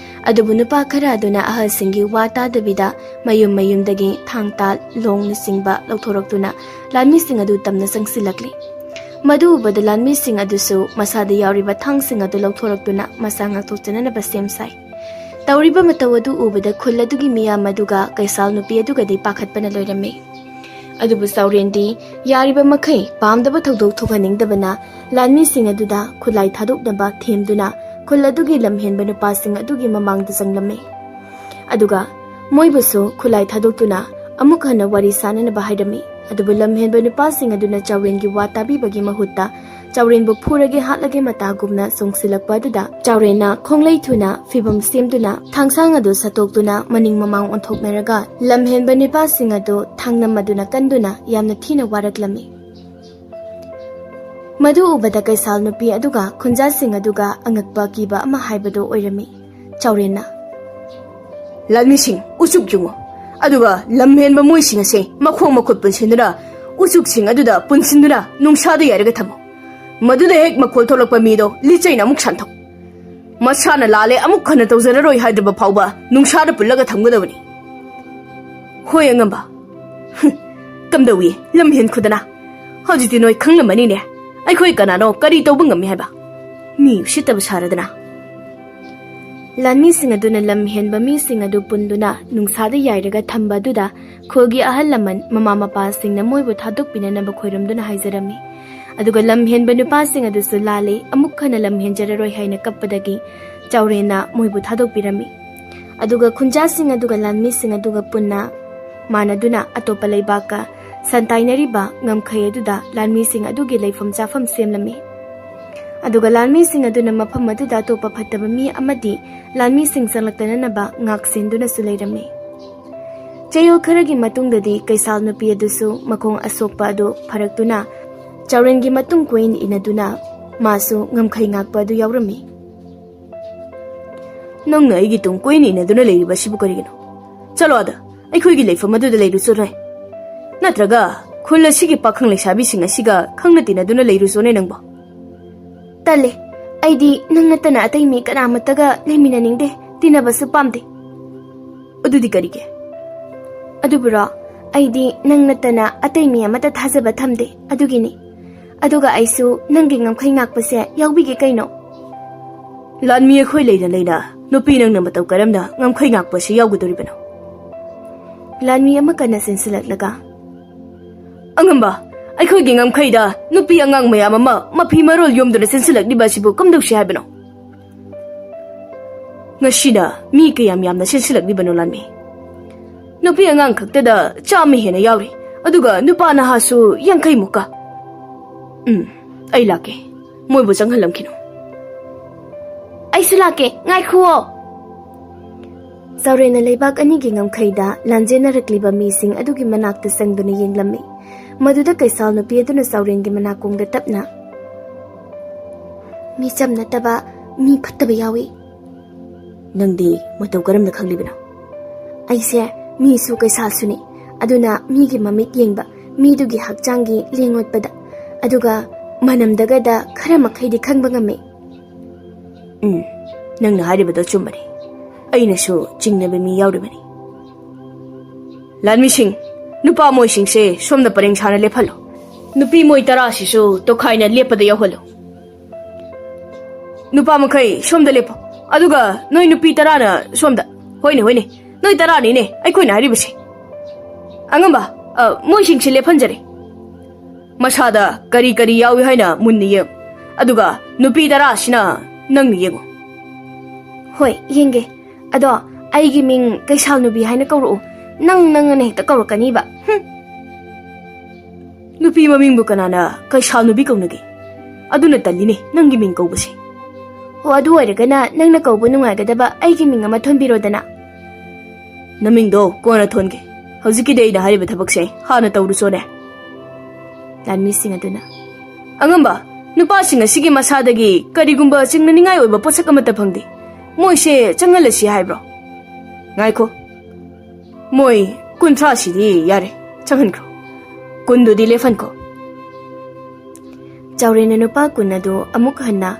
ꯑꯗꯨꯕꯨ ꯅꯨꯄꯥ ꯈꯔ ꯑꯗꯨꯅ ꯑꯍꯜꯁꯤꯡꯒꯤ ꯋꯥ ꯇꯥꯗꯕꯤꯗ ꯃꯌꯨꯝ ꯃꯌꯨꯝꯗꯒꯤ ꯊꯥꯡ ꯇꯥ ꯂꯣꯡꯅꯆꯤꯡꯕ ꯂꯧꯊꯣꯔꯛꯇꯨꯅ ꯂꯥꯟꯃꯤꯁꯤꯡ ꯑꯗꯨ ꯇꯝꯅ ꯆꯪꯁꯤꯜꯂꯛꯂꯤ꯫ ꯃꯗꯨ ꯎꯕꯗ ꯂꯥꯟꯃꯤꯁꯤꯡ ꯑꯗꯨꯁꯨ ꯃꯁꯥꯗ ꯌꯥꯎꯔꯤꯕ ꯊꯥꯡꯁꯤꯡ ꯑꯗꯨ ꯂꯧꯊꯣꯔꯛꯇꯨꯅ ꯃꯁꯥ ꯉꯥꯛꯊꯣꯛꯆꯅꯅꯕ ꯁꯦꯝ ꯁꯥꯏ꯫ ꯇꯧꯔꯤꯕ ꯃꯇꯧ ꯑꯗꯨ ꯎꯕꯗ ꯈꯨꯜ ꯑꯗꯨꯒꯤ ꯃꯤꯌꯥꯝ ꯑꯗꯨꯒ ꯀꯩꯁꯥꯜ ꯅꯨꯄꯤ ꯑꯗꯨꯒꯗꯤ ꯄꯥꯈꯠꯄꯅ ꯂꯣꯏꯔꯝꯃꯤ꯫ ꯑꯗꯨꯕꯨ ꯆꯥꯎꯔꯦꯟꯗꯤ ꯌꯥꯔꯤꯕ ꯃꯈꯩ ꯄꯥꯝꯗꯕ ꯊꯧꯗꯣꯛ ꯊꯣꯛꯍꯟꯅꯤꯡꯗꯕꯅ ꯂꯥꯟꯃꯤꯁꯤꯡ ꯑꯗꯨꯗ ꯈꯨꯠꯂꯥꯏ ꯊꯥꯗꯣꯛꯅꯕ ꯊꯦꯝꯗꯨꯅ ꯈꯨꯜ ꯑꯗꯨꯒꯤ ꯂꯝꯍꯦꯟꯕ ꯅꯨꯄꯥꯁꯤꯡ ꯑꯗꯨꯒꯤ ꯃꯃꯥꯡꯗ ꯆꯪꯂꯝꯃꯤ꯫ ꯑꯗꯨꯒ ꯃꯣꯏꯕꯨꯁꯨ ꯈꯨꯠꯂꯥꯏ ꯊꯥꯗꯣꯛꯇꯨꯅ ꯑꯃꯨꯛ ꯍꯟꯅ ꯋꯥꯔꯤ ꯁꯥꯅꯅꯕ ꯍꯥꯏꯔꯝꯃꯤ꯫ ꯑꯗꯨꯕꯨ ꯂꯝꯍꯦꯟꯕ ꯅꯨꯄꯥꯁꯤꯡ ꯑꯗꯨꯅ ꯆꯥꯎꯔꯦꯟꯒꯤ ꯋꯥ ꯇꯥꯕꯤꯕꯒꯤ ꯃꯍꯨꯠꯇ ꯆꯥꯎꯔꯦꯟꯕꯨ ꯐꯨꯔꯒꯦ ꯍꯥꯠꯂꯒꯦ ꯃꯇꯥꯒꯨꯝꯅ ꯆꯣꯡꯁꯤꯜꯂꯛꯄ ꯑꯗꯨꯗ ꯆꯥꯎꯔꯦꯟꯅ ꯈꯣꯡꯂꯩ ꯊꯨꯅ ꯐꯤꯕꯝ ꯁꯦꯝꯗꯨꯅ ꯊꯥꯡꯁꯥꯡ ꯑꯗꯨ ꯁꯠꯇꯣꯛꯇꯨꯅ ꯃꯅꯤꯡ ꯃꯃꯥꯡ ꯑꯣꯟꯊꯣꯛꯅꯔꯒ ꯂꯝꯍꯦꯟꯕ ꯅꯨꯄꯥꯁꯤꯡ ꯑꯗꯨ ꯊꯥꯡꯅꯝ ꯑꯗꯨꯅ ꯀꯟꯗꯨꯅ ꯌꯥꯝꯅ ꯊꯤꯅ ꯋꯥꯔꯛꯂꯝꯃꯤ꯫ ꯃꯗꯨ ꯎꯕꯗ ꯀꯩꯁꯥꯜ ꯅꯨꯄꯤ ꯑꯗꯨꯒ ꯈꯨꯟꯖꯥꯁꯤꯡ ꯑꯗꯨꯒ ꯑꯉꯛꯄ ꯑꯀꯤꯕ ꯑꯃ ꯍꯥꯏꯕꯗꯨ ꯑꯣꯏꯔꯝꯃꯤ꯫ ꯆꯥꯎꯔꯦꯟꯅ, ꯂꯥꯟꯃꯤꯁꯤꯡ, ꯎꯆꯨꯛ ꯌꯨꯡꯉꯨ꯫ ꯑꯗꯨꯒ ꯂꯝꯍꯦꯟꯕ ꯃꯣꯏꯁꯤꯡ ꯑꯁꯦ ꯃꯈꯣꯡ ꯃꯈꯨꯠ ꯄꯨꯟꯁꯤꯟꯗꯨꯅ, ꯎꯆꯨꯛꯁꯤꯡ ꯑꯗꯨꯗ ꯄꯨꯟꯁꯤꯟꯗꯨꯅ ꯅꯨꯡꯁꯥꯗ ꯌꯥꯏꯔꯒ ꯊꯝꯃꯨ꯫ ꯃꯗꯨꯗ ꯍꯦꯛ ꯃꯈꯣꯜ ꯊꯣꯛꯂꯛꯄ ꯃꯤꯗꯣ ꯂꯤꯆꯩꯅ ꯑꯃꯨꯛ ꯁꯥꯟꯊꯧ꯫ ꯃꯁꯥꯅ ꯂꯥꯜꯂꯦ, ꯑꯃꯨꯛ ꯍꯟꯅ ꯇꯧꯖꯔꯔꯣꯏ ꯍꯥꯏꯗ꯭ꯔꯕ ꯐꯥꯎꯕ ꯅꯨꯡꯁꯥꯗ ꯄꯨꯜꯂꯒ ꯊꯝꯒꯗꯕꯅꯤ꯫ ꯍꯣꯏ, ꯑꯉꯝꯕ꯫ ꯍꯨꯝ, ꯀꯝꯗꯧꯏ, ꯂꯝꯍꯦꯟ ꯈꯨꯗꯅ? ꯍꯧꯖꯤꯛꯇꯤ ꯅꯣꯏ ꯈꯪꯂꯝꯃꯅꯤꯅꯦ, ꯑꯩꯈꯣꯏ ꯀꯅꯥꯅꯣ, ꯀꯔꯤ ꯇꯧꯕ ꯉꯝꯃꯤ ꯍꯥꯏꯕ꯫ ꯃꯤ ꯎꯁꯤꯠꯇꯕ ꯁꯥꯔꯗꯅ꯫ ꯂꯥꯟꯃꯤꯁꯤꯡ ꯑꯗꯨꯅ ꯂꯝ ꯍꯦꯟꯕ ꯃꯤꯁꯤꯡ ꯑꯗꯨ ꯄꯨꯟꯗꯨꯅ ꯅꯨꯡꯁꯥꯗ ꯌꯥꯏꯔꯒ ꯊꯝꯕ ꯑꯗꯨꯗ ꯈꯨꯜꯒꯤ ꯑꯍꯜ ꯂꯃꯟ, ꯃꯃꯥ ꯃꯄꯥꯁꯤꯡꯅ ꯃꯣꯏꯕꯨ ꯊꯥꯗꯣꯛꯄꯤꯅꯅꯕ ꯈꯣꯏꯔꯝꯗꯨꯅ ꯍꯥꯏꯖꯔꯝꯃꯤ꯫ ꯑꯗꯨꯒ ꯂꯝ ꯍꯦꯟꯕ ꯅꯨꯄꯥꯁꯤꯡ ꯑꯗꯨꯁꯨ ꯂꯥꯜꯂꯦ, ꯑꯃꯨꯛ ꯍꯟꯅ ꯂꯝ ꯍꯦꯟꯖꯔꯔꯣꯏ ꯍꯥꯏꯅ ꯀꯞꯄꯗꯒꯤ ꯆꯥꯎꯔꯦꯟꯅ ꯃꯣꯏꯕꯨ ꯊꯥꯗꯣꯛꯄꯤꯔꯝꯃꯤ꯫ ꯑꯗꯨꯒ ꯈꯨꯟꯖꯥꯁꯤꯡ ꯑꯗꯨꯒ ꯂꯥꯟꯃꯤꯁꯤꯡ ꯑꯗꯨꯒ ꯄꯨꯟꯅ ꯃꯥꯟꯅꯗꯨꯅ ꯑꯇꯣꯞꯄ ꯂꯩꯕꯥꯛꯀ ꯁꯟꯇꯥꯏꯅꯔꯤꯕ ꯉꯝꯈꯩ ꯑꯗꯨꯗ ꯂꯥꯟꯃꯤꯁꯤꯡ ꯑꯗꯨꯒꯤ ꯂꯩꯐꯝ ꯆꯥꯐꯝ ꯁꯦꯝꯂꯝꯃꯤ꯫ ꯑꯗꯨꯒ ꯂꯥꯟꯃꯤꯁꯤꯡ ꯑꯗꯨꯅ ꯃꯐꯝ ꯑꯗꯨꯗ ꯑꯇꯣꯞꯄ ꯐꯠꯇꯕ ꯃꯤ ꯑꯃꯗꯤ ꯂꯥꯟꯃꯤꯁꯤꯡ ꯆꯪꯂꯛꯇꯅꯅꯕ ꯉꯥꯛ ꯁꯦꯟꯗꯨꯅꯁꯨ ꯂꯩꯔꯝꯃꯤ꯫ ꯆꯌꯣꯜ ꯈꯔꯒꯤ ꯃꯇꯨꯡꯗꯗꯤ ꯀꯩꯁꯥꯜ ꯅꯨꯄꯤ ꯑꯗꯨꯁꯨ ꯃꯈꯣꯡ ꯑꯁꯣꯛꯄ ꯑꯗꯨ ꯐꯔꯛꯇꯨꯅ ꯆꯥꯎꯔꯦꯟꯒꯤ ꯃꯇꯨꯡ ꯀꯣꯏꯅ ꯏꯟꯅꯗꯨꯅ ꯃꯥꯁꯨ ꯉꯝꯈꯩ ꯉꯥꯛꯄ ꯑꯗꯨ ꯌꯥꯎꯔꯝꯃꯤ꯫ "ꯅꯪꯅ ꯑꯩꯒꯤ ꯇꯨꯡ ꯀꯣꯏꯅ ꯏꯟꯅꯗꯨꯅ ꯂꯩꯔꯤꯕ ꯑꯁꯤꯕꯨ ꯀꯔꯤꯒꯤꯅꯣ? ꯆꯠꯂꯣ ꯑꯥꯗ, ꯑꯩꯈꯣꯏꯒꯤ ꯂꯩꯐꯝ ꯑꯗꯨꯗ ꯂꯩꯔꯨꯆꯣꯅꯦ꯫ ꯅꯠꯇ꯭ꯔꯒ ꯈꯨꯜ ꯑꯁꯤꯒꯤ ꯄꯥꯈꯪ ꯂꯩꯁꯥꯕꯤꯁꯤꯡ ꯑꯁꯤꯒ ꯈꯪꯅ ꯇꯤꯟꯅꯗꯨꯅ ꯂꯩꯔꯨꯆꯣꯅꯦ ꯅꯪꯕꯣ?" "ꯇꯜꯂꯦ, ꯑꯩꯗꯤ ꯅꯪ ꯅꯠꯇꯅ ꯑꯇꯩ ꯃꯤ ꯀꯅꯥꯃꯠꯇꯒ ꯂꯩꯃꯤꯟꯅꯅꯤꯡꯗꯦ, ꯇꯤꯟꯅꯕꯁꯨ ꯄꯥꯝꯗꯦ꯫" "ꯑꯗꯨꯗꯤ ꯀꯔꯤꯒꯤ?" "ꯑꯗꯨꯕꯨꯔꯣ, ꯑꯩꯗꯤ ꯅꯪ ꯅꯠꯇꯅ ꯑꯇꯩ ꯃꯤ ꯑꯃꯠꯇ ꯊꯥꯖꯕ ꯊꯝꯗꯦ, ꯑꯗꯨꯒꯤꯅꯤ꯫ ꯑꯗꯨꯒ ꯑꯩꯁꯨ ꯅꯪꯒꯤ ꯉꯝꯈꯩ ꯉꯥꯛꯄꯁꯦ ꯌꯥꯎꯕꯤꯒꯦ ꯀꯩꯅꯣ꯫" "ꯂꯥꯟꯃꯤ ꯑꯩꯈꯣꯏ ꯂꯩꯅ ꯂꯩꯅ ꯅꯨꯄꯤ ꯅꯪꯅ ꯃꯇꯧ ꯀꯔꯝꯅ ꯉꯝꯈꯩ ꯉꯥꯛꯄꯁꯤ ꯌꯥꯎꯒꯗꯧꯔꯤꯕꯅꯣ?" ꯂꯥꯟꯃꯤ ꯑꯃ ꯀꯟꯅ ꯆꯦꯟꯁꯤꯜꯂꯛꯂꯒ, "ꯑꯉꯝꯕ, ꯑꯩꯈꯣꯏꯒꯤ ꯉꯝꯈꯩꯗ ꯅꯨꯄꯤ ꯑꯉꯥꯡ ꯃꯌꯥꯝ ꯑꯃ ꯃꯐꯤ ꯃꯔꯣꯜ ꯌꯣꯝꯗꯨꯅ ꯆꯦꯟꯁꯤꯜꯂꯛꯂꯤꯕ ꯑꯁꯤꯕꯨ ꯀꯝꯗꯧꯁꯤ ꯍꯥꯏꯕꯅꯣ? ꯉꯁꯤꯅ ꯃꯤ ꯀꯌꯥꯝ ꯌꯥꯝꯅ ꯆꯦꯟꯁꯤꯜꯂꯛꯂꯤꯕꯅꯣ ꯂꯥꯟꯃꯤ? ꯅꯨꯄꯤ ꯑꯉꯥꯡ ꯈꯛꯇꯗ ꯆꯥꯝꯃ ꯍꯦꯟꯅ ꯌꯥꯎꯔꯤ, ꯑꯗꯨꯒ ꯅꯨꯄꯥ ꯅꯍꯥꯁꯨ ꯌꯥꯡꯈꯩ ꯃꯨꯛꯀ꯫ ꯎꯝ, ꯑꯩ ꯂꯥꯛꯀꯦ, ꯃꯣꯏꯕꯨ ꯆꯪꯍꯜꯂꯝꯈꯤꯅꯨ꯫" "ꯑꯩꯁꯨ ꯂꯥꯛꯀꯦ, ꯉꯥꯏꯈꯨꯑꯣ꯫" ꯆꯥꯎꯔꯦꯟꯅ ꯂꯩꯕꯥꯛ ꯑꯅꯤꯒꯤ ꯉꯝꯈꯩꯗ ꯂꯥꯟꯖꯦꯟꯅꯔꯛꯂꯤꯕ ꯃꯤꯁꯤꯡ ꯑꯗꯨꯒꯤ ꯃꯅꯥꯛꯇ ꯆꯪꯗꯨꯅ ꯌꯦꯡꯂꯝꯃꯤ꯫ ꯃꯗꯨꯗ ꯀꯩꯁꯥꯜ ꯅꯨꯄꯤ ꯑꯗꯨꯅ ꯆꯥꯎꯔꯦꯟꯒꯤ ꯃꯅꯥꯀꯣꯡꯗ ꯇꯞꯅ, "ꯃꯤ ꯆꯝ ꯅꯠꯇꯕ, ꯃꯤ ꯐꯠꯇꯕ ꯌꯥꯎꯏ꯫" "ꯅꯪꯗꯤ ꯃꯇꯧ ꯀꯔꯝꯅ ꯈꯪꯂꯤꯕꯅꯣ?" ꯑꯩꯁꯦ ꯃꯤꯁꯨ ꯀꯩꯁꯥꯜꯁꯨꯅꯤ, ꯑꯗꯨꯅ ꯃꯤꯒꯤ ꯃꯃꯤꯠ ꯌꯦꯡꯕ, ꯃꯤꯗꯨꯒꯤ ꯍꯛꯆꯥꯡꯒꯤ ꯂꯦꯡ ꯑꯣꯠꯄꯗ, ꯑꯗꯨꯒ ꯃꯅꯝꯗꯒꯗ ꯈꯔ ꯃꯈꯩꯗꯤ ꯈꯪꯕ ꯉꯝꯃꯤ꯫ ꯎꯝ, ꯅꯪꯅ ꯍꯥꯏꯔꯤꯕꯗꯣ ꯆꯨꯝꯕꯅꯤ꯫ ꯑꯩꯅꯁꯨ ꯆꯤꯡꯅꯕ ꯃꯤ ꯌꯥꯎꯔꯤꯕꯅꯤ꯫ ꯂꯥꯟꯃꯤꯁꯤꯡ, ꯅꯨꯄꯥ ꯃꯣꯏꯁꯤꯡꯁꯦ ꯁꯣꯝꯗ ꯄꯔꯦꯡ ꯁꯥꯅ ꯂꯦꯞꯍꯜꯂꯨ꯫ ꯅꯨꯄꯤ ꯃꯣꯏ ꯇꯔꯥꯁꯤꯁꯨ ꯇꯣꯈꯥꯏꯅ ꯂꯦꯞꯄꯗ ꯌꯥꯎꯍꯜꯂꯨ꯫ ꯅꯨꯄꯥ ꯃꯈꯩ ꯁꯣꯝꯗ ꯂꯦꯞꯄꯣ, ꯑꯗꯨꯒ ꯅꯣꯏ ꯅꯨꯄꯤ ꯇꯔꯥꯅ ꯁꯣꯝꯗ꯫ ꯍꯣꯏꯅꯦ, ꯍꯣꯏꯅꯦ, ꯅꯣꯏ ꯇꯔꯥꯅꯤꯅꯦ ꯑꯩꯈꯣꯏꯅ ꯍꯥꯏꯔꯤꯕꯁꯦ꯫ ꯑꯉꯝꯕ, ꯑ, ꯃꯣꯏꯁꯤꯡꯁꯤ ꯂꯦꯞꯍꯟꯖꯔꯦ꯫ ꯃꯁꯥꯗ ꯀꯔꯤ ꯀꯔꯤ ꯌꯥꯎꯏ ꯍꯥꯏꯅ ꯃꯨꯟꯅ ꯌꯦꯡ, ꯑꯗꯨꯒ ꯅꯨꯄꯤ ꯇꯔꯥꯁꯤꯅ ꯅꯪꯅ ꯌꯦꯡꯉꯨ꯫ ꯍꯣꯏ, ꯌꯦꯡꯒꯦ꯫ ꯑꯗꯣ ꯑꯩꯒꯤ ꯃꯤꯡ ꯀꯩꯁꯥꯜ ꯅꯨꯕꯤ ꯍꯥꯏꯅ ꯀꯧꯔꯛꯎ꯫ ꯅꯪ ꯅꯪꯅ ꯍꯦꯛꯇ ꯀꯧꯔꯛꯀꯅꯤꯕ꯫ ꯍꯨꯝ꯫ ꯅꯨꯄꯤ ꯃꯃꯤꯡꯕꯨ ꯀꯅꯥꯅ ꯀꯩꯁꯥꯜ ꯅꯨꯕꯤ ꯀꯧꯅꯒꯦ? ꯑꯗꯨꯅ ꯇꯜꯂꯤꯅꯦ, ꯅꯪꯒꯤ ꯃꯤꯡ ꯀꯧꯕꯁꯦ꯫ ꯑꯣ, ꯑꯗꯨ ꯑꯣꯏꯔꯒꯅ ꯅꯪꯅ ꯀꯧꯕ ꯅꯨꯡꯉꯥꯏꯒꯗꯕ ꯑꯩꯒꯤ ꯃꯤꯡ ꯑꯃ ꯊꯣꯟꯕꯤꯔꯣꯗꯅ꯫ ꯅꯃꯤꯡꯗꯣ ꯀꯣꯟꯅ ꯊꯣꯟꯒꯦ꯫ ꯍꯧꯖꯤꯛꯀꯤꯗꯤ ꯑꯩꯅ ꯍꯥꯏꯔꯤꯕ ꯊꯕꯛꯁꯦ ꯍꯥꯟꯅ ꯇꯧꯔꯨꯆꯣꯅꯦ꯫ ꯂꯥꯟꯃꯤꯁꯤꯡ ꯑꯗꯨꯅ, ꯑꯉꯝꯕ, ꯅꯨꯄꯥꯁꯤꯡ ꯑꯁꯤꯒꯤ ꯃꯁꯥꯗꯒꯤ ꯀꯔꯤꯒꯨꯝꯕ ꯆꯤꯡꯅꯅꯤꯡꯉꯥꯏ ꯑꯣꯏꯕ ꯄꯣꯠꯁꯛ ꯑꯃꯠꯇ ꯐꯪꯗꯦ꯫ ꯃꯣꯏꯁꯦ ꯆꯪꯍꯜꯂꯁꯤ ꯍꯥꯏꯕ꯭ꯔꯣ? ꯉꯥꯏꯈꯣ, ꯃꯣꯏ ꯀꯨꯟꯊ꯭ꯔꯥꯁꯤꯗꯤ ꯌꯥꯔꯦ, ꯆꯪꯍꯟꯈ꯭ꯔꯣ꯫ ꯀꯨꯟꯗꯨꯗꯤ ꯂꯦꯞꯍꯟꯈꯣ꯫ ꯆꯥꯎꯔꯦꯟꯅ ꯅꯨꯄꯥ ꯀꯨꯟ ꯑꯗꯨ ꯑꯃꯨꯛ ꯍꯟꯅ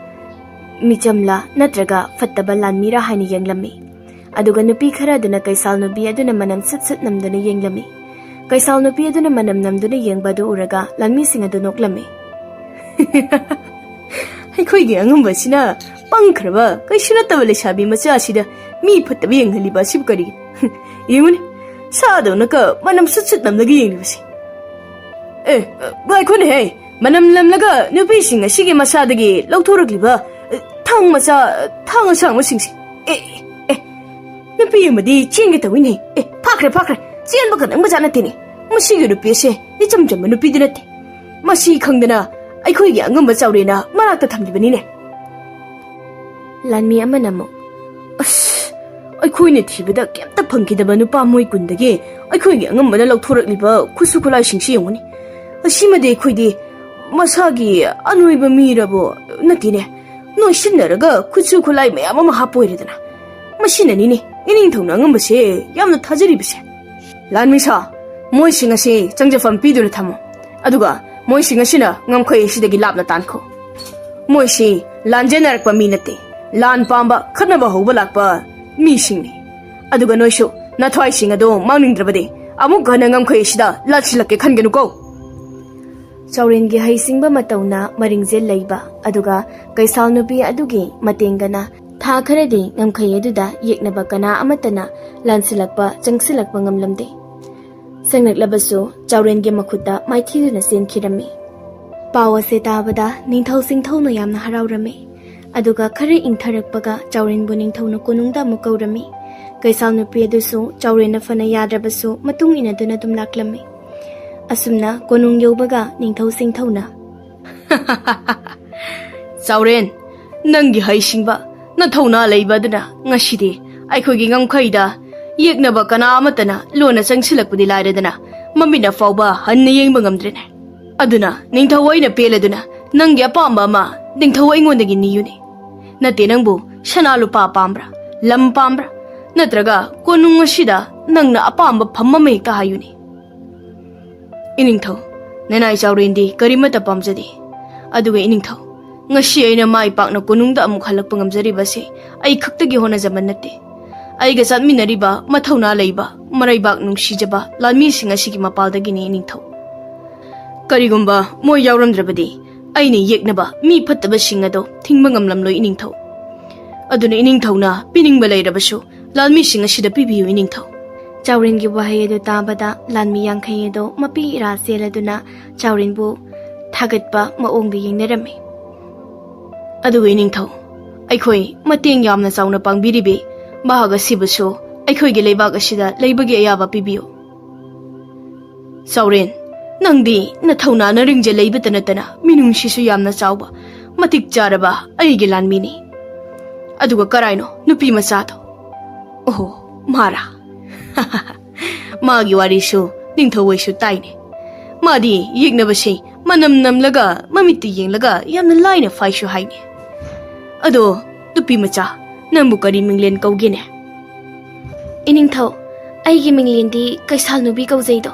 ꯃꯤꯆꯝꯂꯥ ꯅꯠꯇ꯭ꯔꯒ ꯐꯠꯇꯕ ꯂꯥꯟꯃꯤꯔꯥ ꯍꯥꯏꯅ ꯌꯦꯡꯂꯝꯃꯤ꯫ ꯑꯗꯨꯒ ꯅꯨꯄꯤ ꯈꯔ ꯑꯗꯨꯅ ꯀꯩꯁꯥꯜ ꯅꯨꯄꯤ ꯑꯗꯨꯅ ꯃꯅꯝ ꯁꯨꯠ ꯁꯨꯠ ꯅꯝꯗꯨꯅ ꯌꯦꯡꯂꯝꯃꯤ꯫ ꯀꯩꯁꯥꯜ ꯅꯨꯄꯤ ꯑꯗꯨꯅ ꯃꯅꯝ ꯅꯝꯗꯨꯅ ꯌꯦꯡꯕ ꯑꯗꯨ ꯎꯔꯒ ꯂꯥꯟꯃꯤꯁꯤꯡ ꯑꯗꯨ ꯅꯣꯛꯂꯝꯃꯤ꯫ ꯑꯩꯈꯣꯏꯒꯤ ꯑꯉꯝꯕꯁꯤꯅ ꯄꯪꯈ꯭ꯔꯕ, ꯀꯩꯁꯨ ꯅꯠꯇꯕ ꯂꯩꯁꯥꯕꯤ ꯃꯆꯥ ꯑꯁꯤꯗ ꯃꯤ ꯐꯠꯇꯕ ꯌꯦꯡꯍꯜꯂꯤꯕ ꯑꯁꯤꯕꯨ ꯀꯔꯤꯒꯤꯅꯣ? ꯌꯦꯡꯉꯨꯅꯦ, ꯁꯥꯗꯧꯅꯀ ꯃꯅꯝ ꯁꯨꯠ ꯁꯨꯠ ꯅꯝꯂꯒ ꯌꯦꯡꯂꯤꯕꯁꯦ꯫ ꯑꯦ, ꯉꯥꯏꯈꯣꯅꯦꯍꯦ, ꯃꯅꯝ ꯅꯝꯂꯒ ꯅꯨꯄꯤꯁꯤꯡ ꯑꯁꯤꯒꯤ ꯃꯁꯥꯗꯒꯤ ꯂꯧꯊꯣꯔꯛꯂꯤꯕ, ꯑ, ꯊꯥꯡ ꯃꯆꯥ, ꯊꯥꯡ ꯑꯁꯥꯡꯕꯁꯤꯡꯁꯦ꯫ ꯑꯦ, ꯑꯦ, ꯅꯨꯄꯤ ꯑꯃꯗꯤ ꯆꯦꯟꯒꯦ ꯇꯧꯏꯅꯦ꯫ ꯑꯦ, ꯐꯥꯈ꯭ꯔꯦ, ꯐꯥꯈ꯭ꯔꯦ꯫ ꯆꯦꯟꯕ ꯈꯛꯇꯪ ꯃꯆꯥ ꯅꯠꯇꯦꯅꯦ꯫ ꯃꯁꯤꯒꯤ ꯅꯨꯄꯤ ꯑꯁꯦ ꯏꯆꯝ ꯆꯝꯕ ꯅꯨꯄꯤꯗꯤ ꯅꯠꯇꯦ꯫ ꯃꯁꯤ ꯈꯪꯗꯅ ꯑꯩꯈꯣꯏꯒꯤ ꯑꯉꯝꯕ ꯆꯥꯎꯔꯦꯟꯅ ꯃꯅꯥꯛꯇ ꯊꯝꯂꯤꯕꯅꯤꯅꯦ꯫ ꯂꯥꯟꯃꯤ ꯑꯃꯅ ꯑꯃꯨꯛ, ꯑꯁ, ꯑꯩꯈꯣꯏꯅ ꯊꯤꯕꯗ ꯀꯩꯝꯇ ꯐꯪꯈꯤꯗꯕ ꯅꯨꯄꯥ ꯃꯣꯏ ꯀꯨꯟꯗꯒꯤ ꯑꯩꯈꯣꯏꯒꯤ ꯑꯉꯝꯕꯅ ꯂꯧꯊꯣꯔꯛꯂꯤꯕ ꯈꯨꯠꯁꯨ ꯈꯨꯠꯂꯥꯏꯁꯤꯡꯁꯤ ꯌꯦꯡꯉꯨꯅꯦ꯫ ꯑꯁꯤꯃꯗꯤ ꯑꯩꯈꯣꯏꯗꯤ ꯃꯁꯥꯒꯤ ꯑꯅꯣꯏꯕ ꯃꯤꯔꯕꯣ ꯅꯠꯇꯦꯅꯦ, ꯅꯣꯏꯁꯤꯟꯅꯔꯒ ꯈꯨꯠꯁꯨ ꯈꯨꯠꯂꯥꯏ ꯃꯌꯥꯝ ꯑꯃ ꯍꯥꯞꯄ ꯑꯣꯏꯔꯦꯗꯅ꯫ ꯃꯁꯤꯅꯅꯤꯅꯦ ꯏꯅꯤꯡꯊꯧꯅ ꯑꯉꯝꯕꯁꯦ ꯌꯥꯝꯅ ꯊꯥꯖꯔꯤꯕꯁꯦ꯫ ꯂꯥꯟꯃꯤꯁꯥ, ꯃꯣꯏꯁꯤꯡ ꯑꯁꯤ ꯆꯪꯖꯐꯝ ꯄꯤꯗꯨꯅ ꯊꯝꯃꯨ꯫ ꯑꯗꯨꯒ ꯃꯣꯏꯁꯤꯡ ꯑꯁꯤꯅ ꯉꯝꯈꯩ ꯑꯁꯤꯗꯒꯤ ꯂꯥꯞꯅ ꯇꯥꯟꯈꯣ꯫ ꯃꯣꯏꯁꯤ ꯂꯥꯟꯖꯦꯟꯅꯔꯛꯄ ꯃꯤ ꯅꯠꯇꯦ꯫ ꯂꯥꯟ ꯄꯥꯝꯕ, ꯈꯠꯅꯕ ꯍꯧꯕ ꯂꯥꯛꯄ ꯃꯤꯁꯤꯡꯅꯤ꯫ ꯑꯗꯨꯒ ꯅꯣꯏꯁꯨ ꯅꯊ꯭ꯋꯥꯏꯁꯤꯡ ꯑꯗꯨ ꯃꯥꯡꯅꯤꯡꯗ꯭ꯔꯕꯗꯤ ꯑꯃꯨꯛ ꯍꯟꯅ ꯉꯝꯈꯩ ꯑꯁꯤꯗ ꯂꯥꯠꯁꯤꯜꯂꯛꯀꯦ ꯈꯟꯒꯅꯨꯀꯣ꯫ ꯆꯥꯎꯔꯦꯟꯒꯤ ꯍꯩꯁꯤꯡꯕ ꯃꯇꯧꯅ ꯃꯔꯤꯡꯖꯦꯜ ꯂꯩꯕ ꯑꯗꯨꯒ ꯀꯩꯁꯥꯜ ꯅꯨꯄꯤ ꯑꯗꯨꯒꯤ ꯃꯇꯦꯡꯒꯅ ꯊꯥ ꯈꯔꯗꯤ ꯉꯝꯈꯩ ꯑꯗꯨꯗ ꯌꯦꯛꯅꯕ ꯀꯅꯥ ꯑꯃꯠꯇꯅ ꯂꯥꯟꯁꯤꯜꯂꯛꯄ, ꯆꯪꯁꯤꯜꯂꯛꯄ ꯉꯝꯂꯝꯗꯦ꯫ ꯆꯪꯂꯛꯂꯕꯁꯨ ꯆꯥꯎꯔꯦꯟꯒꯤ ꯃꯈꯨꯠꯇ ꯃꯥꯏꯊꯤꯗꯨꯅ ꯆꯦꯟꯈꯤꯔꯝꯃꯤ꯫ ꯄꯥꯎ ꯑꯁꯦ ꯇꯥꯕꯗ ꯅꯤꯡꯊꯧ ꯁꯤꯡꯊꯧꯅ ꯌꯥꯝꯅ ꯍꯔꯥꯎꯔꯝꯃꯤ꯫ ꯑꯗꯨꯒ ꯈꯔ ꯏꯪꯊꯔꯛꯄꯒ ꯆꯥꯎꯔꯦꯟꯕꯨ ꯅꯤꯡꯊꯧꯅ ꯀꯣꯅꯨꯡꯗ ꯑꯃꯨꯛ ꯀꯧꯔꯝꯃꯤ꯫ ꯀꯩꯁꯥꯜ ꯅꯨꯄꯤ ꯑꯗꯨꯁꯨ ꯆꯥꯎꯔꯦꯟꯅ ꯐꯅ ꯌꯥꯗ꯭ꯔꯕꯁꯨ ꯃꯇꯨꯡ ꯏꯟꯅꯗꯨꯅ ꯑꯗꯨꯝ ꯂꯥꯛꯂꯝꯃꯤ꯫ ꯑꯁꯨꯝꯅ ꯀꯣꯅꯨꯡ ꯌꯧꯕꯒ ꯅꯤꯡꯊꯧ ꯁꯤꯡꯊꯧꯅ, "ꯆꯥꯎꯔꯦꯟ, ꯅꯪꯒꯤ ꯍꯩꯁꯤꯡꯕ, ꯅꯊꯧꯅꯥ ꯂꯩꯕ ꯑꯗꯨꯅ ꯉꯁꯤꯗꯤ ꯑꯩꯈꯣꯏꯒꯤ ꯉꯝꯈꯩꯗ ꯌꯦꯛꯅꯕ ꯀꯅꯥ ꯑꯃꯠꯇꯅ ꯂꯣꯟꯅ ꯆꯪꯁꯤꯜꯂꯛꯄꯗꯤ ꯂꯥꯏꯔꯗꯅ ꯃꯃꯤꯠꯅ ꯐꯥꯎꯕ ꯍꯟꯅ ꯌꯦꯡꯕ ꯉꯝꯗ꯭ꯔꯦꯅꯦ꯫ ꯑꯗꯨꯅ ꯅꯤꯡꯊꯧ ꯑꯩꯅ ꯄꯦꯜꯂꯗꯨꯅ ꯅꯪꯒꯤ ꯑꯄꯥꯝꯕ ꯑꯃ ꯅꯤꯡꯊꯧ ꯑꯩꯉꯣꯟꯗꯒꯤ ꯅꯤꯌꯨꯅꯦ꯫ ꯅꯠꯇꯦ, ꯅꯪꯕꯨ ꯁꯅꯥ ꯂꯨꯄꯥ ꯄꯥꯝꯕ꯭ꯔꯥ, ꯂꯝ ꯄꯥꯝꯕ꯭ꯔꯥ, ꯅꯠꯇ꯭ꯔꯒ ꯀꯣꯅꯨꯡ ꯑꯁꯤꯗ ꯅꯪꯅ ꯑꯄꯥꯝꯕ ꯐꯝ ꯑꯃ ꯍꯦꯛꯇ ꯍꯥꯏꯌꯨꯅꯦ?" "ꯏꯅꯤꯡꯊꯧ, ꯅꯅꯥꯏ ꯆꯥꯎꯔꯦꯟꯗꯤ ꯀꯔꯤꯃꯠꯇ ꯄꯥꯝꯖꯗꯦ꯫ ꯑꯗꯨꯒ ꯏꯅꯤꯡꯊꯧ, ꯉꯁꯤ ꯑꯩꯅ ꯃꯥꯏ ꯄꯥꯛꯅ ꯀꯣꯅꯨꯡꯗ ꯑꯃꯨꯛ ꯍꯜꯂꯛꯄ ꯉꯝꯖꯔꯤꯕꯁꯦ ꯑꯩ ꯈꯛꯇꯒꯤ ꯍꯣꯠꯅꯖꯃꯟ ꯅꯠꯇꯦ꯫ ꯑꯩꯒ ꯆꯠꯃꯤꯟꯅꯔꯤꯕ ꯃꯊꯧꯅꯥ ꯂꯩꯕ, ꯃꯔꯩꯕꯥꯛ ꯅꯨꯡꯁꯤꯖꯕ ꯂꯥꯟꯃꯤꯁꯤꯡ ꯑꯁꯤꯒꯤ ꯃꯄꯥꯜꯗꯒꯤꯅꯤ ꯏꯅꯤꯡꯊꯧ꯫ ꯀꯔꯤꯒꯨꯝꯕ ꯃꯣꯏ ꯌꯥꯎꯔꯝꯗ꯭ꯔꯕꯗꯤ ꯑꯩꯅ ꯌꯦꯛꯅꯕ ꯃꯤ ꯐꯠꯇꯕꯁꯤꯡ ꯑꯗꯣ ꯊꯤꯡꯕ ꯉꯝꯂꯝꯂꯣꯏ ꯏꯅꯤꯡꯊꯧ꯫ ꯑꯗꯨꯅ ꯏꯅꯤꯡꯊꯧꯅ ꯄꯤꯅꯤꯡꯕ ꯂꯩꯔꯕꯁꯨ ꯂꯥꯟꯃꯤꯁꯤꯡ ꯑꯁꯤꯗ ꯄꯤꯕꯤꯌꯨ ꯏꯅꯤꯡꯊꯧ꯫" ꯆꯥꯎꯔꯦꯟꯒꯤ ꯋꯥꯍꯩ ꯑꯗꯨ ꯇꯥꯕꯗ ꯂꯥꯟꯃꯤ ꯌꯥꯡꯈꯩ ꯑꯗꯨ ꯃꯄꯤ ꯏꯔꯥ ꯆꯦꯜꯂꯗꯨꯅ ꯆꯥꯎꯔꯦꯟꯕꯨ ꯊꯥꯒꯠꯄ ꯃꯑꯣꯡꯗ ꯌꯦꯡꯅꯔꯝꯃꯤ꯫ "ꯑꯗꯨꯒ ꯏꯅꯤꯡꯊꯧ, ꯑꯩꯈꯣꯏ ꯃꯇꯦꯡ ꯌꯥꯝꯅ ꯆꯥꯎꯅ ꯄꯥꯡꯕꯤꯔꯤꯕꯤ ꯃꯍꯥꯛ ꯑꯁꯤꯕꯨꯁꯨ ꯑꯩꯈꯣꯏꯒꯤ ꯂꯩꯕꯥꯛ ꯑꯁꯤꯗ ꯂꯩꯕꯒꯤ ꯑꯌꯥꯕ ꯄꯤꯕꯤꯌꯨ꯫" "ꯆꯥꯎꯔꯦꯟ, ꯅꯪꯗꯤ ꯅꯊꯧꯅꯥ ꯅꯔꯤꯡꯖꯦꯜ ꯂꯩꯕꯇ ꯅꯠꯇꯅ ꯃꯤꯅꯨꯡꯁꯤꯁꯨ ꯌꯥꯝꯅ ꯆꯥꯎꯕ, ꯃꯇꯤꯛ ꯆꯥꯔꯕ ꯑꯩꯒꯤ ꯂꯥꯟꯃꯤꯅꯤ꯫ ꯑꯗꯨꯒ ꯀꯔꯥꯏꯅꯣ ꯅꯨꯄꯤ ꯃꯆꯥꯗꯣ?" "ꯑꯣꯍꯣ, ꯃꯥꯔꯥ?" "ꯃꯥꯒꯤ ꯋꯥꯔꯤꯁꯨ ꯅꯤꯡꯊꯧ ꯑꯣꯏꯁꯨ ꯇꯥꯏꯅꯦ꯫ ꯃꯥꯗꯤ ꯌꯦꯛꯅꯕꯁꯦ ꯃꯅꯝ ꯅꯝꯂꯒ ꯃꯃꯤꯠꯇ ꯌꯦꯡꯂꯒ ꯌꯥꯝꯅ ꯂꯥꯏꯅ ꯐꯥꯏꯁꯨ ꯍꯥꯏꯅꯦ꯫ ꯑꯗꯣ ꯅꯨꯄꯤ ꯃꯆꯥ, ꯅꯪꯕꯨ ꯀꯔꯤ ꯃꯤꯡꯂꯦꯟ ꯀꯧꯒꯦꯅꯦ?" ꯏꯅꯤꯡꯊꯧ, ꯑꯩꯒꯤ ꯃꯤꯡꯂꯦꯟꯗꯤ ꯀꯩꯁꯥꯜ ꯅꯨꯕꯤ ꯀꯧꯖꯩꯗꯣ꯫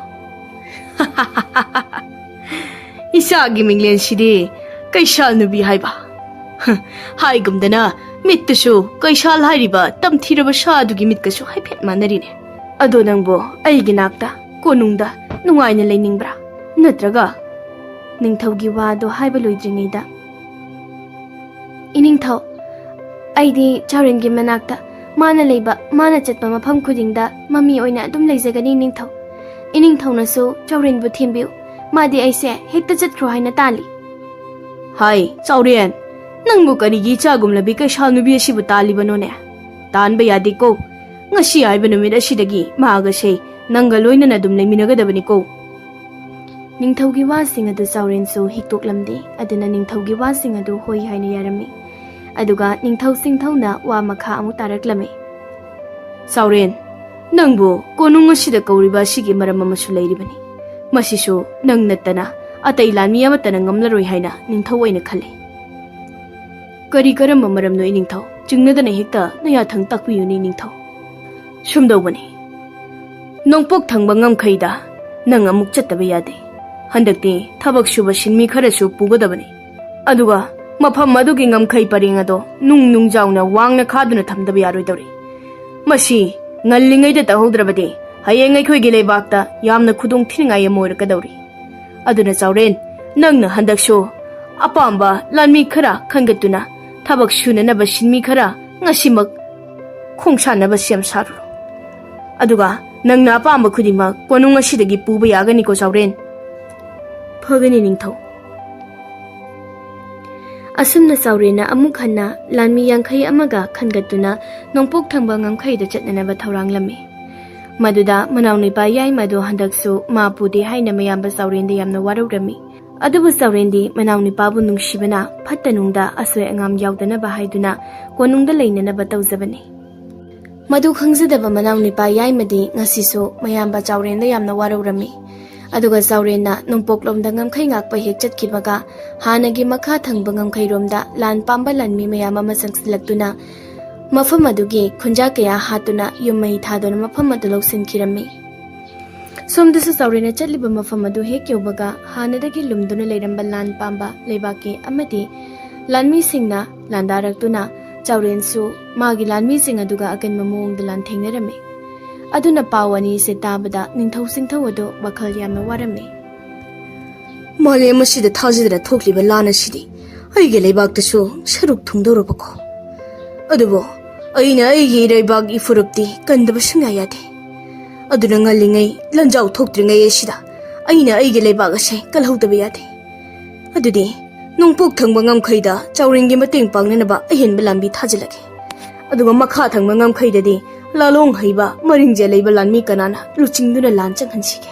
ꯏꯆꯥꯒꯤ ꯃꯤꯡꯂꯦꯟꯁꯤꯗꯤ ꯀꯩꯁꯥꯜ ꯅꯨꯕꯤ ꯍꯥꯏꯕ꯫ ꯍꯥꯏꯒꯨꯝꯗꯅ, ꯃꯤꯠꯇꯨꯁꯨ ꯀꯩꯁꯥꯜ ꯍꯥꯏꯔꯤꯕ ꯇꯝꯊꯤꯔꯕ ꯁꯥ ꯑꯗꯨꯒꯤ ꯃꯤꯠꯀꯁꯨ ꯍꯥꯏꯐꯦꯠ ꯃꯥꯟꯅꯔꯤꯅꯦ꯫ ꯑꯗꯣ ꯅꯪꯕꯨ ꯑꯩꯒꯤ ꯅꯥꯛꯇ ꯀꯣꯅꯨꯡꯗ ꯅꯨꯡꯉꯥꯏꯅ ꯂꯩꯅꯤꯡꯕ꯭ꯔꯥ? ꯅꯠꯇ꯭ꯔꯒ? ꯅꯤꯡꯊꯧꯒꯤ ꯋꯥꯗꯣ ꯍꯥꯏꯕ ꯂꯣꯏꯗ꯭ꯔꯤꯉꯩꯗ, ꯏꯅꯤꯡꯊꯧ, ꯑꯩꯗꯤ ꯆꯥꯎꯔꯦꯟꯒꯤ ꯃꯅꯥꯛꯇ, ꯃꯥꯅ ꯂꯩꯕ, ꯃꯥꯅ ꯆꯠꯄ ꯃꯐꯝ ꯈꯨꯗꯤꯡꯗ ꯃꯃꯤ ꯑꯣꯏꯅ ꯑꯗꯨꯝ ꯂꯩꯖꯒꯅꯤ, ꯏꯅꯤꯡꯊꯧ꯫ ꯏꯅꯤꯡꯊꯧꯅꯁꯨ ꯆꯥꯎꯔꯦꯟꯕꯨ ꯊꯦꯝꯕꯤꯌꯨ꯫ ꯃꯥꯗꯤ ꯑꯩꯁꯦ ꯍꯦꯛꯇ ꯆꯠꯈ꯭ꯔꯣ ꯍꯥꯏꯅ ꯇꯥꯜꯂꯤ꯫ ꯍꯥꯏ, ꯆꯥꯎꯔꯦꯟ, ꯅꯪꯕꯨ ꯀꯔꯤꯒꯤ ꯏꯆꯥꯒꯨꯝꯂꯕꯤ ꯀꯩꯁꯥꯜ ꯅꯨꯕꯤ ꯑꯁꯤꯕꯨ ꯇꯥꯜꯂꯤꯕꯅꯣꯅꯦ? ꯇꯥꯟꯕ ꯌꯥꯗꯦꯀꯣ꯫ ꯉꯁꯤ ꯍꯥꯏꯕ ꯅꯨꯃꯤꯠ ꯑꯁꯤꯗꯒꯤ ꯃꯍꯥꯛ ꯑꯁꯦ ꯅꯪꯒ ꯂꯣꯏꯅꯅ ꯑꯗꯨꯝ ꯂꯩꯃꯤꯟꯅꯒꯗꯕꯅꯤꯀꯣ꯫ ꯅꯤꯡꯊꯧꯒꯤ ꯋꯥꯁꯤꯡ ꯑꯗꯨ ꯆꯥꯎꯔꯦꯟꯁꯨ ꯍꯤꯛꯇꯣꯛꯂꯝꯗꯦ꯫ ꯑꯗꯨꯅ ꯅꯤꯡꯊꯧꯒꯤ ꯋꯥꯁꯤꯡ ꯑꯗꯨ ꯍꯣꯏ ꯍꯥꯏꯅ ꯌꯥꯔꯝꯃꯤ꯫ ꯑꯗꯨꯒ ꯅꯤꯡꯊꯧ ꯁꯤꯡꯊꯧꯅ ꯋꯥ ꯃꯈꯥ ꯑꯃꯨꯛ ꯇꯥꯔꯛꯂꯝꯃꯤ꯫ ꯆꯥꯎꯔꯦꯟ, ꯅꯪꯕꯨ ꯀꯣꯅꯨꯡ ꯑꯁꯤꯗ ꯀꯧꯔꯤꯕ ꯑꯁꯤꯒꯤ ꯃꯔꯝ ꯑꯃꯁꯨ ꯂꯩꯔꯤꯕꯅꯤ꯫ ꯃꯁꯤꯁꯨ ꯅꯪ ꯅꯠꯇꯅ ꯑꯇꯩ ꯂꯥꯟꯃꯤ ꯑꯃꯠꯇꯅ ꯉꯝꯂꯔꯣꯏ ꯍꯥꯏꯅ ꯅꯤꯡꯊꯧ ꯑꯣꯏꯅ ꯈꯜꯂꯤ꯫ ꯀꯔꯤ ꯀꯔꯝꯕ ꯃꯔꯝꯅꯣ, ꯏꯅꯤꯡꯊꯧ? ꯆꯤꯡꯅꯗꯅ ꯍꯦꯛꯇ ꯅꯌꯥꯊꯪ ꯇꯥꯛꯄꯤꯌꯨꯅꯦ, ꯏꯅꯤꯡꯊꯧ꯫ ꯁꯨꯝꯗꯧꯕꯅꯤ, ꯅꯣꯡꯄꯣꯛ ꯊꯪꯕ ꯉꯝꯈꯩꯗ ꯅꯪ ꯑꯃꯨꯛ ꯆꯠꯇꯕ ꯌꯥꯗꯦ꯫ ꯍꯟꯗꯛꯇꯤ ꯊꯕꯛ ꯁꯨꯕ ꯁꯤꯟꯃꯤ ꯈꯔꯁꯨ ꯄꯨꯒꯗꯕꯅꯤ꯫ ꯑꯗꯨꯒ ꯃꯐꯝ ꯑꯗꯨꯒꯤ ꯉꯝꯈꯩ ꯄꯔꯦꯡ ꯑꯗꯣ ꯅꯨꯡ ꯅꯨꯡꯖꯥꯎꯅ ꯋꯥꯡꯅ ꯈꯥꯗꯨꯅ ꯊꯝꯗꯕ ꯌꯥꯔꯣꯏꯗꯧꯔꯤ꯫ ꯃꯁꯤ ꯉꯜꯂꯤꯉꯩꯗ ꯇꯧꯍꯧꯗ꯭ꯔꯕꯗꯤ ꯍꯌꯦꯡ ꯑꯩꯈꯣꯏꯒꯤ ꯂꯩꯕꯥꯛꯇ ꯌꯥꯝꯅ ꯈꯨꯗꯣꯡ ꯊꯤꯅꯤꯡꯉꯥꯏ ꯑꯃ ꯑꯣꯏꯔꯛꯀꯗꯧꯔꯤ꯫ ꯑꯗꯨꯅ ꯆꯥꯎꯔꯦꯟ, ꯅꯪꯅ ꯍꯟꯗꯛꯁꯨ ꯑꯄꯥꯝꯕ ꯂꯥꯟꯃꯤ ꯈꯔ ꯈꯟꯒꯠꯇꯨꯅ ꯊꯕꯛ ꯁꯨꯅꯅꯕ ꯁꯤꯟꯃꯤ ꯈꯔ ꯉꯁꯤꯃꯛ ꯈꯣꯡꯁꯥꯟꯅꯕ ꯁꯦꯝ ꯁꯥꯔꯨꯔꯣ꯫ ꯑꯗꯨꯒ ꯅꯪꯅ ꯑꯄꯥꯝꯕ ꯈꯨꯗꯤꯡꯃꯛ ꯀꯣꯅꯨꯡ ꯑꯁꯤꯗꯒꯤ ꯄꯨꯕ ꯌꯥꯒꯅꯤꯀꯣ, ꯆꯥꯎꯔꯦꯟ? ꯐꯒꯅꯤ, ꯅꯤꯡꯊꯧ꯫ ꯑꯁꯨꯝꯅ ꯆꯥꯎꯔꯦꯟꯅ ꯑꯃꯨꯛ ꯍꯟꯅ ꯂꯥꯟꯃꯤ ꯌꯥꯡꯈꯩ ꯑꯃꯒ ꯈꯟꯒꯠꯇꯨꯅ ꯅꯣꯡꯄꯣꯛ ꯊꯪꯕ ꯉꯝꯈꯩꯗ ꯆꯠꯅꯅꯕ ꯊꯧꯔꯥꯡꯂꯝꯃꯤ꯫ ꯃꯗꯨꯗ ꯃꯅꯥꯎꯅꯨꯄꯥ ꯌꯥꯏꯃꯗꯣ ꯍꯟꯗꯛꯁꯨ ꯃꯥ ꯄꯨꯗꯦ ꯍꯥꯏꯅ ꯃꯌꯥꯝꯕ ꯆꯥꯎꯔꯦꯟꯗ ꯌꯥꯝꯅ ꯋꯥꯔꯧꯔꯝꯃꯤ꯫ ꯑꯗꯨꯕꯨ ꯆꯥꯎꯔꯦꯟꯗꯤ ꯃꯅꯥꯎꯅꯨꯄꯥꯕꯨ ꯅꯨꯡꯁꯤꯕꯅ ꯐꯠꯇ ꯅꯨꯡꯗ ꯑꯁꯣꯏ ꯑꯉꯥꯝ ꯌꯥꯎꯗꯅꯕ ꯍꯥꯏꯗꯨꯅ ꯀꯣꯅꯨꯡꯗ ꯂꯩꯅꯅꯕ ꯇꯧꯖꯕꯅꯤ꯫ ꯃꯗꯨ ꯈꯪꯖꯗꯕ ꯃꯅꯥꯎꯅꯨꯄꯥ ꯌꯥꯏꯃꯗꯤ ꯉꯁꯤꯁꯨ ꯃꯌꯥꯝꯕ ꯆꯥꯎꯔꯦꯟꯗ ꯌꯥꯝꯅ ꯋꯥꯔꯧꯔꯝꯃꯤ꯫ ꯑꯗꯨꯒ ꯆꯥꯎꯔꯦꯟꯅ ꯅꯣꯡꯄꯣꯛꯂꯣꯝꯗ ꯉꯝꯈꯩ ꯉꯥꯛꯄ ꯍꯦꯛ ꯆꯠꯈꯤꯕꯒ ꯍꯥꯟꯅꯒꯤ ꯃꯈꯥ ꯊꯪꯕ ꯉꯝꯈꯩꯔꯣꯝꯗ ꯂꯥꯟ ꯄꯥꯝꯕ ꯂꯥꯟꯃꯤ ꯃꯌꯥꯝ ꯑꯃ ꯆꯪꯁꯤꯜꯂꯛꯇꯨꯅ ꯃꯐꯝ ꯑꯗꯨꯒꯤ ꯈꯨꯟꯖꯥ ꯀꯌꯥ ꯍꯥꯠꯇꯨꯅ ꯌꯨꯝ ꯃꯩ ꯊꯥꯗꯨꯅ ꯃꯐꯝ ꯑꯗꯨ ꯂꯧꯁꯤꯟꯈꯤꯔꯝꯃꯤ꯫ ꯁꯣꯝꯗꯁꯨ ꯆꯥꯎꯔꯦꯟꯅ ꯆꯠꯂꯤꯕ ꯃꯐꯝ ꯑꯗꯨ ꯍꯦꯛ ꯌꯧꯕꯒ ꯍꯥꯟꯅꯗꯒꯤ ꯂꯨꯝꯗꯨꯅ ꯂꯩꯔꯝꯕ ꯂꯥꯟ ꯄꯥꯝꯕ ꯂꯩꯕꯥꯛꯀꯤ ꯑꯃꯗꯤ ꯂꯥꯟꯃꯤꯁꯤꯡꯅ ꯂꯥꯟꯗꯥꯔꯛꯇꯨꯅ ꯆꯥꯎꯔꯦꯟꯁꯨ ꯃꯥꯒꯤ ꯂꯥꯟꯃꯤꯁꯤꯡ ꯑꯗꯨꯒ ꯑꯀꯟꯕ ꯃꯑꯣꯡꯗ ꯂꯥꯟꯊꯦꯡꯅꯔꯝꯃꯤ꯫ ꯑꯗꯨꯅ ꯄꯥꯎ ꯑꯅꯤꯁꯦ ꯇꯥꯕꯗ ꯅꯤꯡꯊꯧ ꯁꯤꯡꯊꯧ ꯑꯗꯨ ꯋꯥꯈꯜ ꯌꯥꯝꯅ ꯋꯥꯔꯝꯃꯤ꯫ ꯃꯥꯂꯦꯝ ꯑꯁꯤꯗ ꯊꯥꯖꯗꯅ ꯊꯣꯛꯂꯤꯕ ꯂꯥꯟ ꯑꯁꯤꯗꯤ ꯑꯩꯒꯤ ꯂꯩꯕꯥꯛꯇꯁꯨ ꯁꯔꯨꯛ ꯊꯨꯡꯗꯧꯔꯕꯀꯣ꯫ ꯑꯗꯨꯕꯨ ꯑꯩꯅ ꯑꯩꯒꯤ ꯏꯔꯩꯕꯥꯛ ꯏꯐꯨꯔꯨꯞꯇꯤ ꯀꯟꯗꯕ ꯁꯨꯡꯌꯥ ꯌꯥꯗꯦ꯫ ꯑꯗꯨꯅ ꯉꯜꯂꯤꯉꯩ ꯂꯥꯟꯖꯥꯎ ꯊꯣꯛꯇ꯭ꯔꯤꯉꯩ ꯑꯁꯤꯗ ꯑꯩꯅ ꯑꯩꯒꯤ ꯂꯩꯕꯥꯛ ꯑꯁꯦ ꯀꯜꯍꯧꯗꯕ ꯌꯥꯗꯦ꯫ ꯑꯗꯨꯗꯤ ꯅꯣꯡꯄꯣꯛ ꯊꯪꯕ ꯉꯝꯈꯩꯗ ꯆꯥꯎꯔꯦꯟꯒꯤ ꯃꯇꯦꯡ ꯄꯥꯡꯅꯅꯕ ꯑꯍꯦꯟꯕ ꯂꯥꯟꯃꯤ ꯊꯥꯖꯤꯜꯂꯒꯦ꯫ ꯑꯗꯨꯒ ꯃꯈꯥ ꯊꯪꯕ ꯉꯝꯈꯩꯗꯗꯤ ꯂꯥꯂꯣꯡ ꯍꯩꯕ ꯃꯔꯤꯡꯖꯦꯜ ꯂꯩꯕ ꯂꯥꯟꯃꯤ ꯀꯅꯥꯅ ꯂꯨꯆꯤꯡꯗꯨꯅ ꯂꯥꯟ ꯆꯪꯍꯟꯁꯤꯒꯦ?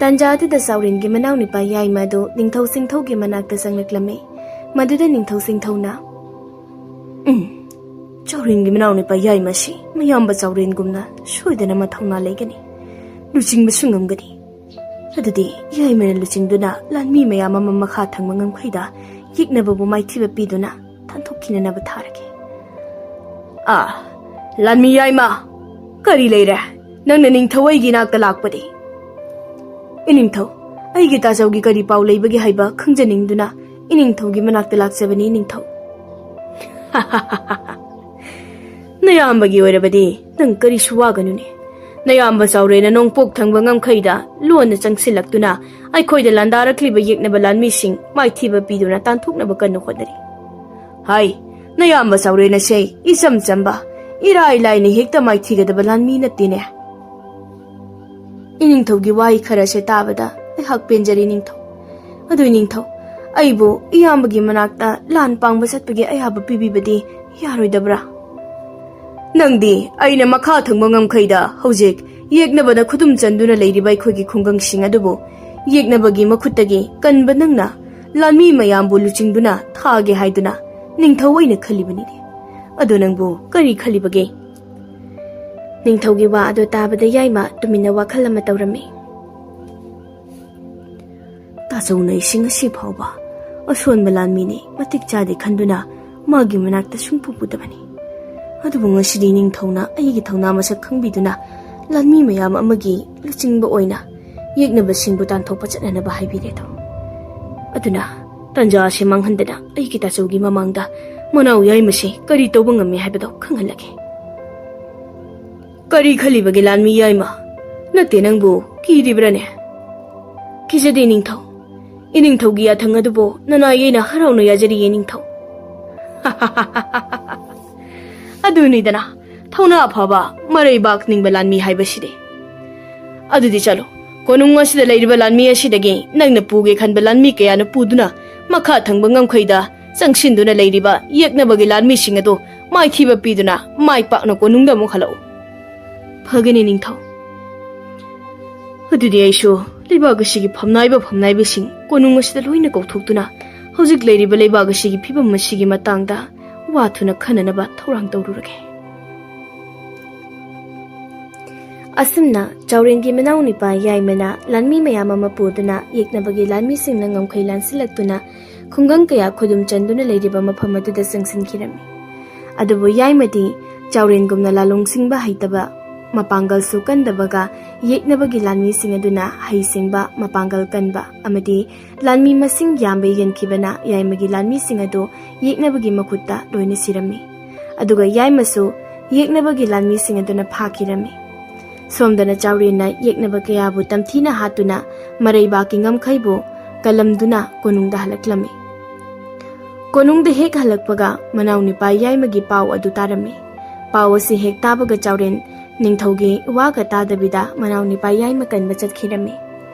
ꯇꯥꯟꯖꯥ ꯑꯗꯨꯗ ꯆꯥꯎꯔꯦꯟꯒꯤ ꯃꯅꯥꯎꯅꯨꯄꯥ ꯌꯥꯏꯃ ꯑꯗꯨ ꯅꯤꯡꯊꯧ ꯁꯤꯡꯊꯧꯒꯤ ꯃꯅꯥꯛꯇ ꯆꯪꯂꯛꯂꯝꯃꯤ꯫ ꯃꯗꯨꯗ ꯅꯤꯡꯊꯧ ꯁꯤꯡꯊꯧꯅ, "ꯎꯝ, ꯆꯥꯎꯔꯦꯟꯒꯤ ꯃꯅꯥꯎꯅꯨꯄꯥ ꯌꯥꯏꯃꯁꯤ ꯃꯌꯥꯝꯕ ꯆꯥꯎꯔꯦꯟꯒꯨꯝꯅ ꯁꯣꯏꯗꯅ ꯃꯊꯧꯅꯥ ꯂꯩꯒꯅꯤ, ꯂꯨꯆꯤꯡꯕꯁꯨ ꯉꯝꯒꯅꯤ꯫ ꯑꯗꯨꯗꯤ ꯌꯥꯏꯃꯅ ꯂꯨꯆꯤꯡꯗꯨꯅ ꯂꯥꯟꯃꯤ ꯃꯌꯥꯝ ꯑꯃ ꯃꯈꯥ ꯊꯪꯕ ꯉꯝꯈꯩꯗ ꯌꯦꯛꯅꯕꯕꯨ ꯃꯥꯏꯊꯤꯕ ꯄꯤꯗꯨꯅ ꯇꯥꯟꯊꯣꯛꯈꯤꯅꯅꯕ ꯊꯥꯔꯒꯦ꯫" "ꯑꯥ, ꯂꯥꯟꯃꯤ ꯌꯥꯏꯃ, ꯀꯔꯤ ꯂꯩꯔꯦ? ꯅꯪꯅ ꯅꯤꯡꯊꯧ ꯑꯩꯒꯤ ꯏꯅꯥꯛꯇ ꯂꯥꯛꯄꯗꯤ?" "ꯏꯅꯤꯡꯊꯧ, ꯑꯩꯒꯤ ꯇꯥꯖꯧꯒꯤ ꯀꯔꯤ ꯄꯥꯎ ꯂꯩꯕꯒꯦ ꯍꯥꯏꯕ ꯈꯪꯖꯅꯤꯡꯗꯨꯅ ꯏꯅꯤꯡꯊꯧꯒꯤ ꯃꯅꯥꯛꯇ ꯂꯥꯛꯆꯕꯅꯤ, ꯏꯅꯤꯡꯊꯧ꯫" "ꯅꯌꯥꯝꯕꯒꯤ ꯑꯣꯏꯔꯕꯗꯤ ꯅꯪ ꯀꯔꯤꯁꯨ ꯋꯥꯒꯅꯨꯅꯦ꯫ ꯅꯌꯥꯝꯕ ꯆꯥꯎꯔꯦꯅ ꯅꯣꯡꯄꯣꯛ ꯊꯪꯕ ꯉꯝꯈꯩꯗ ꯂꯣꯟꯅ ꯆꯪꯁꯤꯜꯂꯛꯇꯨꯅ ꯑꯩꯈꯣꯏꯗ ꯂꯥꯟꯗꯥꯔꯛꯂꯤꯕ ꯌꯦꯛꯅꯕ ꯂꯥꯟꯃꯤꯁꯤꯡ ꯃꯥꯏꯊꯤꯕ ꯄꯤꯗꯨꯅ ꯇꯥꯟꯊꯣꯛꯅꯕ ꯀꯟꯅ ꯍꯣꯠꯅꯔꯤ꯫ ꯍꯥꯏ, ꯅꯌꯥꯝꯕ ꯆꯥꯎꯔꯦꯟ ꯑꯁꯦ ꯏꯆꯝ ꯆꯝꯕ, ꯏꯔꯥꯏ ꯂꯥꯏꯅ ꯍꯦꯛꯇ ꯃꯥꯏꯊꯤꯒꯗꯕ ꯂꯥꯟꯃꯤ ꯅꯠꯇꯦꯅꯦ꯫" ꯏꯅꯤꯡꯊꯧꯒꯤ ꯋꯥꯍꯩ ꯈꯔꯁꯦ ꯇꯥꯕꯗ ꯑꯩꯍꯥꯛ ꯄꯦꯟꯖꯔꯦ, ꯅꯤꯡꯊꯧ꯫ ꯑꯗꯨ ꯅꯤꯡꯊꯧ, ꯑꯩꯕꯨ ꯏꯌꯥꯝꯕꯒꯤ ꯃꯅꯥꯛꯇ ꯂꯥꯟ ꯄꯥꯡꯕ ꯆꯠꯄꯒꯤ ꯑꯌꯥꯕ ꯄꯤꯕꯤꯕꯗꯤ ꯌꯥꯔꯣꯏꯗꯕ꯭ꯔꯥ? "ꯅꯪꯗꯤ ꯑꯩꯅ ꯃꯈꯥ ꯊꯪꯕ ꯉꯝꯈꯩꯗ ꯍꯧꯖꯤꯛ ꯌꯦꯛꯅꯕꯗ ꯈꯨꯗꯨꯝ ꯆꯟꯗꯨꯅ ꯂꯩꯔꯤꯕ ꯑꯩꯈꯣꯏꯒꯤ ꯈꯨꯡꯒꯪꯁꯤꯡ ꯑꯗꯨꯕꯨ ꯌꯦꯛꯅꯕꯒꯤ ꯃꯈꯨꯠꯇꯒꯤ ꯀꯟꯕ ꯅꯪꯅ ꯂꯥꯟꯃꯤ ꯃꯌꯥꯝꯕꯨ ꯂꯨꯆꯤꯡꯗꯨꯅ ꯊꯥꯒꯦ ꯍꯥꯏꯗꯨꯅ ꯅꯤꯡꯊꯧ ꯑꯩꯅ ꯈꯜꯂꯤꯕꯅꯤꯅꯦ꯫ ꯑꯗꯣ ꯅꯪꯕꯨ ꯀꯔꯤ ꯈꯜꯂꯤꯕꯒꯦ?" ꯅꯤꯡꯊꯧꯒꯤ ꯋꯥ ꯑꯗꯨ ꯇꯥꯕꯗ ꯌꯥꯏꯃ ꯇꯨꯃꯤꯟꯅ ꯋꯥꯈꯜ ꯑꯃ ꯇꯧꯔꯝꯃꯤ꯫ "ꯇꯥꯆꯧꯅ ꯑꯩꯁꯤ ꯉꯁꯤ ꯐꯥꯎꯕ ꯑꯁꯣꯟꯕ ꯂꯥꯟꯃꯤꯅꯤ, ꯃꯇꯤꯛ ꯆꯥꯗꯦ ꯈꯟꯗꯨꯅ ꯃꯥꯒꯤ ꯃꯅꯥꯛꯇ ꯁꯨꯡꯄꯨ ꯄꯨꯗꯕꯅꯤ꯫ ꯑꯗꯨꯕꯨ ꯉꯁꯤꯗꯤ ꯅꯤꯡꯊꯧꯅ ꯑꯩꯒꯤ ꯊꯧꯅꯥ ꯃꯁꯛ ꯈꯪꯕꯤꯗꯨꯅ ꯂꯥꯟꯃꯤ ꯃꯌꯥꯝ ꯑꯃꯒꯤ ꯂꯨꯆꯤꯡꯕ ꯑꯣꯏꯅ ꯌꯦꯛꯅꯕꯁꯤꯡꯕꯨ ꯇꯥꯟꯊꯣꯛꯄ ꯆꯠꯅꯅꯕ ꯍꯥꯏꯕꯤꯔꯦꯗꯣ꯫ ꯑꯗꯨꯅ ꯇꯥꯟꯖꯥ ꯑꯁꯤ ꯃꯥꯡꯍꯟꯗꯅ ꯑꯩꯒꯤ ꯇꯥꯆꯧꯒꯤ ꯃꯃꯥꯡꯗ ꯃꯅꯥꯎ ꯌꯥꯏꯃꯁꯤ ꯀꯔꯤ ꯇꯧꯕ ꯉꯝꯃꯤ ꯍꯥꯏꯕꯗꯣ ꯈꯪꯍꯜꯂꯒꯦ꯫ ꯀꯔꯤ ꯈꯜꯂꯤꯕꯒꯦ ꯂꯥꯟꯃꯤ ꯌꯥꯏꯃ? ꯅꯠꯇꯦ, ꯅꯪꯕꯨ ꯀꯤꯔꯤꯕ꯭ꯔꯥꯅꯦ? ꯀꯤꯖꯗꯦ ꯅꯤꯡꯊꯧ꯫ ꯏꯅꯤꯡꯊꯧꯒꯤ ꯌꯥꯊꯪ ꯑꯗꯨꯕꯨ ꯅꯅꯥꯏ ꯑꯩꯅ ꯍꯔꯥꯎꯅ ꯌꯥꯖꯔꯤꯌꯦ ꯅꯤꯡꯊꯧ꯫ ꯑꯗꯨꯅꯤꯗꯅ ꯊꯧꯅꯥ ꯐꯕ ꯃꯔꯩꯕꯥꯛ ꯅꯤꯡꯕ ꯂꯥꯟꯃꯤ ꯍꯥꯏꯕꯁꯤꯗꯤ꯫ ꯑꯗꯨꯗꯤ ꯆꯠꯂꯣ, ꯀꯣꯅꯨꯡ ꯑꯁꯤꯗ ꯂꯩꯔꯤꯕ ꯂꯥꯟꯃꯤ ꯑꯁꯤꯗꯒꯤ ꯅꯪꯅ ꯄꯨꯒꯦ ꯈꯟꯕ ꯂꯥꯟꯃꯤ ꯀꯌꯥꯅ ꯄꯨꯗꯨꯅ ꯃꯈꯥ ꯊꯪꯕ ꯉꯝꯈꯩꯗ ꯆꯪꯁꯤꯟꯗꯨꯅ ꯂꯩꯔꯤꯕ ꯌꯦꯛꯅꯕꯒꯤ ꯂꯥꯟꯃꯤꯁꯤꯡ ꯑꯗꯨ ꯃꯥꯏꯊꯤꯕ ꯄꯤꯗꯨꯅ ꯃꯥꯏ ꯄꯥꯛꯅ ꯀꯣꯅꯨꯡꯗ ꯑꯃꯨꯛ ꯍꯜꯂꯛꯎ꯫ ꯐꯒꯅꯤ ꯅꯤꯡꯊꯧ꯫ ꯑꯗꯨꯗꯤ ꯑꯩꯁꯨ ꯂꯩꯕꯥꯛ ꯑꯁꯤꯒꯤ ꯐꯝꯅꯥꯏꯕ ꯐꯝꯅꯥꯏꯕꯁꯤꯡ ꯀꯣꯅꯨꯡ ꯑꯁꯤꯗ ꯂꯣꯏꯅ ꯀꯧꯊꯣꯛꯇꯨꯅ ꯍꯧꯖꯤꯛ ꯂꯩꯔꯤꯕ ꯂꯩꯕꯥꯛ ꯑꯁꯤꯒꯤ ꯐꯤꯕꯝ ꯑꯁꯤꯒꯤ ꯃꯇꯥꯡꯗ ꯋꯥ ꯊꯨꯅ ꯈꯟꯅꯅꯕ ꯊꯧꯔꯥꯡ ꯇꯧꯔꯨꯔꯒꯦ꯫ ꯑꯁꯨꯝꯅ ꯆꯥꯎꯔꯦꯟꯒꯤ ꯃꯅꯥꯎꯅꯨꯄꯥ ꯌꯥꯏꯃꯅ ꯂꯥꯟꯃꯤ ꯃꯌꯥꯝ ꯑꯃ ꯄꯨꯗꯨꯅ ꯌꯦꯛꯅꯕꯒꯤ ꯂꯥꯟꯃꯤꯁꯤꯡꯅ ꯉꯝꯈꯩ ꯂꯥꯟꯁꯤꯜꯂꯛꯇꯨꯅ ꯈꯨꯡꯒꯪ ꯀꯌꯥ ꯈꯨꯗꯨꯝ ꯆꯟꯗꯨꯅ ꯂꯩꯔꯤꯕ ꯃꯐꯝ ꯑꯗꯨꯗ ꯆꯪꯁꯤꯟꯈꯤꯔꯝꯃꯤ꯫ ꯑꯗꯨꯕꯨ ꯌꯥꯏꯃꯗꯤ ꯆꯥꯎꯔꯦꯟꯒꯨꯝꯅ ꯂꯥꯂꯣꯡ ꯁꯤꯡꯕ ꯍꯩꯇꯕ, ꯃꯄꯥꯡꯒꯜꯁꯨ ꯀꯟꯗꯕꯒ ꯌꯦꯛꯅꯕꯒꯤ ꯂꯥꯟꯃꯤꯁꯤꯡ ꯑꯗꯨꯅ ꯍꯩꯁꯤꯡꯕ, ꯃꯄꯥꯡꯒꯜ ꯀꯟꯕ ꯑꯃꯗꯤ ꯂꯥꯟꯃꯤ ꯃꯁꯤꯡ ꯌꯥꯝꯕ ꯍꯦꯟꯈꯤꯕꯅ ꯌꯥꯏꯃꯒꯤ ꯂꯥꯟꯃꯤꯁꯤꯡ ꯑꯗꯨ ꯌꯦꯛꯅꯕꯒꯤ ꯃꯈꯨꯠꯇ ꯂꯣꯏꯅ ꯁꯤꯔꯝꯃꯤ꯫ ꯑꯗꯨꯒ ꯌꯥꯏꯃꯁꯨ ꯌꯦꯛꯅꯕꯒꯤ ꯂꯥꯟꯃꯤꯁꯤꯡ ꯑꯗꯨꯅ ꯐꯥꯈꯤꯔꯝꯃꯤ꯫ ꯁꯣꯝꯗꯅ ꯆꯥꯎꯔꯦꯟꯅ ꯌꯦꯛꯅꯕ ꯀꯌꯥꯕꯨ ꯇꯝꯊꯤꯅ ꯍꯥꯠꯇꯨꯅ ꯃꯔꯩꯕꯥꯛꯀꯤ ꯉꯝꯈꯩꯕꯨ ꯀꯜꯂꯝꯗꯨꯅ ꯀꯣꯅꯨꯡꯗ ꯍꯜꯂꯛꯂꯝꯃꯤ꯫ ꯀꯣꯅꯨꯡꯗ ꯍꯦꯛ ꯍꯜꯂꯛꯄꯒ ꯃꯅꯥꯎꯅꯨꯄꯥ ꯌꯥꯏꯃꯒꯤ ꯄꯥꯎ ꯑꯗꯨ ꯇꯥꯔꯝꯃꯤ꯫ ꯄꯥꯎ ꯑꯁꯤ ꯍꯦꯛ ꯇꯥꯕꯒ ꯆꯥꯎꯔꯦꯟ ꯅꯤꯡꯊꯧꯒꯤ ꯋꯥꯒ ꯇꯥꯗꯕꯤꯗ ꯃꯅꯥꯎꯅꯨꯄꯥ ꯌꯥꯏꯃ ꯀꯟꯕ ꯆꯠꯈꯤꯔꯝꯃꯤ꯫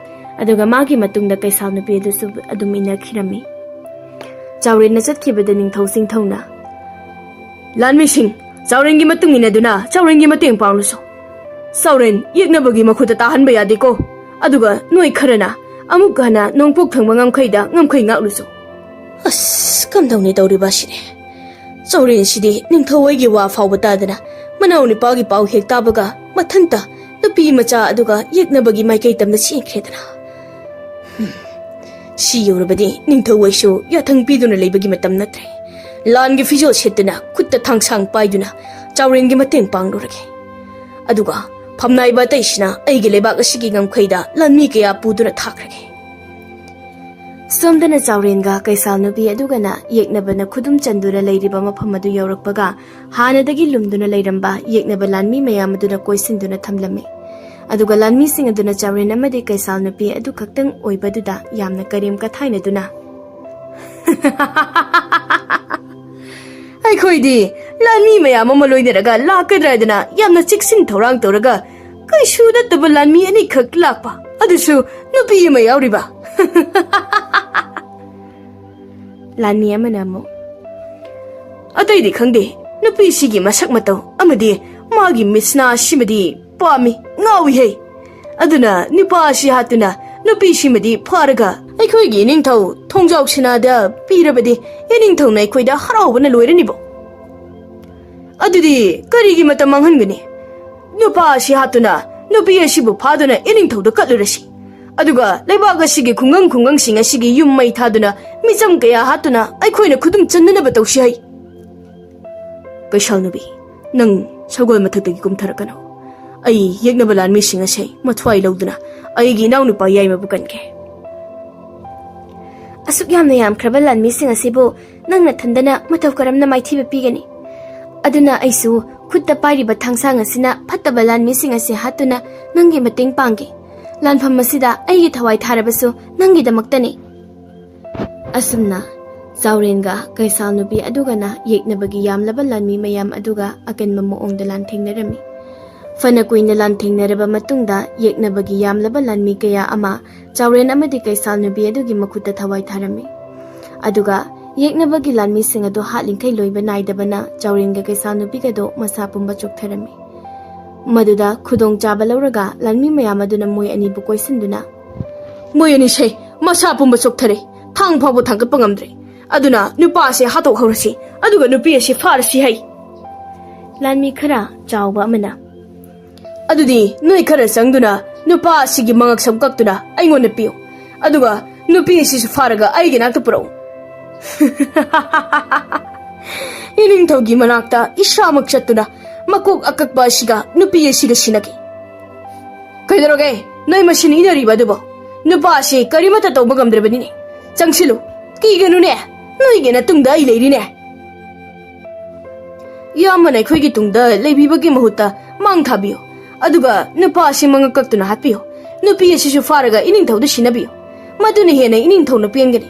ꯑꯗꯨꯒ ꯃꯥꯒꯤ ꯃꯇꯨꯡꯗ ꯀꯩꯁꯥꯜ ꯅꯨꯄꯤ ꯑꯗꯨꯁꯨ ꯑꯗꯨꯝ ꯏꯟꯅꯈꯤꯔꯝꯃꯤ꯫ ꯆꯥꯎꯔꯦꯟꯅ ꯆꯠꯈꯤꯕꯗ ꯅꯤꯡꯊꯧ ꯁꯤꯡꯊꯧꯅ, "ꯂꯥꯟꯃꯤꯁꯤꯡ, ꯆꯥꯎꯔꯦꯟꯒꯤ ꯃꯇꯨꯡ ꯏꯟꯅꯗꯨꯅ ꯆꯥꯎꯔꯦꯟꯒꯤ ꯃꯇꯦꯡ ꯄꯥꯡꯂꯨꯁꯨ꯫ ꯆꯥꯎꯔꯦꯟ ꯌꯦꯛꯅꯕꯒꯤ ꯃꯈꯨꯠꯇ ꯇꯥꯍꯟꯕ ꯌꯥꯗꯦꯀꯣ꯫ ꯑꯗꯨꯒ ꯅꯣꯏ ꯈꯔꯅ ꯑꯃꯨꯛ ꯍꯟꯅ ꯅꯣꯡꯄꯣꯛ ꯊꯪꯕ ꯉꯝꯈꯩꯗ ꯉꯝꯈꯩ ꯉꯥꯛꯂꯨꯁꯨ꯫" ꯑꯁ, ꯀꯝꯗꯧꯅꯤ ꯇꯧꯔꯤꯕ ꯑꯁꯤꯗꯤ? ꯆꯥꯎꯔꯦꯟꯁꯤꯗꯤ ꯅꯤꯡꯊꯧ ꯑꯩꯒꯤ ꯋꯥ ꯐꯥꯎꯕ ꯇꯥꯗꯅ ꯃꯅꯥꯎ ꯅꯨꯄꯥꯒꯤ ꯄꯥꯎ ꯍꯦꯛ ꯇꯥꯕꯒ ꯃꯊꯟꯇ ꯅꯨꯄꯤ ꯃꯆꯥ ꯑꯗꯨꯒ ꯌꯦꯛꯅꯕꯒꯤ ꯃꯥꯏꯀꯩ ꯇꯝꯅ ꯆꯦꯟꯈ꯭ꯔꯦꯗꯅ꯫ ꯍꯨꯝ, ꯁꯤ ꯌꯧꯔꯕꯗꯤ ꯅꯤꯡꯊꯧ ꯑꯩꯁꯨ ꯌꯥꯊꯪ ꯄꯤꯗꯨꯅ ꯂꯩꯕꯒꯤ ꯃꯇꯝ ꯅꯠꯇ꯭ꯔꯦ꯫ ꯂꯥꯟꯒꯤ ꯐꯤꯖꯣꯜ ꯁꯦꯠꯇꯨꯅ, ꯈꯨꯠꯇ ꯊꯥꯡꯁꯥꯡ ꯄꯥꯏꯗꯨꯅ ꯆꯥꯎꯔꯦꯟꯒꯤ ꯃꯇꯦꯡ ꯄꯥꯡꯂꯨꯔꯒꯦ꯫ ꯑꯗꯨꯒ ꯐꯝꯅꯥꯏꯕ ꯑꯇꯩꯁꯤꯅ ꯑꯩꯒꯤ ꯂꯩꯕꯥꯛ ꯑꯁꯤꯒꯤ ꯉꯝꯈꯩꯗ ꯂꯥꯟꯃꯤ ꯀꯌꯥ ꯄꯨꯗꯨꯅ ꯊꯥꯈ꯭ꯔꯒꯦ꯫ ꯁꯣꯝꯗꯅ ꯆꯥꯎꯔꯦꯟꯒ ꯀꯩꯁꯥꯜ ꯅꯨꯄꯤ ꯑꯗꯨꯒꯅ ꯌꯦꯛꯅꯕꯅ ꯈꯨꯗꯨꯝ ꯆꯟꯗꯨꯅ ꯂꯩꯔꯤꯕ ꯃꯐꯝ ꯑꯗꯨ ꯌꯧꯔꯛꯄꯒ, ꯍꯥꯟꯅꯗꯒꯤ ꯂꯨꯝꯗꯨꯅ ꯂꯩꯔꯝꯕ ꯌꯦꯛꯅꯕ ꯂꯥꯟꯃꯤ ꯃꯌꯥꯝ ꯑꯗꯨꯅ ꯀꯣꯏꯁꯤꯟꯗꯨꯅ ꯊꯝꯂꯝꯃꯤ꯫ ꯑꯗꯨꯒ ꯂꯥꯟꯃꯤꯁꯤꯡ ꯑꯗꯨꯅ ꯆꯥꯎꯔꯦꯟ ꯑꯃꯗꯤ ꯀꯩꯁꯥꯜ ꯅꯨꯄꯤ ꯑꯗꯨ ꯈꯛꯇꯪ ꯑꯣꯏꯕꯗꯨꯗ ꯌꯥꯝꯅ ꯀꯔꯦꯝ ꯀꯊꯥꯏꯅꯗꯨꯅ, "ꯑꯩꯈꯣꯏꯗꯤ ꯂꯥꯟꯃꯤ ꯃꯌꯥꯝ ꯑꯃ ꯂꯣꯏꯅꯔꯒ ꯂꯥꯛꯀꯗ꯭ꯔꯥ ꯍꯥꯏꯗꯅ ꯌꯥꯝꯅ ꯆꯦꯛꯁꯤꯟ ꯊꯧꯔꯥꯡ ꯇꯧꯔꯒ, ꯀꯩꯁꯨ ꯅꯠꯇꯕ ꯂꯥꯟꯃꯤ ꯑꯅꯤꯈꯛ ꯂꯥꯛꯄ, ꯑꯗꯨꯁꯨ ꯅꯨꯄꯤ ꯑꯃ ꯌꯥꯎꯔꯤꯕ?" ꯂꯥꯟꯃꯤ ꯑꯃꯅ ꯑꯃꯨꯛ, "ꯑꯇꯩꯗꯤ ꯈꯪꯗꯦ, ꯅꯨꯄꯤꯁꯤꯒꯤ ꯃꯁꯛ ꯃꯇꯧ ꯑꯃꯗꯤ ꯃꯥꯒꯤ ꯃꯤꯠꯁꯅꯥ ꯑꯁꯤꯃꯗꯤ ꯄꯥꯝꯃꯤ, ꯉꯥꯎꯏꯍꯦ꯫ ꯑꯗꯨꯅ ꯅꯨꯄꯥ ꯑꯁꯤ ꯍꯥꯠꯇꯨꯅ ꯅꯨꯄꯤꯁꯤꯃꯗꯤ ꯐꯥꯔꯒ ꯑꯩꯈꯣꯏꯒꯤ ꯏꯅꯤꯡꯊꯧ ꯊꯣꯡꯖꯥꯎ ꯁꯤꯅꯥꯗ ꯄꯤꯔꯕꯗꯤ ꯏꯅꯤꯡꯊꯧꯅ ꯑꯩꯈꯣꯏꯗ ꯍꯔꯥꯎꯕꯅ ꯂꯣꯏꯔꯅꯤꯕꯣ꯫ ꯑꯗꯨꯗꯤ ꯀꯔꯤꯒꯤ ꯃꯇꯝ ꯃꯥꯡꯍꯟꯒꯅꯤ? ꯅꯨꯄꯥ ꯑꯁꯤ ꯍꯥꯠꯇꯨꯅ ꯅꯨꯄꯤ ꯑꯁꯤꯕꯨ ꯐꯥꯗꯨꯅ ꯏꯅꯤꯡꯊꯧꯗ ꯀꯠꯂꯨꯔꯁꯤ꯫ ꯑꯗꯨꯒ ꯂꯩꯕꯥꯛ ꯑꯁꯤꯒꯤ ꯈꯨꯡꯒꯪ ꯈꯨꯡꯒꯪꯁꯤꯡ ꯑꯁꯤꯒꯤ ꯌꯨꯝ ꯃꯩ ꯊꯥꯗꯨꯅ ꯃꯤꯆꯝ ꯀꯌꯥ ꯍꯥꯠꯇꯨꯅ ꯑꯩꯈꯣꯏꯅ ꯈꯨꯗꯨꯝ ꯆꯟꯅꯅꯕ ꯇꯧꯁꯤ ꯍꯥꯏ꯫" "ꯀꯩꯁꯥꯜ ꯅꯨꯄꯤ, ꯅꯪ ꯁꯒꯣꯜ ꯃꯊꯛꯇꯒꯤ ꯀꯨꯝꯊꯔꯛꯀꯅꯨ꯫ ꯑꯩ ꯌꯦꯛꯅꯕ ꯂꯥꯟꯃꯤꯁꯤꯡ ꯑꯁꯦ ꯃꯊ꯭ꯋꯥꯏ ꯂꯧꯗꯨꯅ ꯑꯩꯒꯤ ꯏꯅꯥꯎꯅꯨꯄꯥ ꯌꯥꯏꯃꯕꯨ ꯀꯟꯒꯦ꯫" "ꯑꯁꯨꯛ ꯌꯥꯝꯅ ꯌꯥꯝꯈ꯭ꯔꯕ ꯂꯥꯟꯃꯤꯁꯤꯡ ꯑꯁꯤꯕꯨ ꯅꯪ ꯅꯊꯟꯗꯅ ꯃꯇꯧ ꯀꯔꯝꯅ ꯃꯥꯏꯊꯤꯕ ꯄꯤꯒꯅꯤ? ꯑꯗꯨꯅ ꯑꯩꯁꯨ ꯈꯨꯠꯇ ꯄꯥꯏꯔꯤꯕ ꯊꯥꯡꯁꯥꯡ ꯑꯁꯤꯅ ꯐꯠꯇꯕ ꯂꯥꯟꯃꯤꯁꯤꯡ ꯑꯁꯤ ꯍꯥꯠꯇꯨꯅ ꯅꯪꯒꯤ ꯃꯇꯦꯡ ꯄꯥꯡꯒꯦ꯫ ꯂꯥꯟꯐꯝ ꯑꯁꯤꯗ ꯑꯩꯒꯤ ꯊꯋꯥꯏ ꯊꯥꯔꯕꯁꯨ ꯅꯪꯒꯤꯗꯃꯛꯇꯅꯤ꯫" ꯑꯁꯨꯝꯅ ꯆꯥꯎꯔꯦꯟꯒ ꯀꯩꯁꯥꯜ ꯅꯨꯄꯤ ꯑꯗꯨꯒꯅ ꯌꯦꯛꯅꯕꯒꯤ ꯌꯥꯝꯂꯕ ꯂꯥꯟꯃꯤ ꯃꯌꯥꯝ ꯑꯗꯨꯒ ꯑꯀꯟꯕ ꯃꯑꯣꯡꯗ ꯂꯥꯟꯊꯦꯡꯅꯔꯝꯃꯤ꯫ ꯐꯅ ꯀꯨꯏꯅ ꯂꯥꯟꯊꯦꯡꯅꯔꯕ ꯃꯇꯨꯡꯗ ꯌꯦꯛꯅꯕꯒꯤ ꯌꯥꯝꯂꯕ ꯂꯥꯟꯃꯤ ꯀꯌꯥ ꯑꯃ ꯆꯥꯎꯔꯦꯟ ꯑꯃꯗꯤ ꯀꯩꯁꯥꯜ ꯅꯨꯄꯤ ꯑꯗꯨꯒꯤ ꯃꯈꯨꯠꯇ ꯊꯋꯥꯏ ꯊꯥꯔꯝꯃꯤ꯫ ꯑꯗꯨꯒ ꯌꯦꯛꯅꯕꯒꯤ ꯂꯥꯟꯃꯤꯁꯤꯡ ꯑꯗꯨ ꯍꯥꯠꯂꯤꯡꯈꯩ ꯂꯣꯏꯕ ꯅꯥꯏꯗꯕꯅ ꯆꯥꯎꯔꯦꯟꯒ ꯀꯩꯁꯥꯜ ꯅꯨꯄꯤꯒꯗꯨ ꯃꯁꯥ ꯄꯨꯝꯕ ꯆꯣꯛꯊꯔꯝꯃꯤ꯫ ꯃꯗꯨꯗ ꯈꯨꯗꯣꯡꯆꯥꯕ ꯂꯧꯔꯒ ꯂꯥꯟꯃꯤ ꯃꯌꯥꯝ ꯑꯗꯨꯅ ꯃꯣꯏ ꯑꯅꯤꯕꯨ ꯀꯣꯏꯁꯤꯟꯗꯨꯅ, "ꯃꯣꯏ ꯑꯅꯤꯁꯦ ꯃꯁꯥ ꯄꯨꯝꯕ ꯆꯣꯛꯊꯔꯦ, ꯊꯥꯡ ꯐꯥꯎꯕ ꯊꯥꯡꯒꯠꯄ ꯉꯝꯗ꯭ꯔꯦ꯫ ꯑꯗꯨꯅ ꯅꯨꯄꯥ ꯑꯁꯦ ꯍꯥꯠꯇꯣꯛꯍꯧꯔꯁꯤ, ꯑꯗꯨꯒ ꯅꯨꯄꯤ ꯑꯁꯤ ꯐꯥꯔꯁꯤ" ꯍꯥꯏ꯫ ꯂꯥꯟꯃꯤ ꯈꯔ ꯆꯥꯎꯕ ꯑꯃꯅ, "ꯑꯗꯨꯗꯤ ꯅꯣꯏ ꯈꯔ ꯆꯪꯗꯨꯅ ꯅꯨꯄꯥ ꯑꯁꯤꯒꯤ ꯃꯉꯛꯁꯝ ꯀꯛꯇꯨꯅ ꯑꯩꯉꯣꯟꯗ ꯄꯤꯌꯨ, ꯑꯗꯨꯒ ꯅꯨꯄꯤ ꯑꯁꯤꯁꯨ ꯐꯥꯔꯒ ꯑꯩꯒꯤ ꯅꯥꯛꯇ ꯄꯨꯔꯛꯎ꯫" ꯏꯅꯤꯡꯊꯧꯒꯤ ꯃꯅꯥꯛꯇ ꯏꯁꯥꯃꯛ ꯆꯠꯇꯨꯅ ꯃꯀꯣꯛ ꯑꯀꯛꯄ ꯑꯁꯤꯒ ꯅꯨꯄꯤ ꯑꯁꯤꯒ ꯁꯤꯟꯅꯈꯤ꯫ "ꯀꯩꯗꯧꯔꯒꯦ? ꯅꯣꯏ ꯃꯁꯦꯟ ꯏꯅꯔꯤꯕ ꯑꯗꯨꯕꯨ? ꯅꯨꯄꯥ ꯑꯁꯤ ꯀꯔꯤꯃꯠꯇ ꯇꯧꯕ ꯉꯝꯗ꯭ꯔꯕꯅꯤꯅꯦ꯫ ꯆꯪꯁꯤꯜꯂꯨ꯫ ꯀꯤꯒꯅꯨꯅꯦ꯫ ꯅꯣꯏꯒꯤ ꯅꯇꯨꯡꯗ ꯑꯩ ꯂꯩꯔꯤꯅꯦ꯫ ꯏꯌꯥꯝꯕꯅ ꯑꯩꯈꯣꯏꯒꯤ ꯇꯨꯡꯗ ꯂꯩꯕꯤꯕꯒꯤ ꯃꯍꯨꯠꯇ ꯃꯥꯡ ꯊꯥꯕꯤꯌꯨ꯫ ꯑꯗꯨꯒ ꯅꯨꯄꯥ ꯑꯁꯤ ꯃꯉꯛ ꯀꯛꯇꯨꯅ ꯍꯥꯠꯄꯤꯌꯨ꯫ ꯅꯨꯄꯤ ꯑꯁꯤꯁꯨ ꯐꯥꯔꯒ ꯏꯅꯤꯡꯊꯧꯗ ꯁꯤꯟꯅꯕꯤꯌꯨ꯫ ꯃꯗꯨꯅ ꯍꯦꯟꯅ ꯏꯅꯤꯡꯊꯧꯅ ꯄꯦꯟꯒꯅꯤ꯫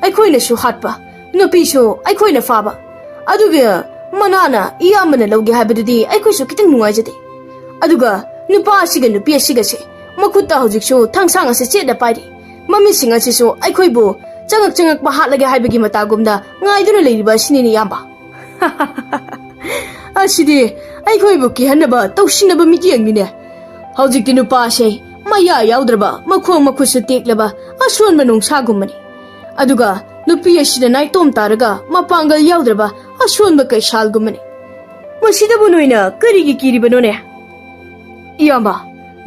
ꯑꯩꯈꯣꯏꯅꯁꯨ ꯍꯥꯠꯄ, ꯅꯨꯄꯤꯁꯨ ꯑꯩꯈꯣꯏꯅ ꯐꯥꯕ꯫ ꯑꯗꯨꯒ ꯃꯅꯥꯅ ꯏꯌꯥꯝꯕꯅ ꯂꯧꯒꯦ ꯍꯥꯏꯕꯗꯨꯗꯤ ꯑꯩꯈꯣꯏꯁꯨ ꯈꯤꯇꯪ ꯅꯨꯡꯉꯥꯏꯖꯗꯦ꯫ ꯑꯗꯨꯒ ꯅꯨꯄꯥ ꯑꯁꯤꯒ ꯅꯨꯄꯤ ꯑꯁꯤꯒꯁꯦ ꯃꯈꯨꯠꯇ ꯍꯧꯖꯤꯛꯁꯨ ꯊꯥꯡꯁꯥꯡ ꯑꯁꯤ ꯆꯦꯠꯅ ꯄꯥꯏꯔꯤ꯫ ꯃꯃꯤꯠꯁꯤꯡ ꯑꯁꯤꯁꯨ ꯑꯩꯈꯣꯏꯕꯨ ꯆꯉꯛ ꯆꯉꯛꯄ ꯍꯥꯠꯂꯒꯦ ꯍꯥꯏꯕꯒꯤ ꯃꯇꯥꯒꯨꯝꯗ ꯉꯥꯏꯗꯨꯅ ꯂꯩꯔꯤꯕ ꯑꯁꯤꯅꯤꯅꯦ, ꯏꯌꯥꯝꯕ꯫ ꯑꯁꯤꯗꯤ ꯑꯩꯈꯣꯏꯕꯨ ꯀꯤꯍꯟꯅꯕ ꯇꯧꯁꯤꯟꯅꯕ ꯃꯤꯠꯌꯦꯡꯅꯤꯅꯦ꯫ ꯍꯧꯖꯤꯛꯇꯤ ꯅꯨꯄꯥꯁꯦ ꯃꯌꯥ ꯌꯥꯎꯗ꯭ꯔꯕ, ꯃꯈꯣꯡ ꯃꯈꯨꯠꯁꯨ ꯇꯦꯛꯂꯕ ꯑꯁꯣꯟꯕ ꯅꯣꯡꯁꯥꯒꯨꯝꯕꯅꯤ꯫ ꯑꯗꯨꯒ ꯅꯨꯄꯤ ꯑꯁꯤꯅ ꯅꯥꯏꯇꯣꯝ ꯇꯥꯔꯒ ꯃꯄꯥꯡꯒꯜ ꯌꯥꯎꯗ꯭ꯔꯕ ꯑꯁꯣꯟꯕ ꯀꯩꯁꯥꯜꯒꯨꯝꯕꯅꯤ꯫ ꯃꯁꯤꯗꯕꯨ ꯅꯣꯏꯅ ꯀꯔꯤꯒꯤ ꯀꯤꯔꯤꯕꯅꯣꯅꯦ? ꯏꯌꯥꯝꯕ,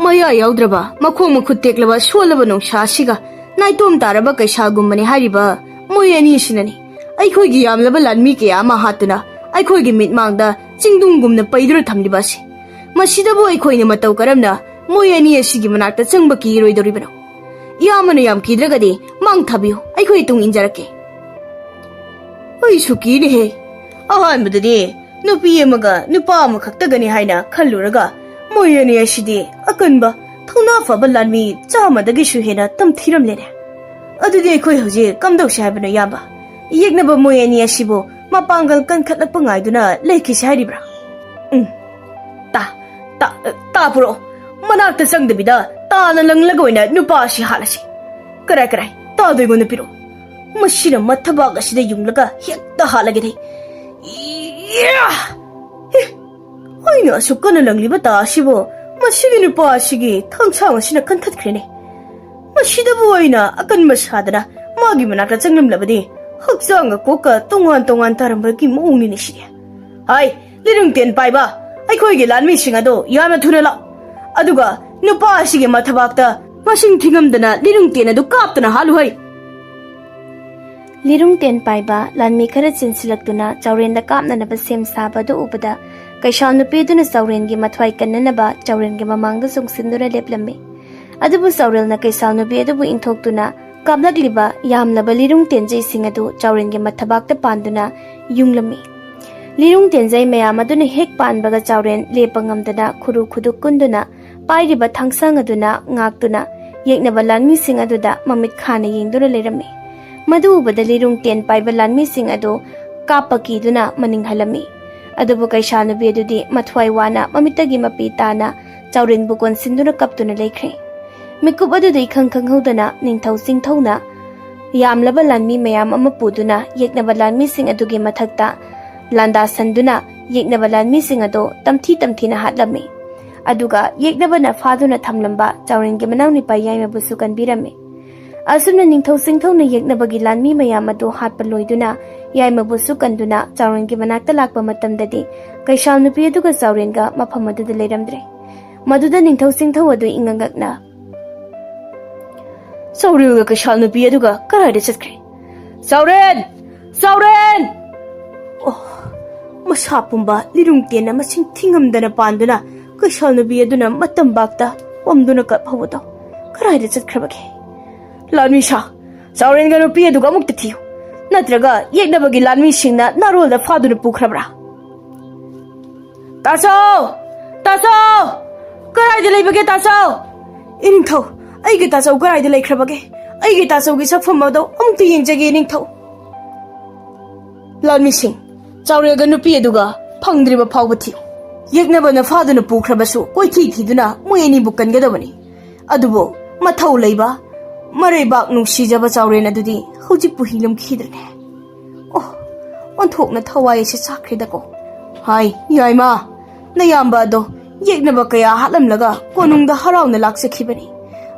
ꯃꯌꯥ ꯌꯥꯎꯗ꯭ꯔꯕ, ꯃꯈꯣꯡ ꯃꯈꯨꯠ ꯇꯦꯛꯂꯕ, ꯁꯣꯜꯂꯕ ꯅꯣꯡꯁꯥ ꯑꯁꯤꯒ ꯅꯥꯏꯇꯣꯝ ꯇꯥꯔꯕ ꯀꯩꯁꯥꯜꯒꯨꯝꯕꯅꯤ ꯍꯥꯏꯔꯤꯕ ꯃꯣꯏ ꯑꯅꯤ ꯑꯁꯤꯅꯅꯤ ꯑꯩꯈꯣꯏꯒꯤ ꯌꯥꯝꯂꯕ ꯂꯥꯟꯃꯤ ꯀꯌꯥ ꯑꯃ ꯍꯥꯠꯇꯨꯅ ꯑꯩꯈꯣꯏꯒꯤ ꯃꯤꯠꯃꯥꯡꯗ ꯆꯤꯡꯗꯨꯝꯒꯨꯝꯅ ꯄꯩꯗꯨꯅ ꯊꯝꯂꯤꯕ ꯑꯁꯤ꯫ ꯃꯁꯤꯗꯕꯨ ꯑꯩꯈꯣꯏꯅ ꯃꯇꯧ ꯀꯔꯝꯅ ꯃꯣꯏ ꯑꯅꯤ ꯑꯁꯤꯒꯤ ꯃꯅꯥꯛꯇ ꯆꯪꯕ ꯀꯤꯔꯣꯏꯗꯧꯔꯤꯕꯅꯣ? ꯏꯌꯥꯝꯕꯅ ꯌꯥꯝ ꯀꯤꯗ꯭ꯔꯒꯗꯤ ꯃꯥꯡ ꯊꯥꯕꯤꯌꯨ, ꯑꯩꯈꯣꯏ ꯇꯨꯡ ꯏꯟꯖꯔꯛꯀꯦ꯫ ꯑꯩꯁꯨ ꯀꯤꯅꯦꯍꯦ꯫ ꯑꯍꯥꯟꯕꯗꯗꯤ ꯅꯨꯄꯤ ꯑꯃꯒ ꯅꯨꯄꯥ ꯑꯃꯈꯛꯇꯒꯅꯤ ꯍꯥꯏꯅ ꯈꯜꯂꯨꯔꯒ ꯃꯣꯏ ꯑꯅꯤ ꯑꯁꯤꯗꯤ ꯑꯀꯟꯕ, ꯊꯧꯅꯥ ꯐꯕ ꯂꯥꯟꯃꯤ ꯆꯥꯝꯃꯗꯒꯤꯁꯨ ꯍꯦꯟꯅ ꯇꯝꯊꯤꯔꯝꯂꯦꯅꯦ꯫ ꯑꯗꯨꯗꯤ ꯑꯩꯈꯣꯏ ꯍꯧꯖꯤꯛ ꯀꯝꯗꯧꯁꯦ ꯍꯥꯏꯕꯅꯣ, ꯏꯌꯥꯝꯕ? ꯌꯦꯛꯅꯕ ꯃꯣꯏ ꯑꯅꯤ ꯑꯁꯤꯕꯨ ꯃꯄꯥꯡꯒꯜ ꯀꯟꯈꯠꯂꯛꯄ ꯉꯥꯏꯗꯨꯅ ꯂꯩꯈꯤꯁꯦ ꯍꯥꯏꯔꯤꯕ꯭ꯔꯥ? ꯎꯝ, ꯇꯥ, ꯇꯥ, ꯇꯥ ꯄꯨꯔꯛꯑꯣ꯫ ꯃꯅꯥꯛꯇ ꯆꯪꯗꯕꯤꯗ ꯇꯥꯅ ꯂꯪꯂꯒ ꯑꯣꯏꯅ ꯅꯨꯄꯥ ꯑꯁꯤ ꯍꯥꯠꯂꯁꯤ꯫ ꯀꯔꯥꯏ, ꯀꯔꯥꯏ? ꯇꯥꯗꯣ ꯑꯩꯉꯣꯟꯗ ꯄꯤꯔꯛꯑꯣ꯫ ꯃꯁꯤꯅ ꯃꯊꯕꯥꯛ ꯑꯁꯤꯗ ꯌꯨꯡꯂꯒ ꯍꯦꯛꯇ ꯍꯥꯠꯂꯒꯦꯗꯤ꯫ ꯏꯌꯥ! ꯑꯦ, ꯑꯩꯅ ꯑꯁꯨꯛ ꯀꯟꯅ ꯂꯪꯂꯤꯕ ꯇꯥ ꯑꯁꯤꯕꯨ ꯃꯁꯤꯒꯤ ꯅꯨꯄꯥ ꯑꯁꯤꯒꯤ ꯊꯥꯡꯁꯥꯡ ꯑꯁꯤꯅ ꯀꯟꯊꯠꯈ꯭ꯔꯦꯅꯦ꯫ ꯃꯁꯤꯗꯕꯨ ꯑꯩꯅ ꯑꯀꯟꯕ ꯁꯥꯗꯅ ꯃꯥꯒꯤ ꯃꯅꯥꯛꯇ ꯆꯪꯂꯝꯂꯕꯗꯤ ꯍꯛꯆꯥꯡꯒ ꯀꯣꯛꯀ ꯇꯣꯉꯥꯟ ꯇꯣꯉꯥꯟ ꯇꯥꯔꯝꯕꯒꯤ ꯃꯑꯣꯡꯅꯤꯅꯦ ꯁꯤꯗꯤ꯫ ꯍꯥꯏ, ꯂꯤꯔꯨꯡ ꯇꯦꯟ ꯄꯥꯏꯕ, ꯑꯩꯈꯣꯏꯒꯤ ꯂꯥꯟꯃꯤꯁꯤꯡ ꯑꯗꯨ ꯌꯥꯝꯅ ꯊꯨꯅ ꯂꯥꯛ꯫ ꯑꯗꯨꯒ ꯅꯨꯄꯥ ꯑꯁꯤꯒꯤ ꯃꯊꯕꯥꯛꯇ ꯃꯁꯤꯡ ꯊꯤꯉꯝꯗꯅ ꯂꯤꯔꯨꯡ ꯇꯦꯟ ꯑꯗꯨ ꯀꯥꯞꯇꯨꯅ ꯍꯥꯠꯂꯨ ꯍꯩ꯫ ꯂꯤꯔꯨꯡ ꯇꯦꯟ ꯄꯥꯏꯕ ꯂꯥꯟꯃꯤ ꯈꯔ ꯆꯦꯟꯁꯤꯜꯂꯛꯇꯨꯅ ꯆꯥꯎꯔꯦꯟꯗ ꯀꯥꯞꯅꯅꯕ ꯁꯦꯝ ꯁꯥꯕ ꯑꯗꯨ ꯎꯕꯗ, ꯀꯩꯁꯥꯜ ꯅꯨꯄꯤ ꯑꯗꯨꯅ ꯆꯥꯎꯔꯦꯟꯒꯤ ꯃꯊ꯭ꯋꯥꯏ ꯀꯟꯅꯅꯕ ꯆꯥꯎꯔꯦꯟꯒꯤ ꯃꯃꯥꯡꯗ ꯆꯣꯡꯁꯤꯟꯗꯨꯅ ꯂꯦꯞꯂꯝꯃꯤ꯫ ꯑꯗꯨꯕꯨ ꯆꯥꯎꯔꯦꯜꯅ ꯀꯩꯁꯥꯜ ꯅꯨꯄꯤ ꯑꯗꯨꯕꯨ ꯏꯟꯊꯣꯛꯇꯨꯅ ꯀꯥꯞꯂꯛꯂꯤꯕ ꯌꯥꯝꯂꯕ ꯂꯤꯔꯨꯡ ꯇꯦꯟꯖꯩꯁꯤꯡ ꯑꯗꯨ ꯆꯥꯎꯔꯦꯟꯒꯤ ꯃꯊꯕꯥꯛꯇ ꯄꯥꯟꯗꯨꯅ ꯌꯨꯡꯂꯝꯃꯤ꯫ ꯂꯤꯔꯨꯡ ꯇꯦꯟꯖꯩ ꯃꯌꯥꯝ ꯑꯗꯨꯅ ꯍꯦꯛ ꯄꯥꯟꯕꯒ ꯆꯥꯎꯔꯦꯟ ꯂꯦꯞꯄ ꯉꯝꯗꯅ ꯈꯨꯔꯨ ꯈꯨꯗꯨꯛ ꯀꯨꯟꯗꯨꯅ ꯄꯥꯏꯔꯤꯕ ꯊꯥꯡꯁꯥꯡ ꯑꯗꯨꯅ ꯉꯥꯛꯇꯨꯅ ꯌꯦꯛꯅꯕ ꯂꯥꯟꯃꯤꯁꯤꯡ ꯑꯗꯨꯗ ꯃꯃꯤꯠ ꯈꯥꯅ ꯌꯦꯡꯗꯨꯅ ꯂꯩꯔꯝꯃꯤ꯫ ꯃꯗꯨ ꯎꯕꯗ ꯂꯤꯔꯨꯡ ꯇꯦꯟ ꯄꯥꯏꯕ ꯂꯥꯟꯃꯤꯁꯤꯡ ꯑꯗꯨ ꯀꯥꯞꯄ ꯀꯤꯗꯨꯅ ꯃꯅꯤꯡ ꯍꯜꯂꯝꯃꯤ꯫ ꯑꯗꯨꯕꯨ ꯀꯩꯁꯥꯜ ꯅꯨꯄꯤ ꯑꯗꯨꯗꯤ ꯃꯊ꯭ꯋꯥꯏ ꯋꯥꯅ ꯃꯃꯤꯠꯇꯒꯤ ꯃꯄꯤ ꯇꯥꯅ ꯆꯥꯎꯔꯦꯟꯕꯨ ꯀꯣꯟꯁꯤꯟꯗꯨꯅ ꯀꯞꯇꯨꯅ ꯂꯩꯈ꯭ꯔꯦ꯫ ꯃꯤꯀꯨꯞ ꯑꯗꯨꯗ ꯏꯈꯪ ꯈꯪꯍꯧꯗꯅ ꯅꯤꯡꯊꯧ ꯆꯤꯡꯊꯧꯅ ꯌꯥꯝꯂꯕ ꯂꯥꯟꯃꯤ ꯃꯌꯥꯝ ꯑꯃ ꯄꯨꯗꯨꯅ ꯌꯦꯛꯅꯕ ꯂꯥꯟꯃꯤꯁꯤꯡ ꯑꯗꯨꯒꯤ ꯃꯊꯛꯇ ꯂꯥꯟꯗꯥꯁꯟꯗꯨꯅ ꯌꯦꯛꯅꯕ ꯂꯥꯟꯃꯤꯁꯤꯡ ꯑꯗꯨ ꯇꯝꯊꯤ ꯇꯝꯊꯤꯅ ꯍꯥꯠꯂꯝꯃꯤ꯫ ꯑꯗꯨꯒ ꯌꯦꯛꯅꯕꯅ ꯐꯥꯗꯨꯅ ꯊꯝꯂꯝꯕ ꯆꯥꯎꯔꯦꯟꯒꯤ ꯃꯅꯥꯎꯅꯨꯄꯥ ꯌꯥꯏꯃꯕꯨꯁꯨ ꯀꯟꯕꯤꯔꯝꯃꯤ꯫ ꯑꯁꯨꯝꯅ ꯅꯤꯡꯊꯧ ꯆꯤꯡꯊꯧꯅ ꯌꯦꯛꯅꯕꯒꯤ ꯂꯥꯟꯃꯤ ꯃꯌꯥꯝ ꯑꯗꯨ ꯍꯥꯠꯄ ꯂꯣꯏꯗꯨꯅ ꯌꯥꯏꯃꯕꯨꯁꯨ ꯀꯟꯗꯨꯅ ꯆꯥꯎꯔꯦꯟꯒꯤ ꯃꯅꯥꯛꯇ ꯂꯥꯛꯄ ꯃꯇꯝꯗꯗꯤ ꯀꯩꯁꯥꯜ ꯅꯨꯄꯤ ꯑꯗꯨꯒ ꯆꯥꯎꯔꯦꯟꯒ ꯃꯐꯝ ꯑꯗꯨꯗ ꯂꯩꯔꯝꯗ꯭ꯔꯦ꯫ ꯃꯗꯨꯗ ꯅꯤꯡꯊꯧ ꯆꯤꯡꯊꯧ ꯑꯗꯨ ꯏꯉꯛꯉꯛꯅ, "ꯆꯥꯎꯔꯦꯜꯒ ꯀꯩꯁꯥꯜ ꯅꯨꯄꯤ ꯑꯗꯨꯒ ꯀꯗꯥꯏꯗ ꯆꯠꯈ꯭ꯔꯦ? ꯆꯥꯎꯔꯦꯟ! ꯆꯥꯎꯔꯦꯟ!" ꯑꯣ, ꯃꯁꯥ ꯄꯨꯝꯕ ꯂꯤꯔꯨꯡ ꯇꯦꯟꯅ ꯃꯁꯤꯡ ꯊꯤꯉꯝꯗꯅ ꯄꯥꯟꯗꯨꯅ ꯀꯩꯁꯥꯜ ꯅꯨꯄꯤ ꯑꯗꯨꯅ ꯃꯇꯝꯕꯥꯛꯇ ꯄꯝꯗꯨꯅ ꯀꯞꯍꯧꯕꯗꯣ ꯀꯗꯥꯏꯗ ꯆꯠꯈ꯭ꯔꯕꯒꯦ? ꯂꯥꯟꯃꯤꯁꯥ, ꯆꯥꯎꯔꯦꯟꯒ ꯅꯨꯄꯤ ꯑꯗꯨꯒ ꯑꯃꯨꯛꯇ ꯊꯤꯌꯨ꯫ ꯅꯠꯇ꯭ꯔꯒ ꯌꯦꯛꯅꯕꯒꯤ ꯂꯥꯟꯃꯤꯁꯤꯡꯅ ꯅꯥꯔꯣꯜꯗ ꯐꯥꯗꯨꯅ ꯄꯨꯈ꯭ꯔꯕ꯭ꯔꯥ? ꯇꯥꯆꯧ! ꯇꯥꯆꯧ! ꯀꯗꯥꯏꯗ ꯂꯩꯕꯒꯦ ꯇꯥꯆꯧ? ꯏꯅꯤꯡꯊꯧ, ꯑꯩꯒꯤ ꯇꯥꯆꯧ ꯀꯗꯥꯏꯗ ꯂꯩꯈ꯭ꯔꯕꯒꯦ? ꯑꯩꯒꯤ ꯇꯥꯆꯧꯒꯤ ꯁꯛꯐꯝ ꯑꯗꯣ ꯑꯃꯨꯛꯇ ꯌꯦꯡꯖꯒꯦ ꯏꯅꯤꯡꯊꯧ꯫ ꯂꯥꯟꯃꯤꯁꯤꯡ, ꯆꯥꯎꯔꯦꯜꯒ ꯅꯨꯄꯤ ꯑꯗꯨꯒ ꯐꯪꯗ꯭ꯔꯤꯕ ꯐꯥꯎꯕ ꯊꯤꯌꯨ꯫ ꯌꯦꯛꯅꯕꯅ ꯐꯥꯗꯨꯅ ꯄꯨꯈ꯭ꯔꯕꯁꯨ ꯀꯣꯏꯊꯤ ꯊꯤꯗꯨꯅ ꯃꯣꯏ ꯑꯅꯤꯕꯨ ꯀꯟꯒꯗꯕꯅꯤ꯫ ꯑꯗꯨꯕꯨ ꯃꯊꯧ ꯂꯩꯕ ꯃꯔꯩꯕꯥꯛ ꯅꯨꯡꯁꯤꯖꯕ ꯆꯥꯎꯔꯦꯟ ꯑꯗꯨꯗꯤ ꯍꯧꯖꯤꯛꯄꯨ ꯍꯤ ꯂꯨꯝꯈꯤꯗ꯭ꯔꯦ꯫ ꯑꯣ, ꯑꯣꯟꯊꯣꯛꯅ ꯊꯋꯥꯏ ꯑꯁꯤ ꯆꯥꯛꯈ꯭ꯔꯦꯗꯀꯣ꯫ ꯍꯥꯏ, ꯌꯥꯏꯃ, ꯅꯌꯥꯝꯕ ꯑꯗꯣ ꯌꯦꯛꯅꯕ ꯀꯌꯥ ꯍꯥꯠꯂꯝꯂꯒ ꯀꯣꯅꯨꯡꯗ ꯍꯔꯥꯎꯅ ꯂꯥꯛꯆꯈꯤꯕꯅꯤ꯫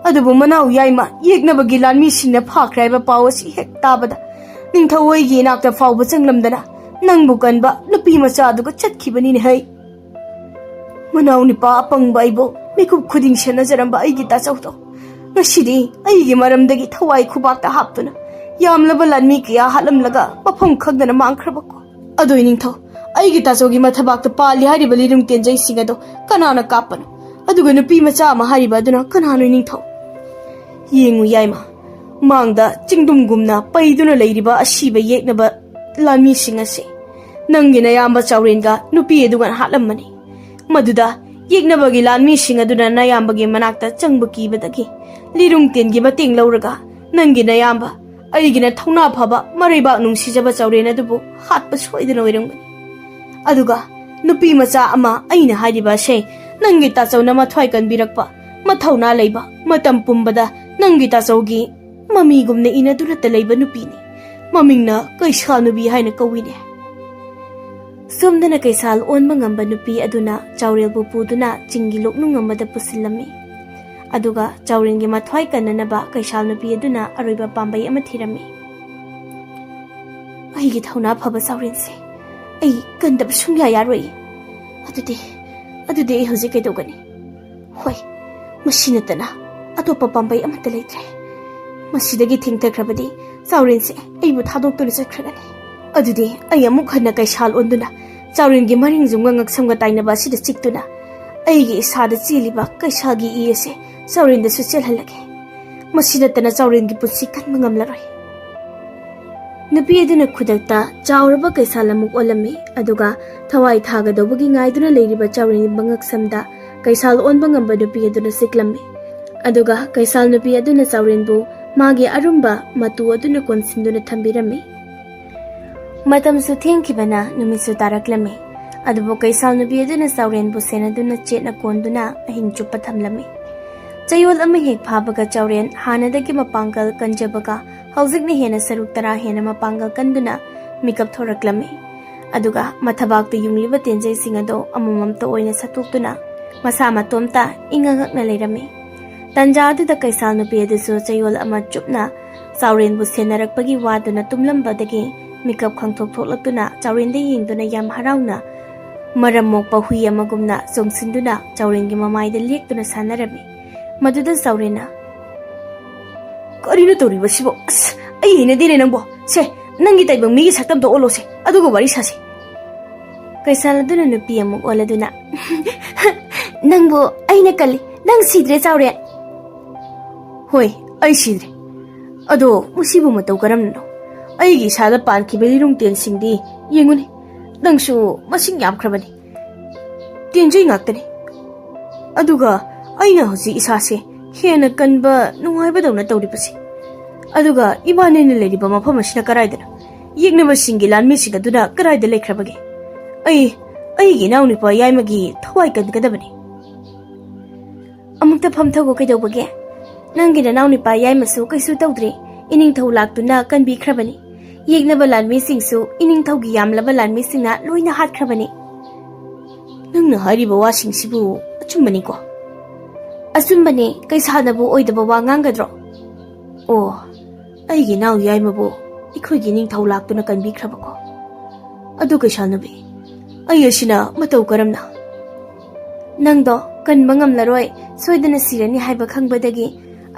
ꯑꯗꯨꯕꯨ ꯃꯅꯥꯎ ꯌꯥꯏꯃ ꯌꯦꯛꯅꯕꯒꯤ ꯂꯥꯟꯃꯤꯁꯤꯡꯅ ꯐꯥꯈ꯭ꯔꯦ ꯍꯥꯏꯕ ꯄꯥꯎ ꯑꯁꯤ ꯍꯦꯛ ꯇꯥꯕꯗ ꯅꯤꯡꯊꯧ ꯍꯣꯏꯒꯤ ꯏꯅꯥꯛꯇ ꯐꯥꯎꯕ ꯆꯪꯂꯝꯗꯅ ꯅꯪꯕꯨ ꯀꯟꯕ ꯅꯨꯄꯤ ꯃꯆꯥ ꯑꯗꯨꯒ ꯆꯠꯈꯤꯕꯅꯤꯅꯦ ꯍꯩ꯫ ꯃꯅꯥꯎ ꯅꯨꯄꯥ ꯑꯄꯪꯕ ꯑꯩꯕꯨ ꯃꯤꯀꯨꯞ ꯈꯨꯗꯤꯡ ꯁꯦꯟꯅꯖꯔꯝꯕ ꯑꯩꯒꯤ ꯇꯥꯆꯧꯗꯣ ꯉꯁꯤꯗꯤ ꯑꯩꯒꯤ ꯃꯔꯝꯗꯒꯤ ꯊꯋꯥꯏ ꯈꯨꯕꯥꯛꯇ ꯍꯥꯞꯇꯨꯅ ꯌꯥꯝꯂꯕ ꯂꯥꯟꯃꯤ ꯀꯌꯥ ꯍꯥꯠꯂꯝꯂꯒ ꯃꯐꯝ ꯈꯪꯗꯅ ꯃꯥꯡꯈ꯭ꯔꯕꯀꯣ꯫ ꯑꯗꯣ ꯏꯅꯤꯡꯊꯧ, ꯑꯩꯒꯤ ꯇꯥꯆꯧꯒꯤ ꯃꯊꯕꯥꯛꯇ ꯄꯥꯜꯂꯤ ꯍꯥꯏꯔꯤꯕ ꯂꯤꯔꯨꯡ ꯇꯦꯟꯖꯩꯁꯤꯡ ꯑꯗꯣ ꯀꯅꯥꯅ ꯀꯥꯞꯄꯅꯣ? ꯑꯗꯨꯒ ꯅꯨꯄꯤ ꯃꯆꯥ ꯑꯃ ꯍꯥꯏꯔꯤꯕ ꯑꯗꯨꯅ ꯀꯅꯥꯅꯣ ꯏꯅꯤꯡꯊꯧ? ꯌꯦꯡꯉꯨ ꯌꯥꯏꯃ, ꯃꯥꯡꯗ ꯆꯤꯡꯗꯨꯝꯒꯨꯝꯅ ꯄꯩꯗꯨꯅ ꯂꯩꯔꯤꯕ ꯑꯁꯤꯕ ꯌꯦꯛꯅꯕ ꯂꯥꯟꯃꯤꯁꯤꯡ ꯑꯁꯤ ꯅꯪꯒꯤ ꯅꯌꯥꯝꯕ ꯆꯥꯎꯔꯦꯟꯒ ꯅꯨꯄꯤ ꯑꯗꯨꯒ ꯍꯥꯠꯂꯝꯕꯅꯤ꯫ ꯃꯗꯨꯗ ꯌꯦꯛꯅꯕꯒꯤ ꯂꯥꯟꯃꯤꯁꯤꯡ ꯑꯗꯨꯅ ꯅꯌꯥꯝꯕꯒꯤ ꯃꯅꯥꯛꯇ ꯆꯪꯕ ꯀꯤꯕꯗꯒꯤ ꯂꯤꯔꯨꯡ ꯇꯦꯟꯒꯤ ꯃꯇꯦꯡ ꯂꯧꯔꯒ ꯅꯪꯒꯤ ꯅꯌꯥꯝꯕ ꯑꯩꯒꯤꯅ ꯊꯧꯅꯥ ꯐꯕ ꯃꯔꯩꯕꯥꯛ ꯅꯨꯡꯁꯤꯖꯕ ꯆꯥꯎꯔꯦꯟ ꯑꯗꯨꯕꯨ ꯍꯥꯠꯄ ꯁꯣꯏꯗꯅ ꯑꯣꯏꯔꯝꯒꯅꯤ꯫ ꯑꯗꯨꯒ ꯅꯨꯄꯤ ꯃꯆꯥ ꯑꯃ ꯑꯩꯅ ꯍꯥꯏꯔꯤꯕ ꯑꯁꯦ ꯅꯪꯒꯤ ꯇꯥꯆꯧꯅ ꯃꯊ꯭ꯋꯥꯏ ꯀꯟꯕꯤꯔꯛꯄ, ꯃꯊꯧꯅꯥ ꯂꯩꯕ, ꯃꯇꯝ ꯄꯨꯝꯕꯗ ꯅꯪꯒꯤ ꯇꯥꯆꯧꯒꯤ ꯃꯃꯤꯒꯨꯝꯅ ꯏꯅꯗꯨꯅꯇ ꯂꯩꯕ ꯅꯨꯄꯤꯅꯤ꯫ ꯃꯃꯤꯡꯅ ꯀꯩꯁꯥ ꯅꯨꯄꯤ ꯍꯥꯏꯅ ꯀꯧꯏꯅꯦ꯫ ꯁꯣꯝꯗꯅ ꯀꯩꯁꯥꯜ ꯑꯣꯟꯕ ꯉꯝꯕ ꯅꯨꯄꯤ ꯑꯗꯨꯅ ꯆꯥꯎꯔꯦꯜꯕꯨ ꯄꯨꯗꯨꯅ ꯆꯤꯡꯒꯤ ꯂꯣꯛꯅꯨꯡ ꯑꯃꯗ ꯄꯨꯁꯤꯜꯂꯝꯃꯤ꯫ ꯑꯗꯨꯒ ꯆꯥꯎꯔꯦꯟꯒꯤ ꯃꯊ꯭ꯋꯥꯏ ꯀꯟꯅꯅꯕ ꯀꯩꯁꯥꯜ ꯅꯨꯄꯤ ꯑꯗꯨꯅ ꯑꯔꯣꯏꯕ ꯄꯥꯝꯕꯩ ꯑꯃ ꯊꯤꯔꯝꯃꯤ꯫ "ꯑꯩꯒꯤ ꯊꯧꯅꯥ ꯐꯕ ꯆꯥꯎꯔꯦꯟꯁꯦ ꯑꯩ ꯀꯟꯗꯕ ꯁꯨꯡꯌꯥ ꯌꯥꯔꯣꯏ꯫ ꯑꯗꯨꯗꯤ, ꯑꯗꯨꯗꯤ ꯑꯩ ꯍꯧꯖꯤꯛ ꯀꯩꯗꯧꯒꯅꯤ? ꯍꯣꯏ, ꯃꯁꯤ ꯅꯠꯇꯅ ꯑꯇꯣꯞꯄ ꯄꯥꯝꯕꯩ ꯑꯃꯠꯇ ꯂꯩꯇ꯭ꯔꯦ꯫ ꯃꯁꯤꯗꯒꯤ ꯊꯦꯡꯊꯈ꯭ꯔꯕꯗꯤ ꯆꯥꯎꯔꯦꯟꯁꯦ ꯑꯩꯕꯨ ꯊꯥꯗꯣꯛꯇꯨꯅ ꯆꯠꯈ꯭ꯔꯒꯅꯤ꯫ ꯑꯗꯨꯗꯤ ꯑꯩ ꯑꯃꯨꯛ ꯍꯟꯅ ꯀꯩꯁꯥꯜ ꯑꯣꯟꯗꯨꯅ ꯆꯥꯎꯔꯦꯟꯒꯤ ꯃꯔꯤꯡ ꯌꯨꯝꯒ ꯉꯛꯁꯝꯒ ꯇꯥꯏꯅꯕ ꯑꯁꯤꯗ ꯆꯤꯛꯇꯨꯅ ꯑꯩꯒꯤ ꯏꯁꯥꯗ ꯆꯦꯜꯂꯤꯕ ꯀꯩꯁꯥꯜꯒꯤ ꯏ ꯑꯁꯦ ꯆꯥꯎꯔꯦꯟꯗꯁꯨ ꯆꯦꯜꯍꯜꯂꯒꯦ꯫ ꯃꯁꯤ ꯅꯠꯇꯅ ꯆꯥꯎꯔꯦꯟꯒꯤ ꯄꯨꯟꯁꯤ ꯀꯟꯕ ꯉꯝꯂꯔꯣꯏ꯫" ꯅꯨꯄꯤ ꯑꯗꯨꯅ ꯈꯨꯗꯛꯇ ꯆꯥꯎꯔꯕ ꯀꯩꯁꯥꯜ ꯑꯃꯨꯛ ꯑꯣꯜꯂꯝꯃꯤ꯫ ꯑꯗꯨꯒ ꯊꯋꯥꯏ ꯊꯥꯒꯗꯧꯕꯒꯤ ꯉꯥꯏꯗꯨꯅ ꯂꯩꯔꯤꯕ ꯆꯥꯎꯔꯦꯟꯒꯤ ꯃꯉꯛꯁꯝꯗ ꯀꯩꯁꯥꯜ ꯑꯣꯟꯕ ꯉꯝꯕ ꯅꯨꯄꯤ ꯑꯗꯨꯅ ꯆꯤꯛꯂꯝꯃꯤ꯫ ꯑꯗꯨꯒ ꯀꯩꯁꯥꯜ ꯅꯨꯄꯤ ꯑꯗꯨꯅ ꯆꯥꯎꯔꯦꯟꯕꯨ ꯃꯥꯒꯤ ꯑꯔꯨꯝꯕ ꯃꯇꯨ ꯑꯗꯨꯅ ꯀꯣꯟꯁꯤꯟꯗꯨꯅ ꯊꯝꯕꯤꯔꯝꯃꯤ꯫ ꯃꯇꯝꯁꯨ ꯊꯦꯡꯈꯤꯕꯅ ꯅꯨꯃꯤꯠꯁꯨ ꯇꯥꯔꯛꯂꯝꯃꯤ꯫ ꯑꯗꯨꯕꯨ ꯀꯩꯁꯥꯜ ꯅꯨꯄꯤ ꯑꯗꯨꯅ ꯆꯥꯎꯔꯦꯟꯕꯨ ꯁꯦꯟꯅꯗꯨꯅ ꯆꯦꯠꯅ ꯀꯣꯟꯗꯨꯅ ꯑꯍꯤꯡ ꯆꯨꯞꯄ ꯊꯝꯂꯝꯃꯤ꯫ ꯆꯌꯣꯜ ꯑꯃ ꯍꯦꯛ ꯐꯥꯕꯒ ꯆꯥꯎꯔꯦꯟ ꯍꯥꯟꯅꯗꯒꯤ ꯃꯄꯥꯡꯒꯜ ꯀꯟꯖꯕꯒ ꯍꯧꯖꯤꯛꯅ ꯍꯦꯟꯅ ꯁꯔꯨꯛ ꯇꯔꯥ ꯍꯦꯟꯅ ꯃꯄꯥꯡꯒꯜ ꯀꯟꯗꯨꯅ ꯃꯤꯀꯞ ꯊꯣꯔꯛꯂꯝꯃꯤ꯫ ꯑꯗꯨꯒ ꯃꯊꯕꯥꯛꯇ ꯌꯨꯡꯂꯤꯕ ꯇꯦꯟꯖꯩꯁꯤꯡ ꯑꯗꯣ ꯑꯃꯃꯝꯇ ꯑꯣꯏꯅ ꯁꯠꯇꯣꯛꯇꯨꯅ ꯃꯁꯥ ꯃꯇꯣꯝꯇ ꯏꯪꯉ ꯉꯛꯅ ꯂꯩꯔꯝꯃꯤ꯫ ꯇꯟꯖꯥ ꯑꯗꯨꯗ ꯀꯩꯁꯥꯜ ꯅꯨꯄꯤ ꯑꯗꯨꯁꯨ ꯆꯌꯣꯜ ꯑꯃ ꯆꯨꯞꯅ ꯆꯥꯎꯔꯦꯟꯕꯨ ꯁꯦꯟꯅꯔꯛꯄꯒꯤ ꯋꯥꯗꯨꯅ ꯇꯨꯝꯂꯝꯕꯗꯒꯤ ꯃꯤꯀꯞ ꯈꯪꯊꯣꯛ ꯊꯣꯛꯂꯛꯇꯨꯅ ꯆꯥꯎꯔꯦꯟꯗ ꯌꯦꯡꯗꯨꯅ ꯌꯥꯝ ꯍꯔꯥꯎꯅ ꯃꯔꯝ ꯃꯣꯛꯄ ꯍꯨꯏ ꯑꯃꯒꯨꯝꯅ ꯆꯣꯡꯁꯤꯟꯗꯨꯅ ꯆꯥꯎꯔꯦꯟꯒꯤ ꯃꯃꯥꯏꯗ ꯂꯦꯛꯇꯨꯅ ꯁꯥꯟꯅꯔꯝꯃꯤ꯫ ꯃꯗꯨꯗ ꯆꯥꯎꯔꯦꯟꯅ, "ꯀꯔꯤꯅꯣ ꯇꯧꯔꯤꯕꯁꯤꯕꯣ? ꯑꯁ, ꯑꯩ ꯍꯩꯅꯗꯦꯅꯦ ꯅꯪꯕꯨ꯫ ꯁꯦ, ꯅꯪꯒꯤ ꯇꯥꯏꯕꯪ ꯃꯤꯒꯤ ꯁꯛꯇꯝꯗꯣ ꯑꯣꯜꯂꯣꯁꯦ, ꯑꯗꯨꯒ ꯋꯥꯔꯤ ꯁꯥꯁꯦ꯫ ꯀꯩꯁꯥꯜ ꯑꯗꯨꯅ ꯅꯨꯄꯤ ꯑꯃꯨꯛ ꯑꯣꯜꯂꯗꯨꯅ, "ꯅꯪꯕꯨ ꯑꯩꯅ ꯀꯜꯂꯤ, ꯅꯪ ꯁꯤꯗ꯭ꯔꯦ ꯆꯥꯎꯔꯦꯟ?" "ꯍꯣꯏ, ꯑꯩ ꯁꯤꯗ꯭ꯔꯦ꯫ ꯑꯗꯣ ꯃꯁꯤꯕꯨ ꯃꯇꯧ ꯀꯔꯝꯅꯅꯣ? ꯑꯩꯒꯤ ꯏꯁꯥꯗ ꯄꯥꯟꯈꯤꯕ ꯏꯔꯨꯡ ꯇꯦꯟꯁꯤꯡꯗꯤ ꯌꯦꯡꯉꯨꯅꯦ, ꯅꯪꯁꯨ ꯃꯁꯤꯡ ꯌꯥꯝꯈ꯭ꯔꯕꯅꯤ꯫ ꯇꯦꯟꯖꯩ ꯉꯥꯛꯇꯅꯤ꯫ ꯑꯗꯨꯒ ꯑꯩꯅ ꯍꯧꯖꯤꯛ ꯏꯁꯥꯁꯦ ꯍꯦꯟꯅ ꯀꯟꯕ ꯅꯨꯡꯉꯥꯏꯕꯗꯧꯅ ꯇꯧꯔꯤꯕꯁꯦ꯫ ꯑꯗꯨꯒ ꯏꯕꯥꯅꯤꯅ ꯂꯩꯔꯤꯕ ꯃꯐꯝ ꯑꯁꯤꯅ ꯀꯗꯥꯏꯗꯅꯣ? ꯌꯦꯛꯅꯕꯁꯤꯡꯒꯤ ꯂꯥꯟꯃꯤꯁꯤꯡ ꯑꯗꯨꯅ ꯀꯗꯥꯏꯗ ꯂꯩꯈ꯭ꯔꯕꯒꯦ? ꯑꯩ, ꯑꯩꯒꯤ ꯏꯅꯥꯎꯅꯨꯄꯥ ꯌꯥꯏꯃꯒꯤ ꯊꯋꯥꯏ ꯀꯟꯒꯗꯕꯅꯤ꯫" "ꯑꯃꯨꯛꯇ ꯐꯝꯊꯒꯣ, ꯀꯩꯗꯧꯕꯒꯦ? ꯅꯪꯒꯤ ꯅꯅꯥꯎꯅꯨꯄꯥ ꯌꯥꯏꯃꯁꯨ ꯀꯩꯁꯨ ꯇꯧꯗ꯭ꯔꯤ, ꯏꯅꯤꯡꯊꯧ ꯂꯥꯛꯇꯨꯅ ꯀꯟꯕꯤꯈ꯭ꯔꯕꯅꯤ꯫ ꯌꯦꯛꯅꯕ ꯂꯥꯟꯃꯤꯁꯤꯡꯁꯨ ꯏꯅꯤꯡꯊꯧꯒꯤ ꯌꯥꯝꯂꯕ ꯂꯥꯟꯃꯤꯁꯤꯡꯅ ꯂꯣꯏꯅ ꯍꯥꯠꯈ꯭ꯔꯕꯅꯤ꯫" "ꯅꯪꯅ ꯍꯥꯏꯔꯤꯕ ꯋꯥꯁꯤꯡꯁꯤꯕꯨ ꯑꯆꯨꯝꯕꯅꯤꯀꯣ?" "ꯑꯆꯨꯝꯕꯅꯦ, ꯀꯩꯁꯥꯜꯅꯕꯨ ꯑꯣꯏꯗꯕ ꯋꯥ ꯉꯥꯡꯒꯗ꯭ꯔꯣ?" "ꯑꯣ, ꯑꯩꯒꯤ ꯏꯅꯥꯎ ꯌꯥꯏꯃꯕꯨ ꯑꯩꯈꯣꯏꯒꯤ ꯅꯤꯡꯊꯧ ꯂꯥꯛꯇꯨꯅ ꯀꯟꯕꯤꯈ꯭ꯔꯕꯀꯣ꯫ ꯑꯗꯨ ꯀꯩꯁꯥꯜ ꯅꯨꯄꯤ, ꯑꯩ ꯑꯁꯤꯅ ꯃꯇꯧ ꯀꯔꯝꯅ?" "ꯅꯪꯗꯣ ꯀꯟꯕ ꯉꯝꯂꯔꯣꯏ, ꯁꯣꯏꯗꯅ ꯁꯤꯔꯅꯤ ꯍꯥꯏꯕ ꯈꯪꯕꯗꯒꯤ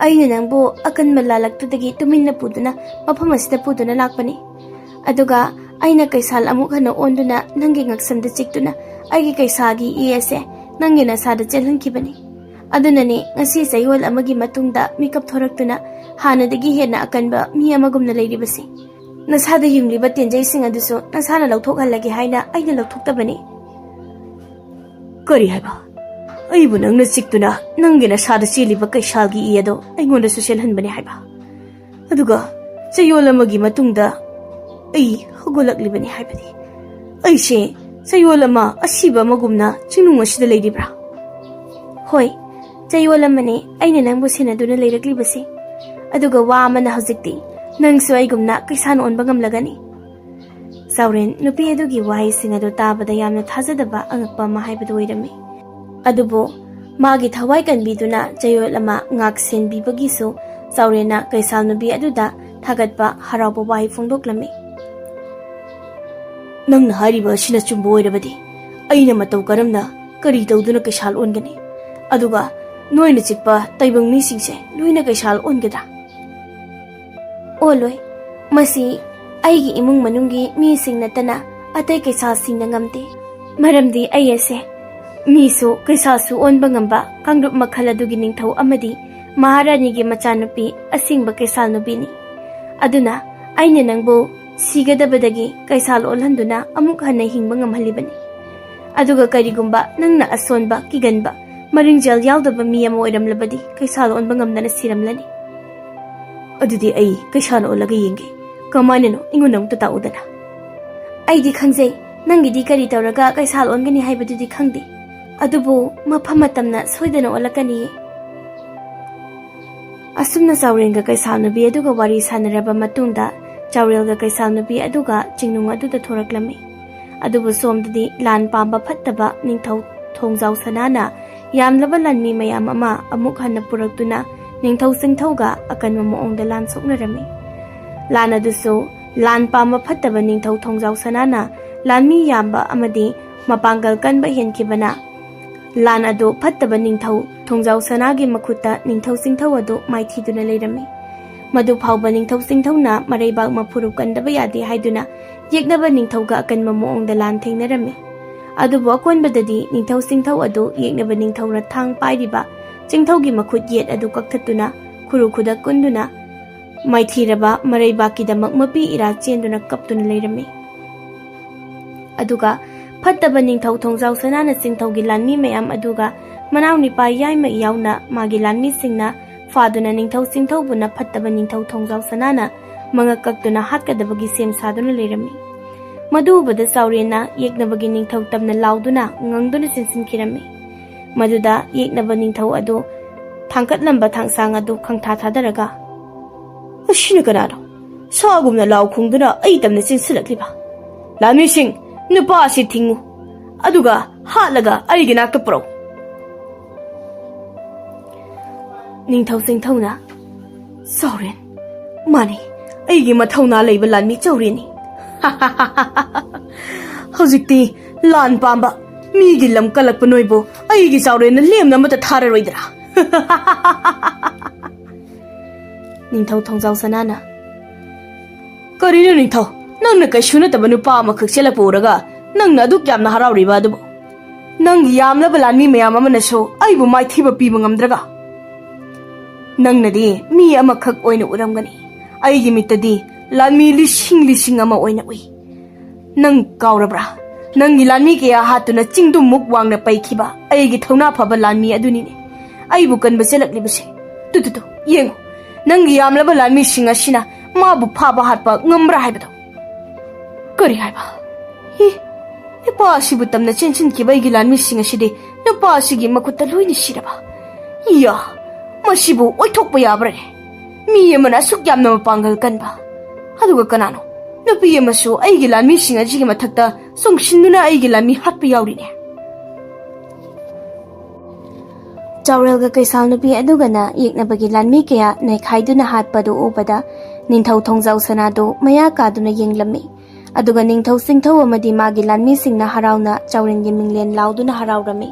ꯑꯩꯅ ꯅꯪꯕꯨ ꯑꯀꯟꯕ ꯂꯥꯂꯛꯇꯨꯗꯒꯤ ꯇꯨꯃꯤꯟꯅ ꯄꯨꯗꯨꯅ ꯃꯐꯝ ꯑꯁꯤꯗ ꯄꯨꯗꯨꯅ ꯂꯥꯛꯄꯅꯤ꯫ ꯑꯗꯨꯒ ꯑꯩꯅ ꯀꯩꯁꯥꯜ ꯑꯃꯨꯛ ꯍꯟꯅ ꯑꯣꯟꯗꯨꯅ ꯅꯪꯒꯤ ꯉꯛꯁꯝꯗ ꯆꯤꯛꯇꯨꯅ ꯑꯩꯒꯤ ꯀꯩꯁꯥꯜꯒꯤ ꯏ ꯑꯁꯦ ꯅꯪꯒꯤ ꯅꯁꯥꯗ ꯆꯦꯜꯍꯟꯈꯤꯕꯅꯤ꯫ ꯑꯗꯨꯅꯅꯦ ꯉꯁꯤ ꯆꯌꯣꯜ ꯑꯃꯒꯤ ꯃꯇꯨꯡꯗ ꯃꯤꯀꯞ ꯊꯣꯔꯛꯇꯨꯅ ꯍꯥꯟꯅꯗꯒꯤ ꯍꯦꯟꯅ ꯑꯀꯟꯕ ꯃꯤ ꯑꯃꯒꯨꯝꯅ ꯂꯩꯔꯤꯕꯁꯤ꯫ ꯅꯁꯥꯗ ꯌꯨꯡꯂꯤꯕ ꯇꯦꯟꯖꯩꯁꯤꯡ ꯑꯗꯨꯁꯨ ꯅꯁꯥꯅ ꯂꯧꯊꯣꯛꯍꯜꯂꯒꯦ ꯍꯥꯏꯅ ꯑꯩꯅ ꯂꯧꯊꯣꯛꯇꯕꯅꯤ꯫" "ꯀꯔꯤ ꯍꯥꯏꯕ? ꯑꯩꯕꯨ ꯅꯪꯅ ꯆꯤꯛꯇꯨꯅ ꯅꯪꯒꯤ ꯅꯁꯥꯗ ꯆꯦꯜꯂꯤꯕ ꯀꯩꯁꯥꯜꯒꯤ ꯏ ꯑꯗꯣ ꯑꯩꯉꯣꯟꯗꯁꯨ ꯆꯦꯜꯍꯟꯕꯅꯤ ꯍꯥꯏꯕ? ꯑꯗꯨꯒ ꯆꯌꯣꯜ ꯑꯃꯒꯤ ꯃꯇꯨꯡꯗ ꯑꯩ ꯍꯧꯒꯠꯂꯛꯂꯤꯕꯅꯤ ꯍꯥꯏꯕꯗꯤ, ꯑꯩꯁꯦ ꯆꯌꯣꯜ ꯑꯃ ꯑꯁꯤꯕ ꯑꯃꯒꯨꯝꯅ ꯆꯤꯡꯅꯨꯡ ꯑꯁꯤꯗ ꯂꯩꯔꯤꯕ꯭ꯔꯥ?" "ꯍꯣꯏ, ꯆꯌꯣꯜ ꯑꯃꯅꯦ ꯑꯩꯅ ꯅꯪꯕꯨ ꯁꯦꯟꯅꯗꯨꯅ ꯂꯩꯔꯛꯂꯤꯕꯁꯦ꯫ ꯑꯗꯨꯒ ꯋꯥ ꯑꯃꯅ, ꯍꯧꯖꯤꯛꯇꯤ ꯅꯪꯁꯨ ꯑꯩꯒꯨꯝꯅ ꯀꯩꯁꯥꯜ ꯑꯣꯟꯕ ꯉꯝꯂꯒꯅꯤ꯫" ꯆꯥꯎꯔꯦꯟ ꯅꯨꯄꯤ ꯑꯗꯨꯒꯤ ꯋꯥꯍꯩꯁꯤꯡ ꯑꯗꯨ ꯇꯥꯕꯗ ꯌꯥꯝꯅ ꯊꯥꯖꯗꯕ ꯑꯉꯛꯄ ꯑꯃ ꯍꯥꯏꯕꯗꯨ ꯑꯣꯏꯔꯝꯃꯤ꯫ ꯑꯗꯨꯕꯨ ꯃꯥꯒꯤ ꯊꯋꯥꯏ ꯀꯟꯕꯤꯗꯨꯅ ꯆꯌꯣꯜ ꯑꯃ ꯉꯥꯛ ꯁꯦꯟꯕꯤꯕꯒꯤꯁꯨ ꯆꯥꯎꯔꯦꯟꯅ ꯀꯩꯁꯥꯜ ꯅꯨꯄꯤ ꯑꯗꯨꯗ ꯊꯥꯒꯠꯄ ꯍꯔꯥꯎꯕ ꯋꯥꯍꯩ ꯐꯣꯡꯗꯣꯛꯂꯝꯃꯤ꯫ "ꯅꯪꯅ ꯍꯥꯏꯔꯤꯕ ꯑꯁꯤꯅ ꯆꯨꯝꯕ ꯑꯣꯏꯔꯕꯗꯤ ꯑꯩꯅ ꯃꯇꯧ ꯀꯔꯝꯅ ꯀꯔꯤ ꯇꯧꯗꯨꯅ ꯀꯩꯁꯥꯜ ꯑꯣꯟꯒꯅꯤ? ꯑꯗꯨꯒ ꯅꯣꯏꯅ ꯆꯤꯛꯄ ꯇꯥꯏꯕꯪ ꯃꯤꯁꯤꯡꯁꯦ ꯂꯣꯏꯅ ꯀꯩꯁꯥꯜ ꯑꯣꯟꯒꯗ꯭ꯔꯥ?" ꯑꯣꯜꯂꯣꯏ꯫ ꯃꯁꯤ ꯑꯩꯒꯤ ꯏꯃꯨꯡ ꯃꯅꯨꯡꯒꯤ ꯃꯤꯁꯤꯡ ꯅꯠꯇꯅ ꯑꯇꯩ ꯀꯩꯁꯥꯜꯁꯤꯡꯅ ꯉꯝꯗꯦ꯫ ꯃꯔꯝꯗꯤ ꯑꯩ ꯑꯁꯦ ꯃꯤꯁꯨ ꯀꯩꯁꯥꯜꯁꯨ ꯑꯣꯟꯕ ꯉꯝꯕ ꯀꯥꯡꯂꯨꯞ ꯃꯈꯜ ꯑꯗꯨꯒꯤ ꯅꯤꯡꯊꯧ ꯑꯃꯗꯤ ꯃꯍꯥꯔꯥꯅꯤꯒꯤ ꯃꯆꯥꯅꯨꯄꯤ ꯑꯁꯦꯡꯕ ꯀꯩꯁꯥꯜ ꯅꯨꯄꯤꯅꯤ꯫ ꯑꯗꯨꯅ ꯑꯩꯅ ꯅꯪꯕꯨ ꯁꯤꯒꯗꯕꯗꯒꯤ ꯀꯩꯁꯥꯜ ꯑꯣꯜꯍꯟꯗꯨꯅ ꯑꯃꯨꯛ ꯍꯟꯅ ꯍꯤꯡꯕ ꯉꯝꯍꯜꯂꯤꯕꯅꯤ꯫ ꯑꯗꯨꯒ ꯀꯔꯤꯒꯨꯝꯕ ꯅꯪꯅ ꯑꯁꯣꯟꯕ, ꯀꯤꯒꯟꯕ, ꯃꯔꯤꯡꯖꯦꯜ ꯌꯥꯎꯗꯕ ꯃꯤ ꯑꯃ ꯑꯣꯏꯔꯝꯂꯕꯗꯤ ꯀꯩꯁꯥꯜ ꯑꯣꯟꯕ ꯉꯝꯗꯅ ꯁꯤꯔꯝꯂꯅꯤ꯫ ꯑꯗꯨꯗꯤ ꯑꯩ ꯀꯩꯁꯥꯜ ꯑꯣꯜꯂꯒ ꯌꯦꯡꯒꯦ꯫ ꯀꯃꯥꯏꯅꯅꯣ? ꯑꯩꯉꯣꯟꯗ ꯑꯃꯨꯛꯇ ꯇꯥꯛꯎꯗꯅ꯫ ꯑꯩꯗꯤ ꯈꯪꯖꯩ, ꯅꯪꯒꯤꯗꯤ ꯀꯔꯤ ꯇꯧꯔꯒ ꯀꯩꯁꯥꯜ ꯑꯣꯟꯒꯅꯤ ꯍꯥꯏꯕꯗꯨꯗꯤ ꯈꯪꯗꯦ꯫ ꯑꯗꯨꯕꯨ ꯃꯐꯝ ꯃꯇꯝꯅ ꯁꯣꯏꯗꯅ ꯑꯣꯜꯂꯛꯀꯅꯤꯌꯦ꯫ ꯑꯁꯨꯝꯅ ꯆꯥꯎꯔꯦꯟꯒ ꯀꯩꯁꯥꯜ ꯅꯨꯄꯤ ꯑꯗꯨꯒ ꯋꯥꯔꯤ ꯁꯥꯟꯅꯔꯕ ꯃꯇꯨꯡꯗ, ꯆꯥꯎꯔꯦꯜꯒ ꯀꯩꯁꯥꯜ ꯅꯨꯄꯤ ꯑꯗꯨꯒ ꯆꯤꯡꯅꯨꯡ ꯑꯗꯨꯗ ꯊꯣꯔꯛꯂꯝꯃꯤ꯫ ꯑꯗꯨꯕꯨ ꯁꯣꯝꯗꯗꯤ ꯂꯥꯟ ꯄꯥꯝꯕ ꯐꯠꯇꯕ ꯅꯤꯡꯊꯧ ꯊꯣꯡꯖꯥꯎ ꯁꯅꯥꯅ ꯌꯥꯝꯂꯕ ꯂꯥꯟꯃꯤ ꯃꯌꯥꯝ ꯑꯃ ꯑꯃꯨꯛ ꯍꯟꯅ ꯄꯨꯔꯛꯇꯨꯅ ꯅꯤꯡꯊꯧ ꯆꯤꯡꯊꯧꯒ ꯑꯀꯟꯕ ꯃꯑꯣꯡꯗ ꯂꯥꯟ ꯁꯣꯛꯅꯔꯝꯃꯤ꯫ ꯂꯥꯟ ꯑꯗꯨꯁꯨ ꯂꯥꯟ ꯄꯥꯝꯕ ꯐꯠꯇꯕ ꯅꯤꯡꯊꯧ ꯊꯣꯡꯖꯥꯎ ꯁꯅꯥꯅ ꯂꯥꯟꯃꯤ ꯌꯥꯝꯕ ꯑꯃꯗꯤ ꯃꯄꯥꯡꯒꯜ ꯀꯟꯕ ꯍꯦꯟꯈꯤꯕꯅ, ꯂꯥꯟ ꯑꯗꯨ ꯐꯠꯇꯕ ꯅꯤꯡꯊꯧ ꯊꯣꯡꯖꯥꯎ ꯁꯅꯥꯒꯤ ꯃꯈꯨꯠꯇ ꯅꯤꯡꯊꯧ ꯆꯤꯡꯊꯧ ꯑꯗꯨ ꯃꯥꯏꯊꯤꯗꯨꯅ ꯂꯩꯔꯝꯃꯤ꯫ ꯃꯗꯨ ꯐꯥꯎꯕ ꯅꯤꯡꯊꯧ ꯆꯤꯡꯊꯧꯅ ꯃꯔꯩꯕꯥꯛ ꯃꯐꯨꯔꯨꯞ ꯀꯟꯗꯕ ꯌꯥꯗꯦ ꯍꯥꯏꯗꯨꯅ ꯌꯦꯛꯅꯕ ꯅꯤꯡꯊꯧꯒ ꯑꯀꯟꯕ ꯃꯑꯣꯡꯗ ꯂꯥꯟ ꯊꯦꯡꯅꯔꯝꯃꯤ꯫ ꯑꯗꯨꯕꯨ ꯑꯀꯣꯟꯕꯗꯗꯤ ꯅꯤꯡꯊꯧ ꯆꯤꯡꯊꯧ ꯑꯗꯨ ꯌꯦꯛꯅꯕ ꯅꯤꯡꯊꯧꯅ ꯊꯥꯡ ꯄꯥꯏꯔꯤꯕ ꯆꯤꯡꯊꯧꯒꯤ ꯃꯈꯨꯠ ꯌꯦꯠ ꯑꯗꯨ ꯀꯛꯊꯠꯇꯨꯅ ꯈꯨꯔꯨ ꯈꯨꯗꯛ ꯀꯨꯟꯗꯨꯅ ꯃꯥꯏꯊꯤꯔꯕ ꯃꯔꯩꯕꯥꯛꯀꯤꯗꯃꯛ ꯃꯄꯤ ꯏꯔꯥ ꯆꯦꯟꯗꯨꯅ ꯀꯞꯇꯨꯅ ꯂꯩꯔꯝꯃꯤ꯫ ꯑꯗꯨꯒ ꯐꯠꯇꯕ ꯅꯤꯡꯊꯧ ꯊꯣꯡꯖꯥꯎ ꯁꯅꯥꯅ ꯆꯤꯡꯊꯧꯒꯤ ꯂꯥꯟꯃꯤ ꯃꯌꯥꯝ ꯑꯗꯨꯒ ꯃꯅꯥꯎ ꯅꯤꯄꯥ ꯌꯥꯏꯃ ꯌꯥꯎꯅ ꯃꯥꯒꯤ ꯂꯥꯟꯃꯤꯁꯤꯡꯅ ꯐꯥꯗꯨꯅ ꯅꯤꯡꯊꯧ ꯆꯤꯡꯊꯧꯕꯨꯅ ꯐꯠꯇꯕ ꯅꯤꯡꯊꯧ ꯊꯣꯡꯖꯥꯎ ꯁꯅꯥꯅ ꯃꯉꯛ ꯀꯛꯇꯨꯅ ꯍꯥꯠꯀꯗꯕꯒꯤ ꯁꯦꯝ ꯁꯥꯗꯨꯅ ꯂꯩꯔꯝꯃꯤ꯫ ꯃꯗꯨ ꯎꯕꯗ ꯆꯥꯎꯔꯦꯟꯅ ꯌꯦꯛꯅꯕꯒꯤ ꯅꯤꯡꯊꯧ ꯇꯝꯅ ꯂꯥꯎꯗꯨꯅ ꯉꯪꯗꯨꯅ ꯆꯦꯟꯁꯤꯟꯈꯤꯔꯝꯃꯤ꯫ ꯃꯗꯨꯗ ꯌꯦꯛꯅꯕ ꯅꯤꯡꯊꯧ ꯑꯗꯨ ꯊꯥꯡꯀꯠꯂꯝꯕ ꯊꯥꯡꯁꯥꯡ ꯑꯗꯨ ꯈꯪꯊꯥ ꯊꯥꯗꯔꯒ, "ꯑꯁꯤꯅ ꯀꯅꯥꯅꯣ? ꯁꯥꯒꯨꯝꯅ ꯂꯥꯎ ꯈꯣꯡꯗꯨꯅ ꯑꯩ ꯇꯝꯅ ꯆꯦꯟꯁꯤꯜꯂꯛꯂꯤꯕ? ꯂꯥꯟꯃꯤꯁꯤꯡ, ꯅꯨꯄꯥ ꯑꯁꯤ ꯊꯤꯡꯉꯨ, ꯑꯗꯨꯒ ꯍꯥꯠꯂꯒ ꯑꯩꯒꯤ ꯅꯥꯛꯇ ꯄꯨꯔꯛꯎ"꯫ ꯅꯤꯡꯊꯧ ꯆꯤꯡꯊꯧꯅ, "ꯆꯥꯎꯔꯦꯟ, ꯃꯥꯅꯤ, ꯑꯩꯒꯤ ꯃꯊꯧꯅꯥ ꯂꯩꯕ ꯂꯥꯟꯃꯤ ꯆꯥꯎꯔꯦꯟꯅꯤ꯫ ꯍꯧꯖꯤꯛꯇꯤ ꯂꯥꯟ ꯄꯥꯝꯕ, ꯃꯤꯒꯤ ꯂꯝ ꯀꯜꯂꯛꯄ ꯅꯣꯏꯕꯨ ꯑꯩꯒꯤ ꯆꯥꯎꯔꯦꯟꯅ ꯂꯦꯝꯅ ꯑꯃꯠꯇ ꯊꯥꯔꯔꯣꯏꯗ꯭ꯔꯥ?" ꯅꯤꯡꯊꯧ ꯊꯣꯡꯖꯥꯎ ꯁꯅꯥꯅ, ꯀꯔꯤꯅꯣ ꯅꯤꯡꯊꯧ? ꯅꯪꯅ ꯀꯩꯁꯨ ꯅꯠꯇꯕ ꯅꯨꯄꯥ ꯑꯃꯈꯛ ꯆꯦꯜꯂꯛꯄ ꯎꯔꯒ ꯅꯪꯅ ꯑꯗꯨꯛ ꯌꯥꯝꯅ ꯍꯔꯥꯎꯔꯤꯕ ꯑꯗꯨꯕꯨ? ꯅꯪꯒꯤ ꯌꯥꯝꯂꯕ ꯂꯥꯟꯃꯤ ꯃꯌꯥꯝ ꯑꯃꯅꯁꯨ ꯑꯩꯕꯨ ꯃꯥꯏꯊꯤꯕ ꯄꯤꯕ ꯉꯝꯗ꯭ꯔꯒ? ꯅꯪꯅꯗꯤ ꯃꯤ ꯑꯃꯈꯛ ꯑꯣꯏꯅ ꯎꯔꯝꯒꯅꯤ, ꯑꯩꯒꯤ ꯃꯤꯠꯇꯗꯤ ꯂꯥꯟꯃꯤ ꯂꯤꯁꯤꯡ ꯂꯤꯁꯤꯡ ꯑꯃ ꯑꯣꯏꯅ ꯎꯏ꯫ ꯅꯪ ꯀꯥꯎꯔꯕ꯭ꯔꯥ? ꯅꯪꯒꯤ ꯂꯥꯟꯃꯤ ꯀꯌꯥ ꯍꯥꯠꯇꯨꯅ ꯆꯤꯡꯗꯨꯃꯨꯛ ꯋꯥꯡꯅ ꯄꯩꯈꯤꯕ ꯑꯩꯒꯤ ꯊꯧꯅꯥ ꯐꯕ ꯂꯥꯟꯃꯤ ꯑꯗꯨꯅꯤꯅꯦ ꯑꯩꯕꯨ ꯀꯟꯕ ꯆꯦꯜꯂꯛꯂꯤꯕꯁꯦ꯫ ꯇꯨ, ꯇꯨ, ꯇꯨ, ꯌꯦꯡꯉꯨ, ꯅꯪꯒꯤ ꯌꯥꯝꯂꯕ ꯂꯥꯟꯃꯤꯁꯤꯡ ꯑꯁꯤꯅ ꯃꯥꯕꯨ ꯐꯥꯕ ꯍꯥꯠꯄ ꯉꯝꯕ꯭ꯔꯥ ꯍꯥꯏꯕꯗꯣ꯫ ꯀꯔꯤ ꯍꯥꯏꯕ? ꯏ, ꯅꯨꯄꯥ ꯑꯁꯤꯕꯨ ꯇꯝꯅ ꯆꯦꯟꯁꯤꯟꯈꯤꯕ ꯑꯩꯒꯤ ꯂꯥꯟꯃꯤꯁꯤꯡ ꯑꯁꯤꯗꯤ ꯅꯨꯄꯥ ꯑꯁꯤꯒꯤ ꯃꯈꯨꯠꯇ ꯂꯣꯏꯅ ꯁꯤꯔꯕ? ꯏꯌꯥ, ꯃꯁꯤꯕꯨ ꯑꯣꯏꯊꯣꯛꯄ ꯌꯥꯕ꯭ꯔꯅꯦ? ꯃꯤ ꯑꯃꯅ ꯑꯁꯨꯛ ꯌꯥꯝꯅ ꯃꯄꯥꯡꯒꯜ ꯀꯟꯕ, ꯑꯗꯨꯒ ꯀꯅꯥꯅꯣ ꯅꯨꯄꯤ ꯑꯃꯁꯨ ꯑꯩꯒꯤ ꯂꯥꯟꯃꯤꯁꯤꯡ ꯑꯁꯤꯒꯤ ꯃꯊꯛꯇ ꯆꯣꯡꯁꯤꯟꯗꯨꯅ ꯑꯩꯒꯤ ꯂꯥꯟꯃꯤ ꯍꯥꯠꯄ ꯌꯥꯎꯔꯤꯅꯦ? ꯆꯥꯎꯔꯦꯜꯒ ꯀꯩꯁꯥꯜ ꯅꯨꯄꯤ ꯑꯗꯨꯒꯅ ꯌꯦꯛꯅꯕꯒꯤ ꯂꯥꯟꯃꯤ ꯀꯌꯥ ꯅꯩꯈꯥꯏꯗꯨꯅ ꯍꯥꯠꯄꯗꯨ ꯎꯕꯗ ꯅꯤꯡꯊꯧ ꯊꯣꯡꯖꯥꯎ ꯁꯅꯥꯗꯨ ꯃꯌꯥ ꯀꯥꯗꯨꯅ ꯌꯦꯡꯂꯝꯃꯤ꯫ ꯑꯗꯨꯒ ꯅꯤꯡꯊꯧ ꯆꯤꯡꯊꯧ ꯑꯃꯗꯤ ꯃꯥꯒꯤ ꯂꯥꯟꯃꯤꯁꯤꯡꯅ ꯍꯔꯥꯎꯅ ꯆꯥꯎꯔꯦꯜꯒꯤ ꯃꯤꯡꯂꯦꯟ ꯂꯥꯎꯗꯨꯅ ꯍꯔꯥꯎꯔꯝꯃꯤ꯫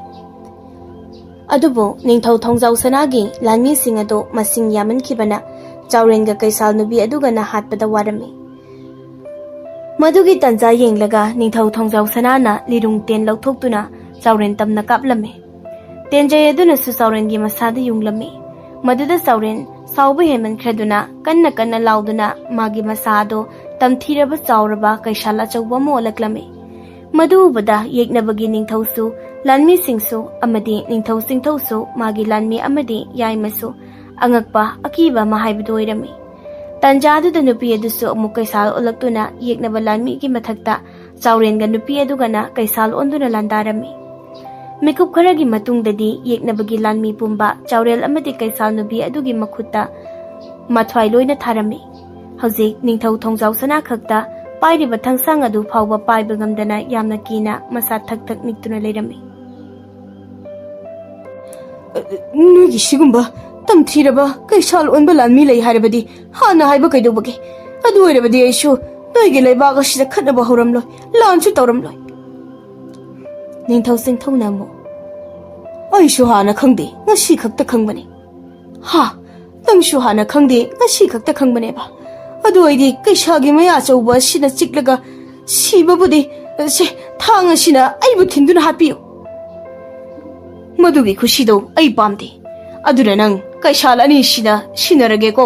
ꯑꯗꯨꯕꯨ ꯅꯤꯡꯊꯧ ꯊꯣꯡꯖꯥꯎ ꯁꯅꯥꯒꯤ ꯂꯥꯟꯃꯤꯁꯤꯡ ꯑꯗꯨ ꯃꯁꯤꯡ ꯌꯥꯝꯃꯟꯈꯤꯕꯅ ꯆꯥꯎꯔꯦꯟꯒ ꯀꯩꯁꯥꯜ ꯅꯨꯄꯤ ꯑꯗꯨꯒꯅ ꯍꯥꯠꯄꯗ ꯋꯥꯔꯝꯃꯤ꯫ ꯃꯗꯨꯒꯤ ꯇꯟꯖꯥ ꯌꯦꯡꯂꯒ ꯅꯤꯡꯊꯧ ꯊꯣꯡꯖꯥꯎ ꯁꯅꯥꯅ ꯂꯤꯔꯨꯡ ꯇꯦꯟ ꯂꯧꯊꯣꯛꯇꯨꯅ ꯆꯥꯎꯔꯦꯟ ꯇꯝꯅ ꯀꯥꯞꯂꯝꯃꯤ꯫ ꯇꯦꯟꯖꯩ ꯑꯗꯨꯅꯁꯨ ꯆꯥꯎꯔꯦꯟꯒꯤ ꯃꯁꯥꯗ ꯌꯨꯡꯂꯝꯃꯤ꯫ ꯃꯗꯨꯗ ꯆꯥꯎꯔꯦꯟ ꯁꯥꯎꯕ ꯍꯦꯟꯃꯟꯈ꯭ꯔꯗꯨꯅ ꯀꯟꯅ ꯀꯟꯅ ꯂꯥꯎꯗꯨꯅ ꯃꯥꯒꯤ ꯃꯁꯥ ꯑꯗꯨ ꯇꯝꯊꯤꯔꯕ ꯆꯥꯎꯔꯕ ꯀꯩꯁꯥꯜ ꯑꯆꯧꯕ ꯑꯃ ꯑꯣꯜꯂꯛꯂꯝꯃꯤ꯫ ꯃꯗꯨ ꯎꯕꯗ ꯌꯦꯛꯅꯕꯒꯤ ꯅꯤꯡꯊꯧꯁꯨ, ꯂꯥꯟꯃꯤꯁꯤꯡꯁꯨ ꯑꯃꯗꯤ ꯅꯤꯡꯊꯧ ꯆꯤꯡꯊꯧꯁꯨ, ꯃꯥꯒꯤ ꯂꯥꯟꯃꯤ ꯑꯃꯗꯤ ꯌꯥꯏꯃꯁꯨ ꯑꯉꯛꯄ, ꯑꯀꯤꯕ ꯑꯃ ꯍꯥꯏꯕꯗꯨ ꯑꯣꯏꯔꯝꯃꯤ꯫ ꯇꯥꯟꯖꯥꯗꯨꯗ ꯅꯨꯄꯤ ꯑꯗꯨꯁꯨ ꯑꯃꯨꯛ ꯀꯩꯁꯥꯜ ꯑꯣꯜꯂꯛꯇꯨꯅ ꯌꯦꯛꯅꯕ ꯂꯥꯟꯃꯤꯒꯤ ꯃꯊꯛꯇ ꯆꯥꯎꯔꯦꯟꯒ ꯅꯨꯄꯤ ꯑꯗꯨꯒꯅ ꯀꯩꯁꯥꯜ ꯑꯣꯟꯗꯨꯅ ꯂꯥꯟꯗꯥꯔꯝꯃꯤ꯫ ꯃꯤꯀꯨꯞ ꯈꯔꯒꯤ ꯃꯇꯨꯡꯗꯗꯤ ꯌꯦꯛꯅꯕꯒꯤ ꯂꯥꯟꯃꯤ ꯄꯨꯝꯕ ꯆꯥꯎꯔꯦꯜ ꯑꯃꯗꯤ ꯀꯩꯁꯥꯜ ꯅꯨꯄꯤ ꯑꯗꯨꯒꯤ ꯃꯈꯨꯠꯇ ꯃꯊ꯭ꯋꯥꯏ ꯂꯣꯏꯅ ꯊꯥꯔꯝꯃꯤ꯫ ꯍꯧꯖꯤꯛ ꯅꯤꯡꯊꯧ ꯊꯣꯡꯖꯥꯎ ꯁꯅꯥ ꯈꯛꯇ ꯄꯥꯏꯔꯤꯕ ꯊꯥꯡꯁꯥꯡ ꯑꯗꯨ ꯐꯥꯎꯕ ꯄꯥꯏꯕ ꯉꯝꯗꯅ ꯌꯥꯝꯅ ꯀꯤꯅ ꯃꯁꯥ ꯊꯛ ꯊꯛ ꯅꯤꯛꯇꯨꯅ ꯂꯩꯔꯝꯃꯤ꯫ "ꯅꯣꯏꯒꯤ ꯁꯤꯒꯨꯝꯕ ꯇꯝꯊꯤꯔꯕ ꯀꯩꯁꯥꯜ ꯑꯣꯟꯕ ꯂꯥꯟꯃꯤ ꯂꯩ ꯍꯥꯏꯔꯕꯗꯤ ꯍꯥꯟꯅ ꯍꯥꯏꯕ ꯀꯩꯗꯧꯕꯒꯦ? ꯑꯗꯨ ꯑꯣꯏꯔꯕꯗꯤ ꯑꯩꯁꯨ ꯅꯣꯏꯒꯤ ꯂꯩꯕꯥꯛ ꯑꯁꯤꯗ ꯈꯠꯅꯕ ꯍꯧꯔꯝꯂꯣꯏ, ꯂꯥꯟꯁꯨ ꯇꯧꯔꯝꯂꯣꯏ꯫" ꯅꯤꯡꯊꯧ ꯆꯤꯡꯊꯧꯅ ꯑꯃꯨꯛ, "ꯑꯩꯁꯨ ꯍꯥꯟꯅ ꯈꯪꯗꯦ, ꯉꯁꯤ ꯈꯛꯇ ꯈꯪꯕꯅꯤ꯫" "ꯍꯥ? ꯅꯪꯁꯨ ꯍꯥꯟꯅ ꯈꯪꯗꯦ, ꯉꯁꯤ ꯈꯛꯇ ꯈꯪꯕꯅꯦꯕ? ꯑꯗꯨ ꯑꯣꯏꯗꯤ ꯀꯩꯁꯥꯜꯒꯤ ꯃꯌꯥ ꯑꯆꯧꯕ ꯑꯁꯤꯅ ꯆꯤꯛꯂꯒ ꯁꯤꯕꯕꯨꯗꯤ, ꯁꯦ, ꯊꯥꯡ ꯑꯁꯤꯅ ꯑꯩꯕꯨ ꯊꯤꯟꯗꯨꯅ ꯍꯥꯠꯄꯤꯌꯨ꯫ ꯃꯗꯨꯒꯤ ꯈꯨꯁꯤꯗꯣ ꯑꯩ ꯄꯥꯝꯗꯦ꯫ ꯑꯗꯨꯅ ꯅꯪ ꯀꯩꯁꯥꯜ ꯑꯅꯤꯁꯤꯅ ꯁꯤꯟꯅꯔꯒꯦꯀꯣ꯫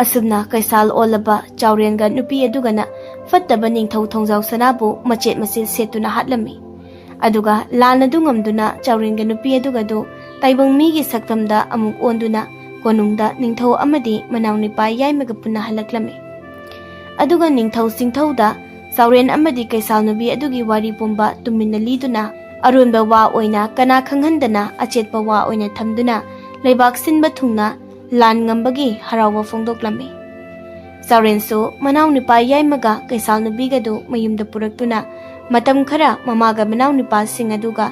ꯑꯁꯨꯝꯅ ꯀꯩꯁꯥꯜ ꯑꯣꯜꯂꯕ ꯆꯥꯎꯔꯦꯟꯒ ꯅꯨꯄꯤ ꯑꯗꯨꯒꯅ ꯐꯠꯇꯕ ꯅꯤꯡꯊꯧ ꯊꯣꯡꯖꯥꯎ ꯁꯅꯥꯕꯨ ꯃꯆꯦꯠ ꯃꯆꯦꯠ ꯁꯦꯠꯇꯨꯅ ꯍꯥꯠꯂꯝꯃꯤ꯫ ꯑꯗꯨꯒ ꯂꯥꯟ ꯑꯗꯨ ꯉꯝꯗꯨꯅ ꯆꯥꯎꯔꯦꯟꯒ ꯅꯨꯄꯤ ꯑꯗꯨꯒꯗꯨ ꯇꯥꯏꯕꯪ ꯃꯤꯒꯤ ꯁꯛꯇꯝꯗ ꯑꯃꯨꯛ ꯑꯣꯟꯗꯨꯅ ꯀꯣꯅꯨꯡꯗ ꯅꯤꯡꯊꯧ ꯑꯃꯗꯤ ꯃꯅꯥꯎ ꯅꯨꯄꯥ ꯌꯥꯏꯃꯒ ꯄꯨꯟꯅ ꯍꯜꯂꯛꯂꯝꯃꯤ꯫ ꯑꯗꯨꯒ ꯅꯤꯡꯊꯧ ꯆꯤꯡꯊꯧꯗ ꯆꯥꯎꯔꯦꯟ ꯑꯃꯗꯤ ꯀꯩꯁꯥꯜ ꯅꯨꯄꯤ ꯑꯗꯨꯒꯤ ꯋꯥꯔꯤ ꯄꯨꯝꯕ ꯇꯨꯃꯤꯟꯅ ꯂꯤꯗꯨꯅ ꯑꯔꯣꯟꯕ ꯋꯥ ꯑꯣꯏꯅ ꯀꯅꯥ ꯈꯪꯍꯟꯗꯅ ꯑꯆꯦꯠꯄ ꯋꯥ ꯑꯣꯏꯅ ꯊꯝꯗꯨꯅ ꯂꯩꯕꯥꯛ ꯁꯤꯟꯕ ꯊꯨꯡꯅ ꯂꯥꯟ ꯉꯝꯕꯒꯤ ꯍꯔꯥꯎꯕ ꯐꯣꯡꯗꯣꯛꯂꯝꯃꯤ꯫ ꯆꯥꯎꯔꯦꯟꯁꯨ ꯃꯅꯥꯎ ꯅꯨꯄꯥ ꯌꯥꯏꯃꯒ ꯀꯩꯁꯥꯜ ꯅꯨꯄꯤꯒꯗꯨ ꯃꯌꯨꯝꯗ ꯄꯨꯔꯛꯇꯨꯅ ꯃꯇꯝ ꯈꯔ ꯃꯃꯥꯒ ꯃꯅꯥꯎ ꯅꯨꯄꯥꯁꯤꯡ ꯑꯗꯨꯒ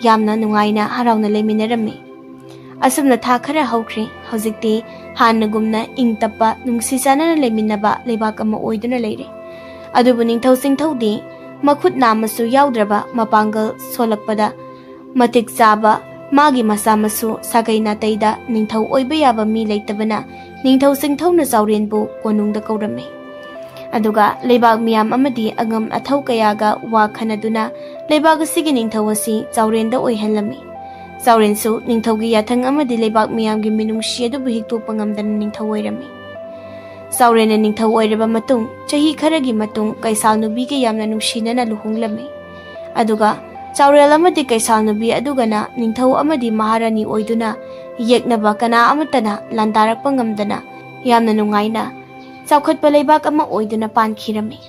ꯌꯥꯝꯅ ꯅꯨꯡꯉꯥꯏꯅ ꯍꯔꯥꯎꯅ ꯂꯩꯃꯤꯟꯅꯔꯝꯃꯤ꯫ ꯑꯁꯨꯝꯅ ꯊꯥ ꯈꯔ ꯍꯧꯈ꯭ꯔꯦ꯫ ꯍꯧꯖꯤꯛꯇꯤ ꯍꯥꯟꯅꯒꯨꯝꯅ ꯏꯪ ꯇꯞꯄ, ꯅꯨꯡꯁꯤ ꯆꯥꯟꯅꯅ ꯂꯩꯃꯤꯟꯅꯕ ꯂꯩꯕꯥꯛ ꯑꯃ ꯑꯣꯏꯗꯨꯅ ꯂꯩꯔꯦ꯫ ꯑꯗꯨꯕꯨ ꯅꯤꯡꯊꯧ ꯆꯤꯡꯊꯧꯗꯤ ꯃꯈꯨꯠ ꯅꯥꯝꯃꯁꯨ ꯌꯥꯎꯗ꯭ꯔꯕ, ꯃꯄꯥꯡꯒꯜ ꯁꯣꯜꯂꯛꯄꯗ ꯃꯇꯤꯛ ꯆꯥꯕ ꯃꯥꯒꯤ ꯃꯆꯥ ꯃꯁꯨ ꯁꯥꯒꯩ ꯅꯥꯇꯩꯗ ꯅꯤꯡꯊꯧ ꯑꯣꯏꯕ ꯌꯥꯕ ꯃꯤ ꯂꯩꯇꯕꯅ ꯅꯤꯡꯊꯧ ꯆꯤꯡꯊꯧꯅ ꯆꯥꯎꯔꯦꯟꯕꯨ ꯀꯣꯅꯨꯡꯗ ꯀꯧꯔꯝꯃꯤ꯫ ꯑꯗꯨꯒ ꯂꯩꯕꯥꯛ ꯃꯤꯌꯥꯝ ꯑꯃꯗꯤ ꯑꯉꯝ ꯑꯊꯧ ꯀꯌꯥꯒ ꯋꯥ ꯈꯟꯅꯗꯨꯅ ꯂꯩꯕꯥꯛ ꯑꯁꯤꯒꯤ ꯅꯤꯡꯊꯧ ꯑꯁꯤ ꯆꯥꯎꯔꯦꯟꯗ ꯑꯣꯏꯍꯜꯂꯝꯃꯤ꯫ ꯆꯥꯎꯔꯦꯟꯁꯨ ꯅꯤꯡꯊꯧꯒꯤ ꯌꯥꯊꯪ ꯑꯃꯗꯤ ꯂꯩꯕꯥꯛ ꯃꯤꯌꯥꯝꯒꯤ ꯃꯤꯅꯨꯡꯁꯤ ꯑꯗꯨꯕꯨ ꯍꯤꯛꯇꯣꯛꯄ ꯉꯝꯗꯅ ꯅꯤꯡꯊꯧ ꯑꯣꯏꯔꯝꯃꯤ꯫ ꯆꯥꯎꯔꯦꯟꯅ ꯅꯤꯡꯊꯧ ꯑꯣꯏꯔꯕ ꯃꯇꯨꯡ ꯆꯍꯤ ꯈꯔꯒꯤ ꯃꯇꯨꯡ ꯀꯩꯁꯥꯜ ꯅꯨꯄꯤꯒ ꯌꯥꯝꯅ ꯅꯨꯡꯁꯤꯅꯅ ꯂꯨꯍꯣꯡꯂꯝꯃꯤ꯫ ꯑꯗꯨꯒ ꯆꯥꯎꯔꯦꯜ ꯑꯃꯗꯤ ꯀꯩꯁꯥꯜ ꯅꯨꯄꯤ ꯑꯗꯨꯒꯅ ꯅꯤꯡꯊꯧ ꯑꯃꯗꯤ ꯃꯍꯥꯔꯥꯅꯤ ꯑꯣꯏꯗꯨꯅ ꯌꯦꯛꯅꯕ ꯀꯅꯥ ꯑꯃꯠꯇꯅ ꯂꯥꯟꯗꯥꯔꯛꯄ ꯉꯝꯗꯅ ꯌꯥꯝꯅ ꯅꯨꯡꯉꯥꯏꯅ ꯆꯥꯎꯈꯠꯄ ꯂꯩꯕꯥꯛ ꯑꯃ ꯑꯣꯏꯗꯨꯅ ꯄꯥꯟꯈꯤꯔꯝꯃꯤ꯫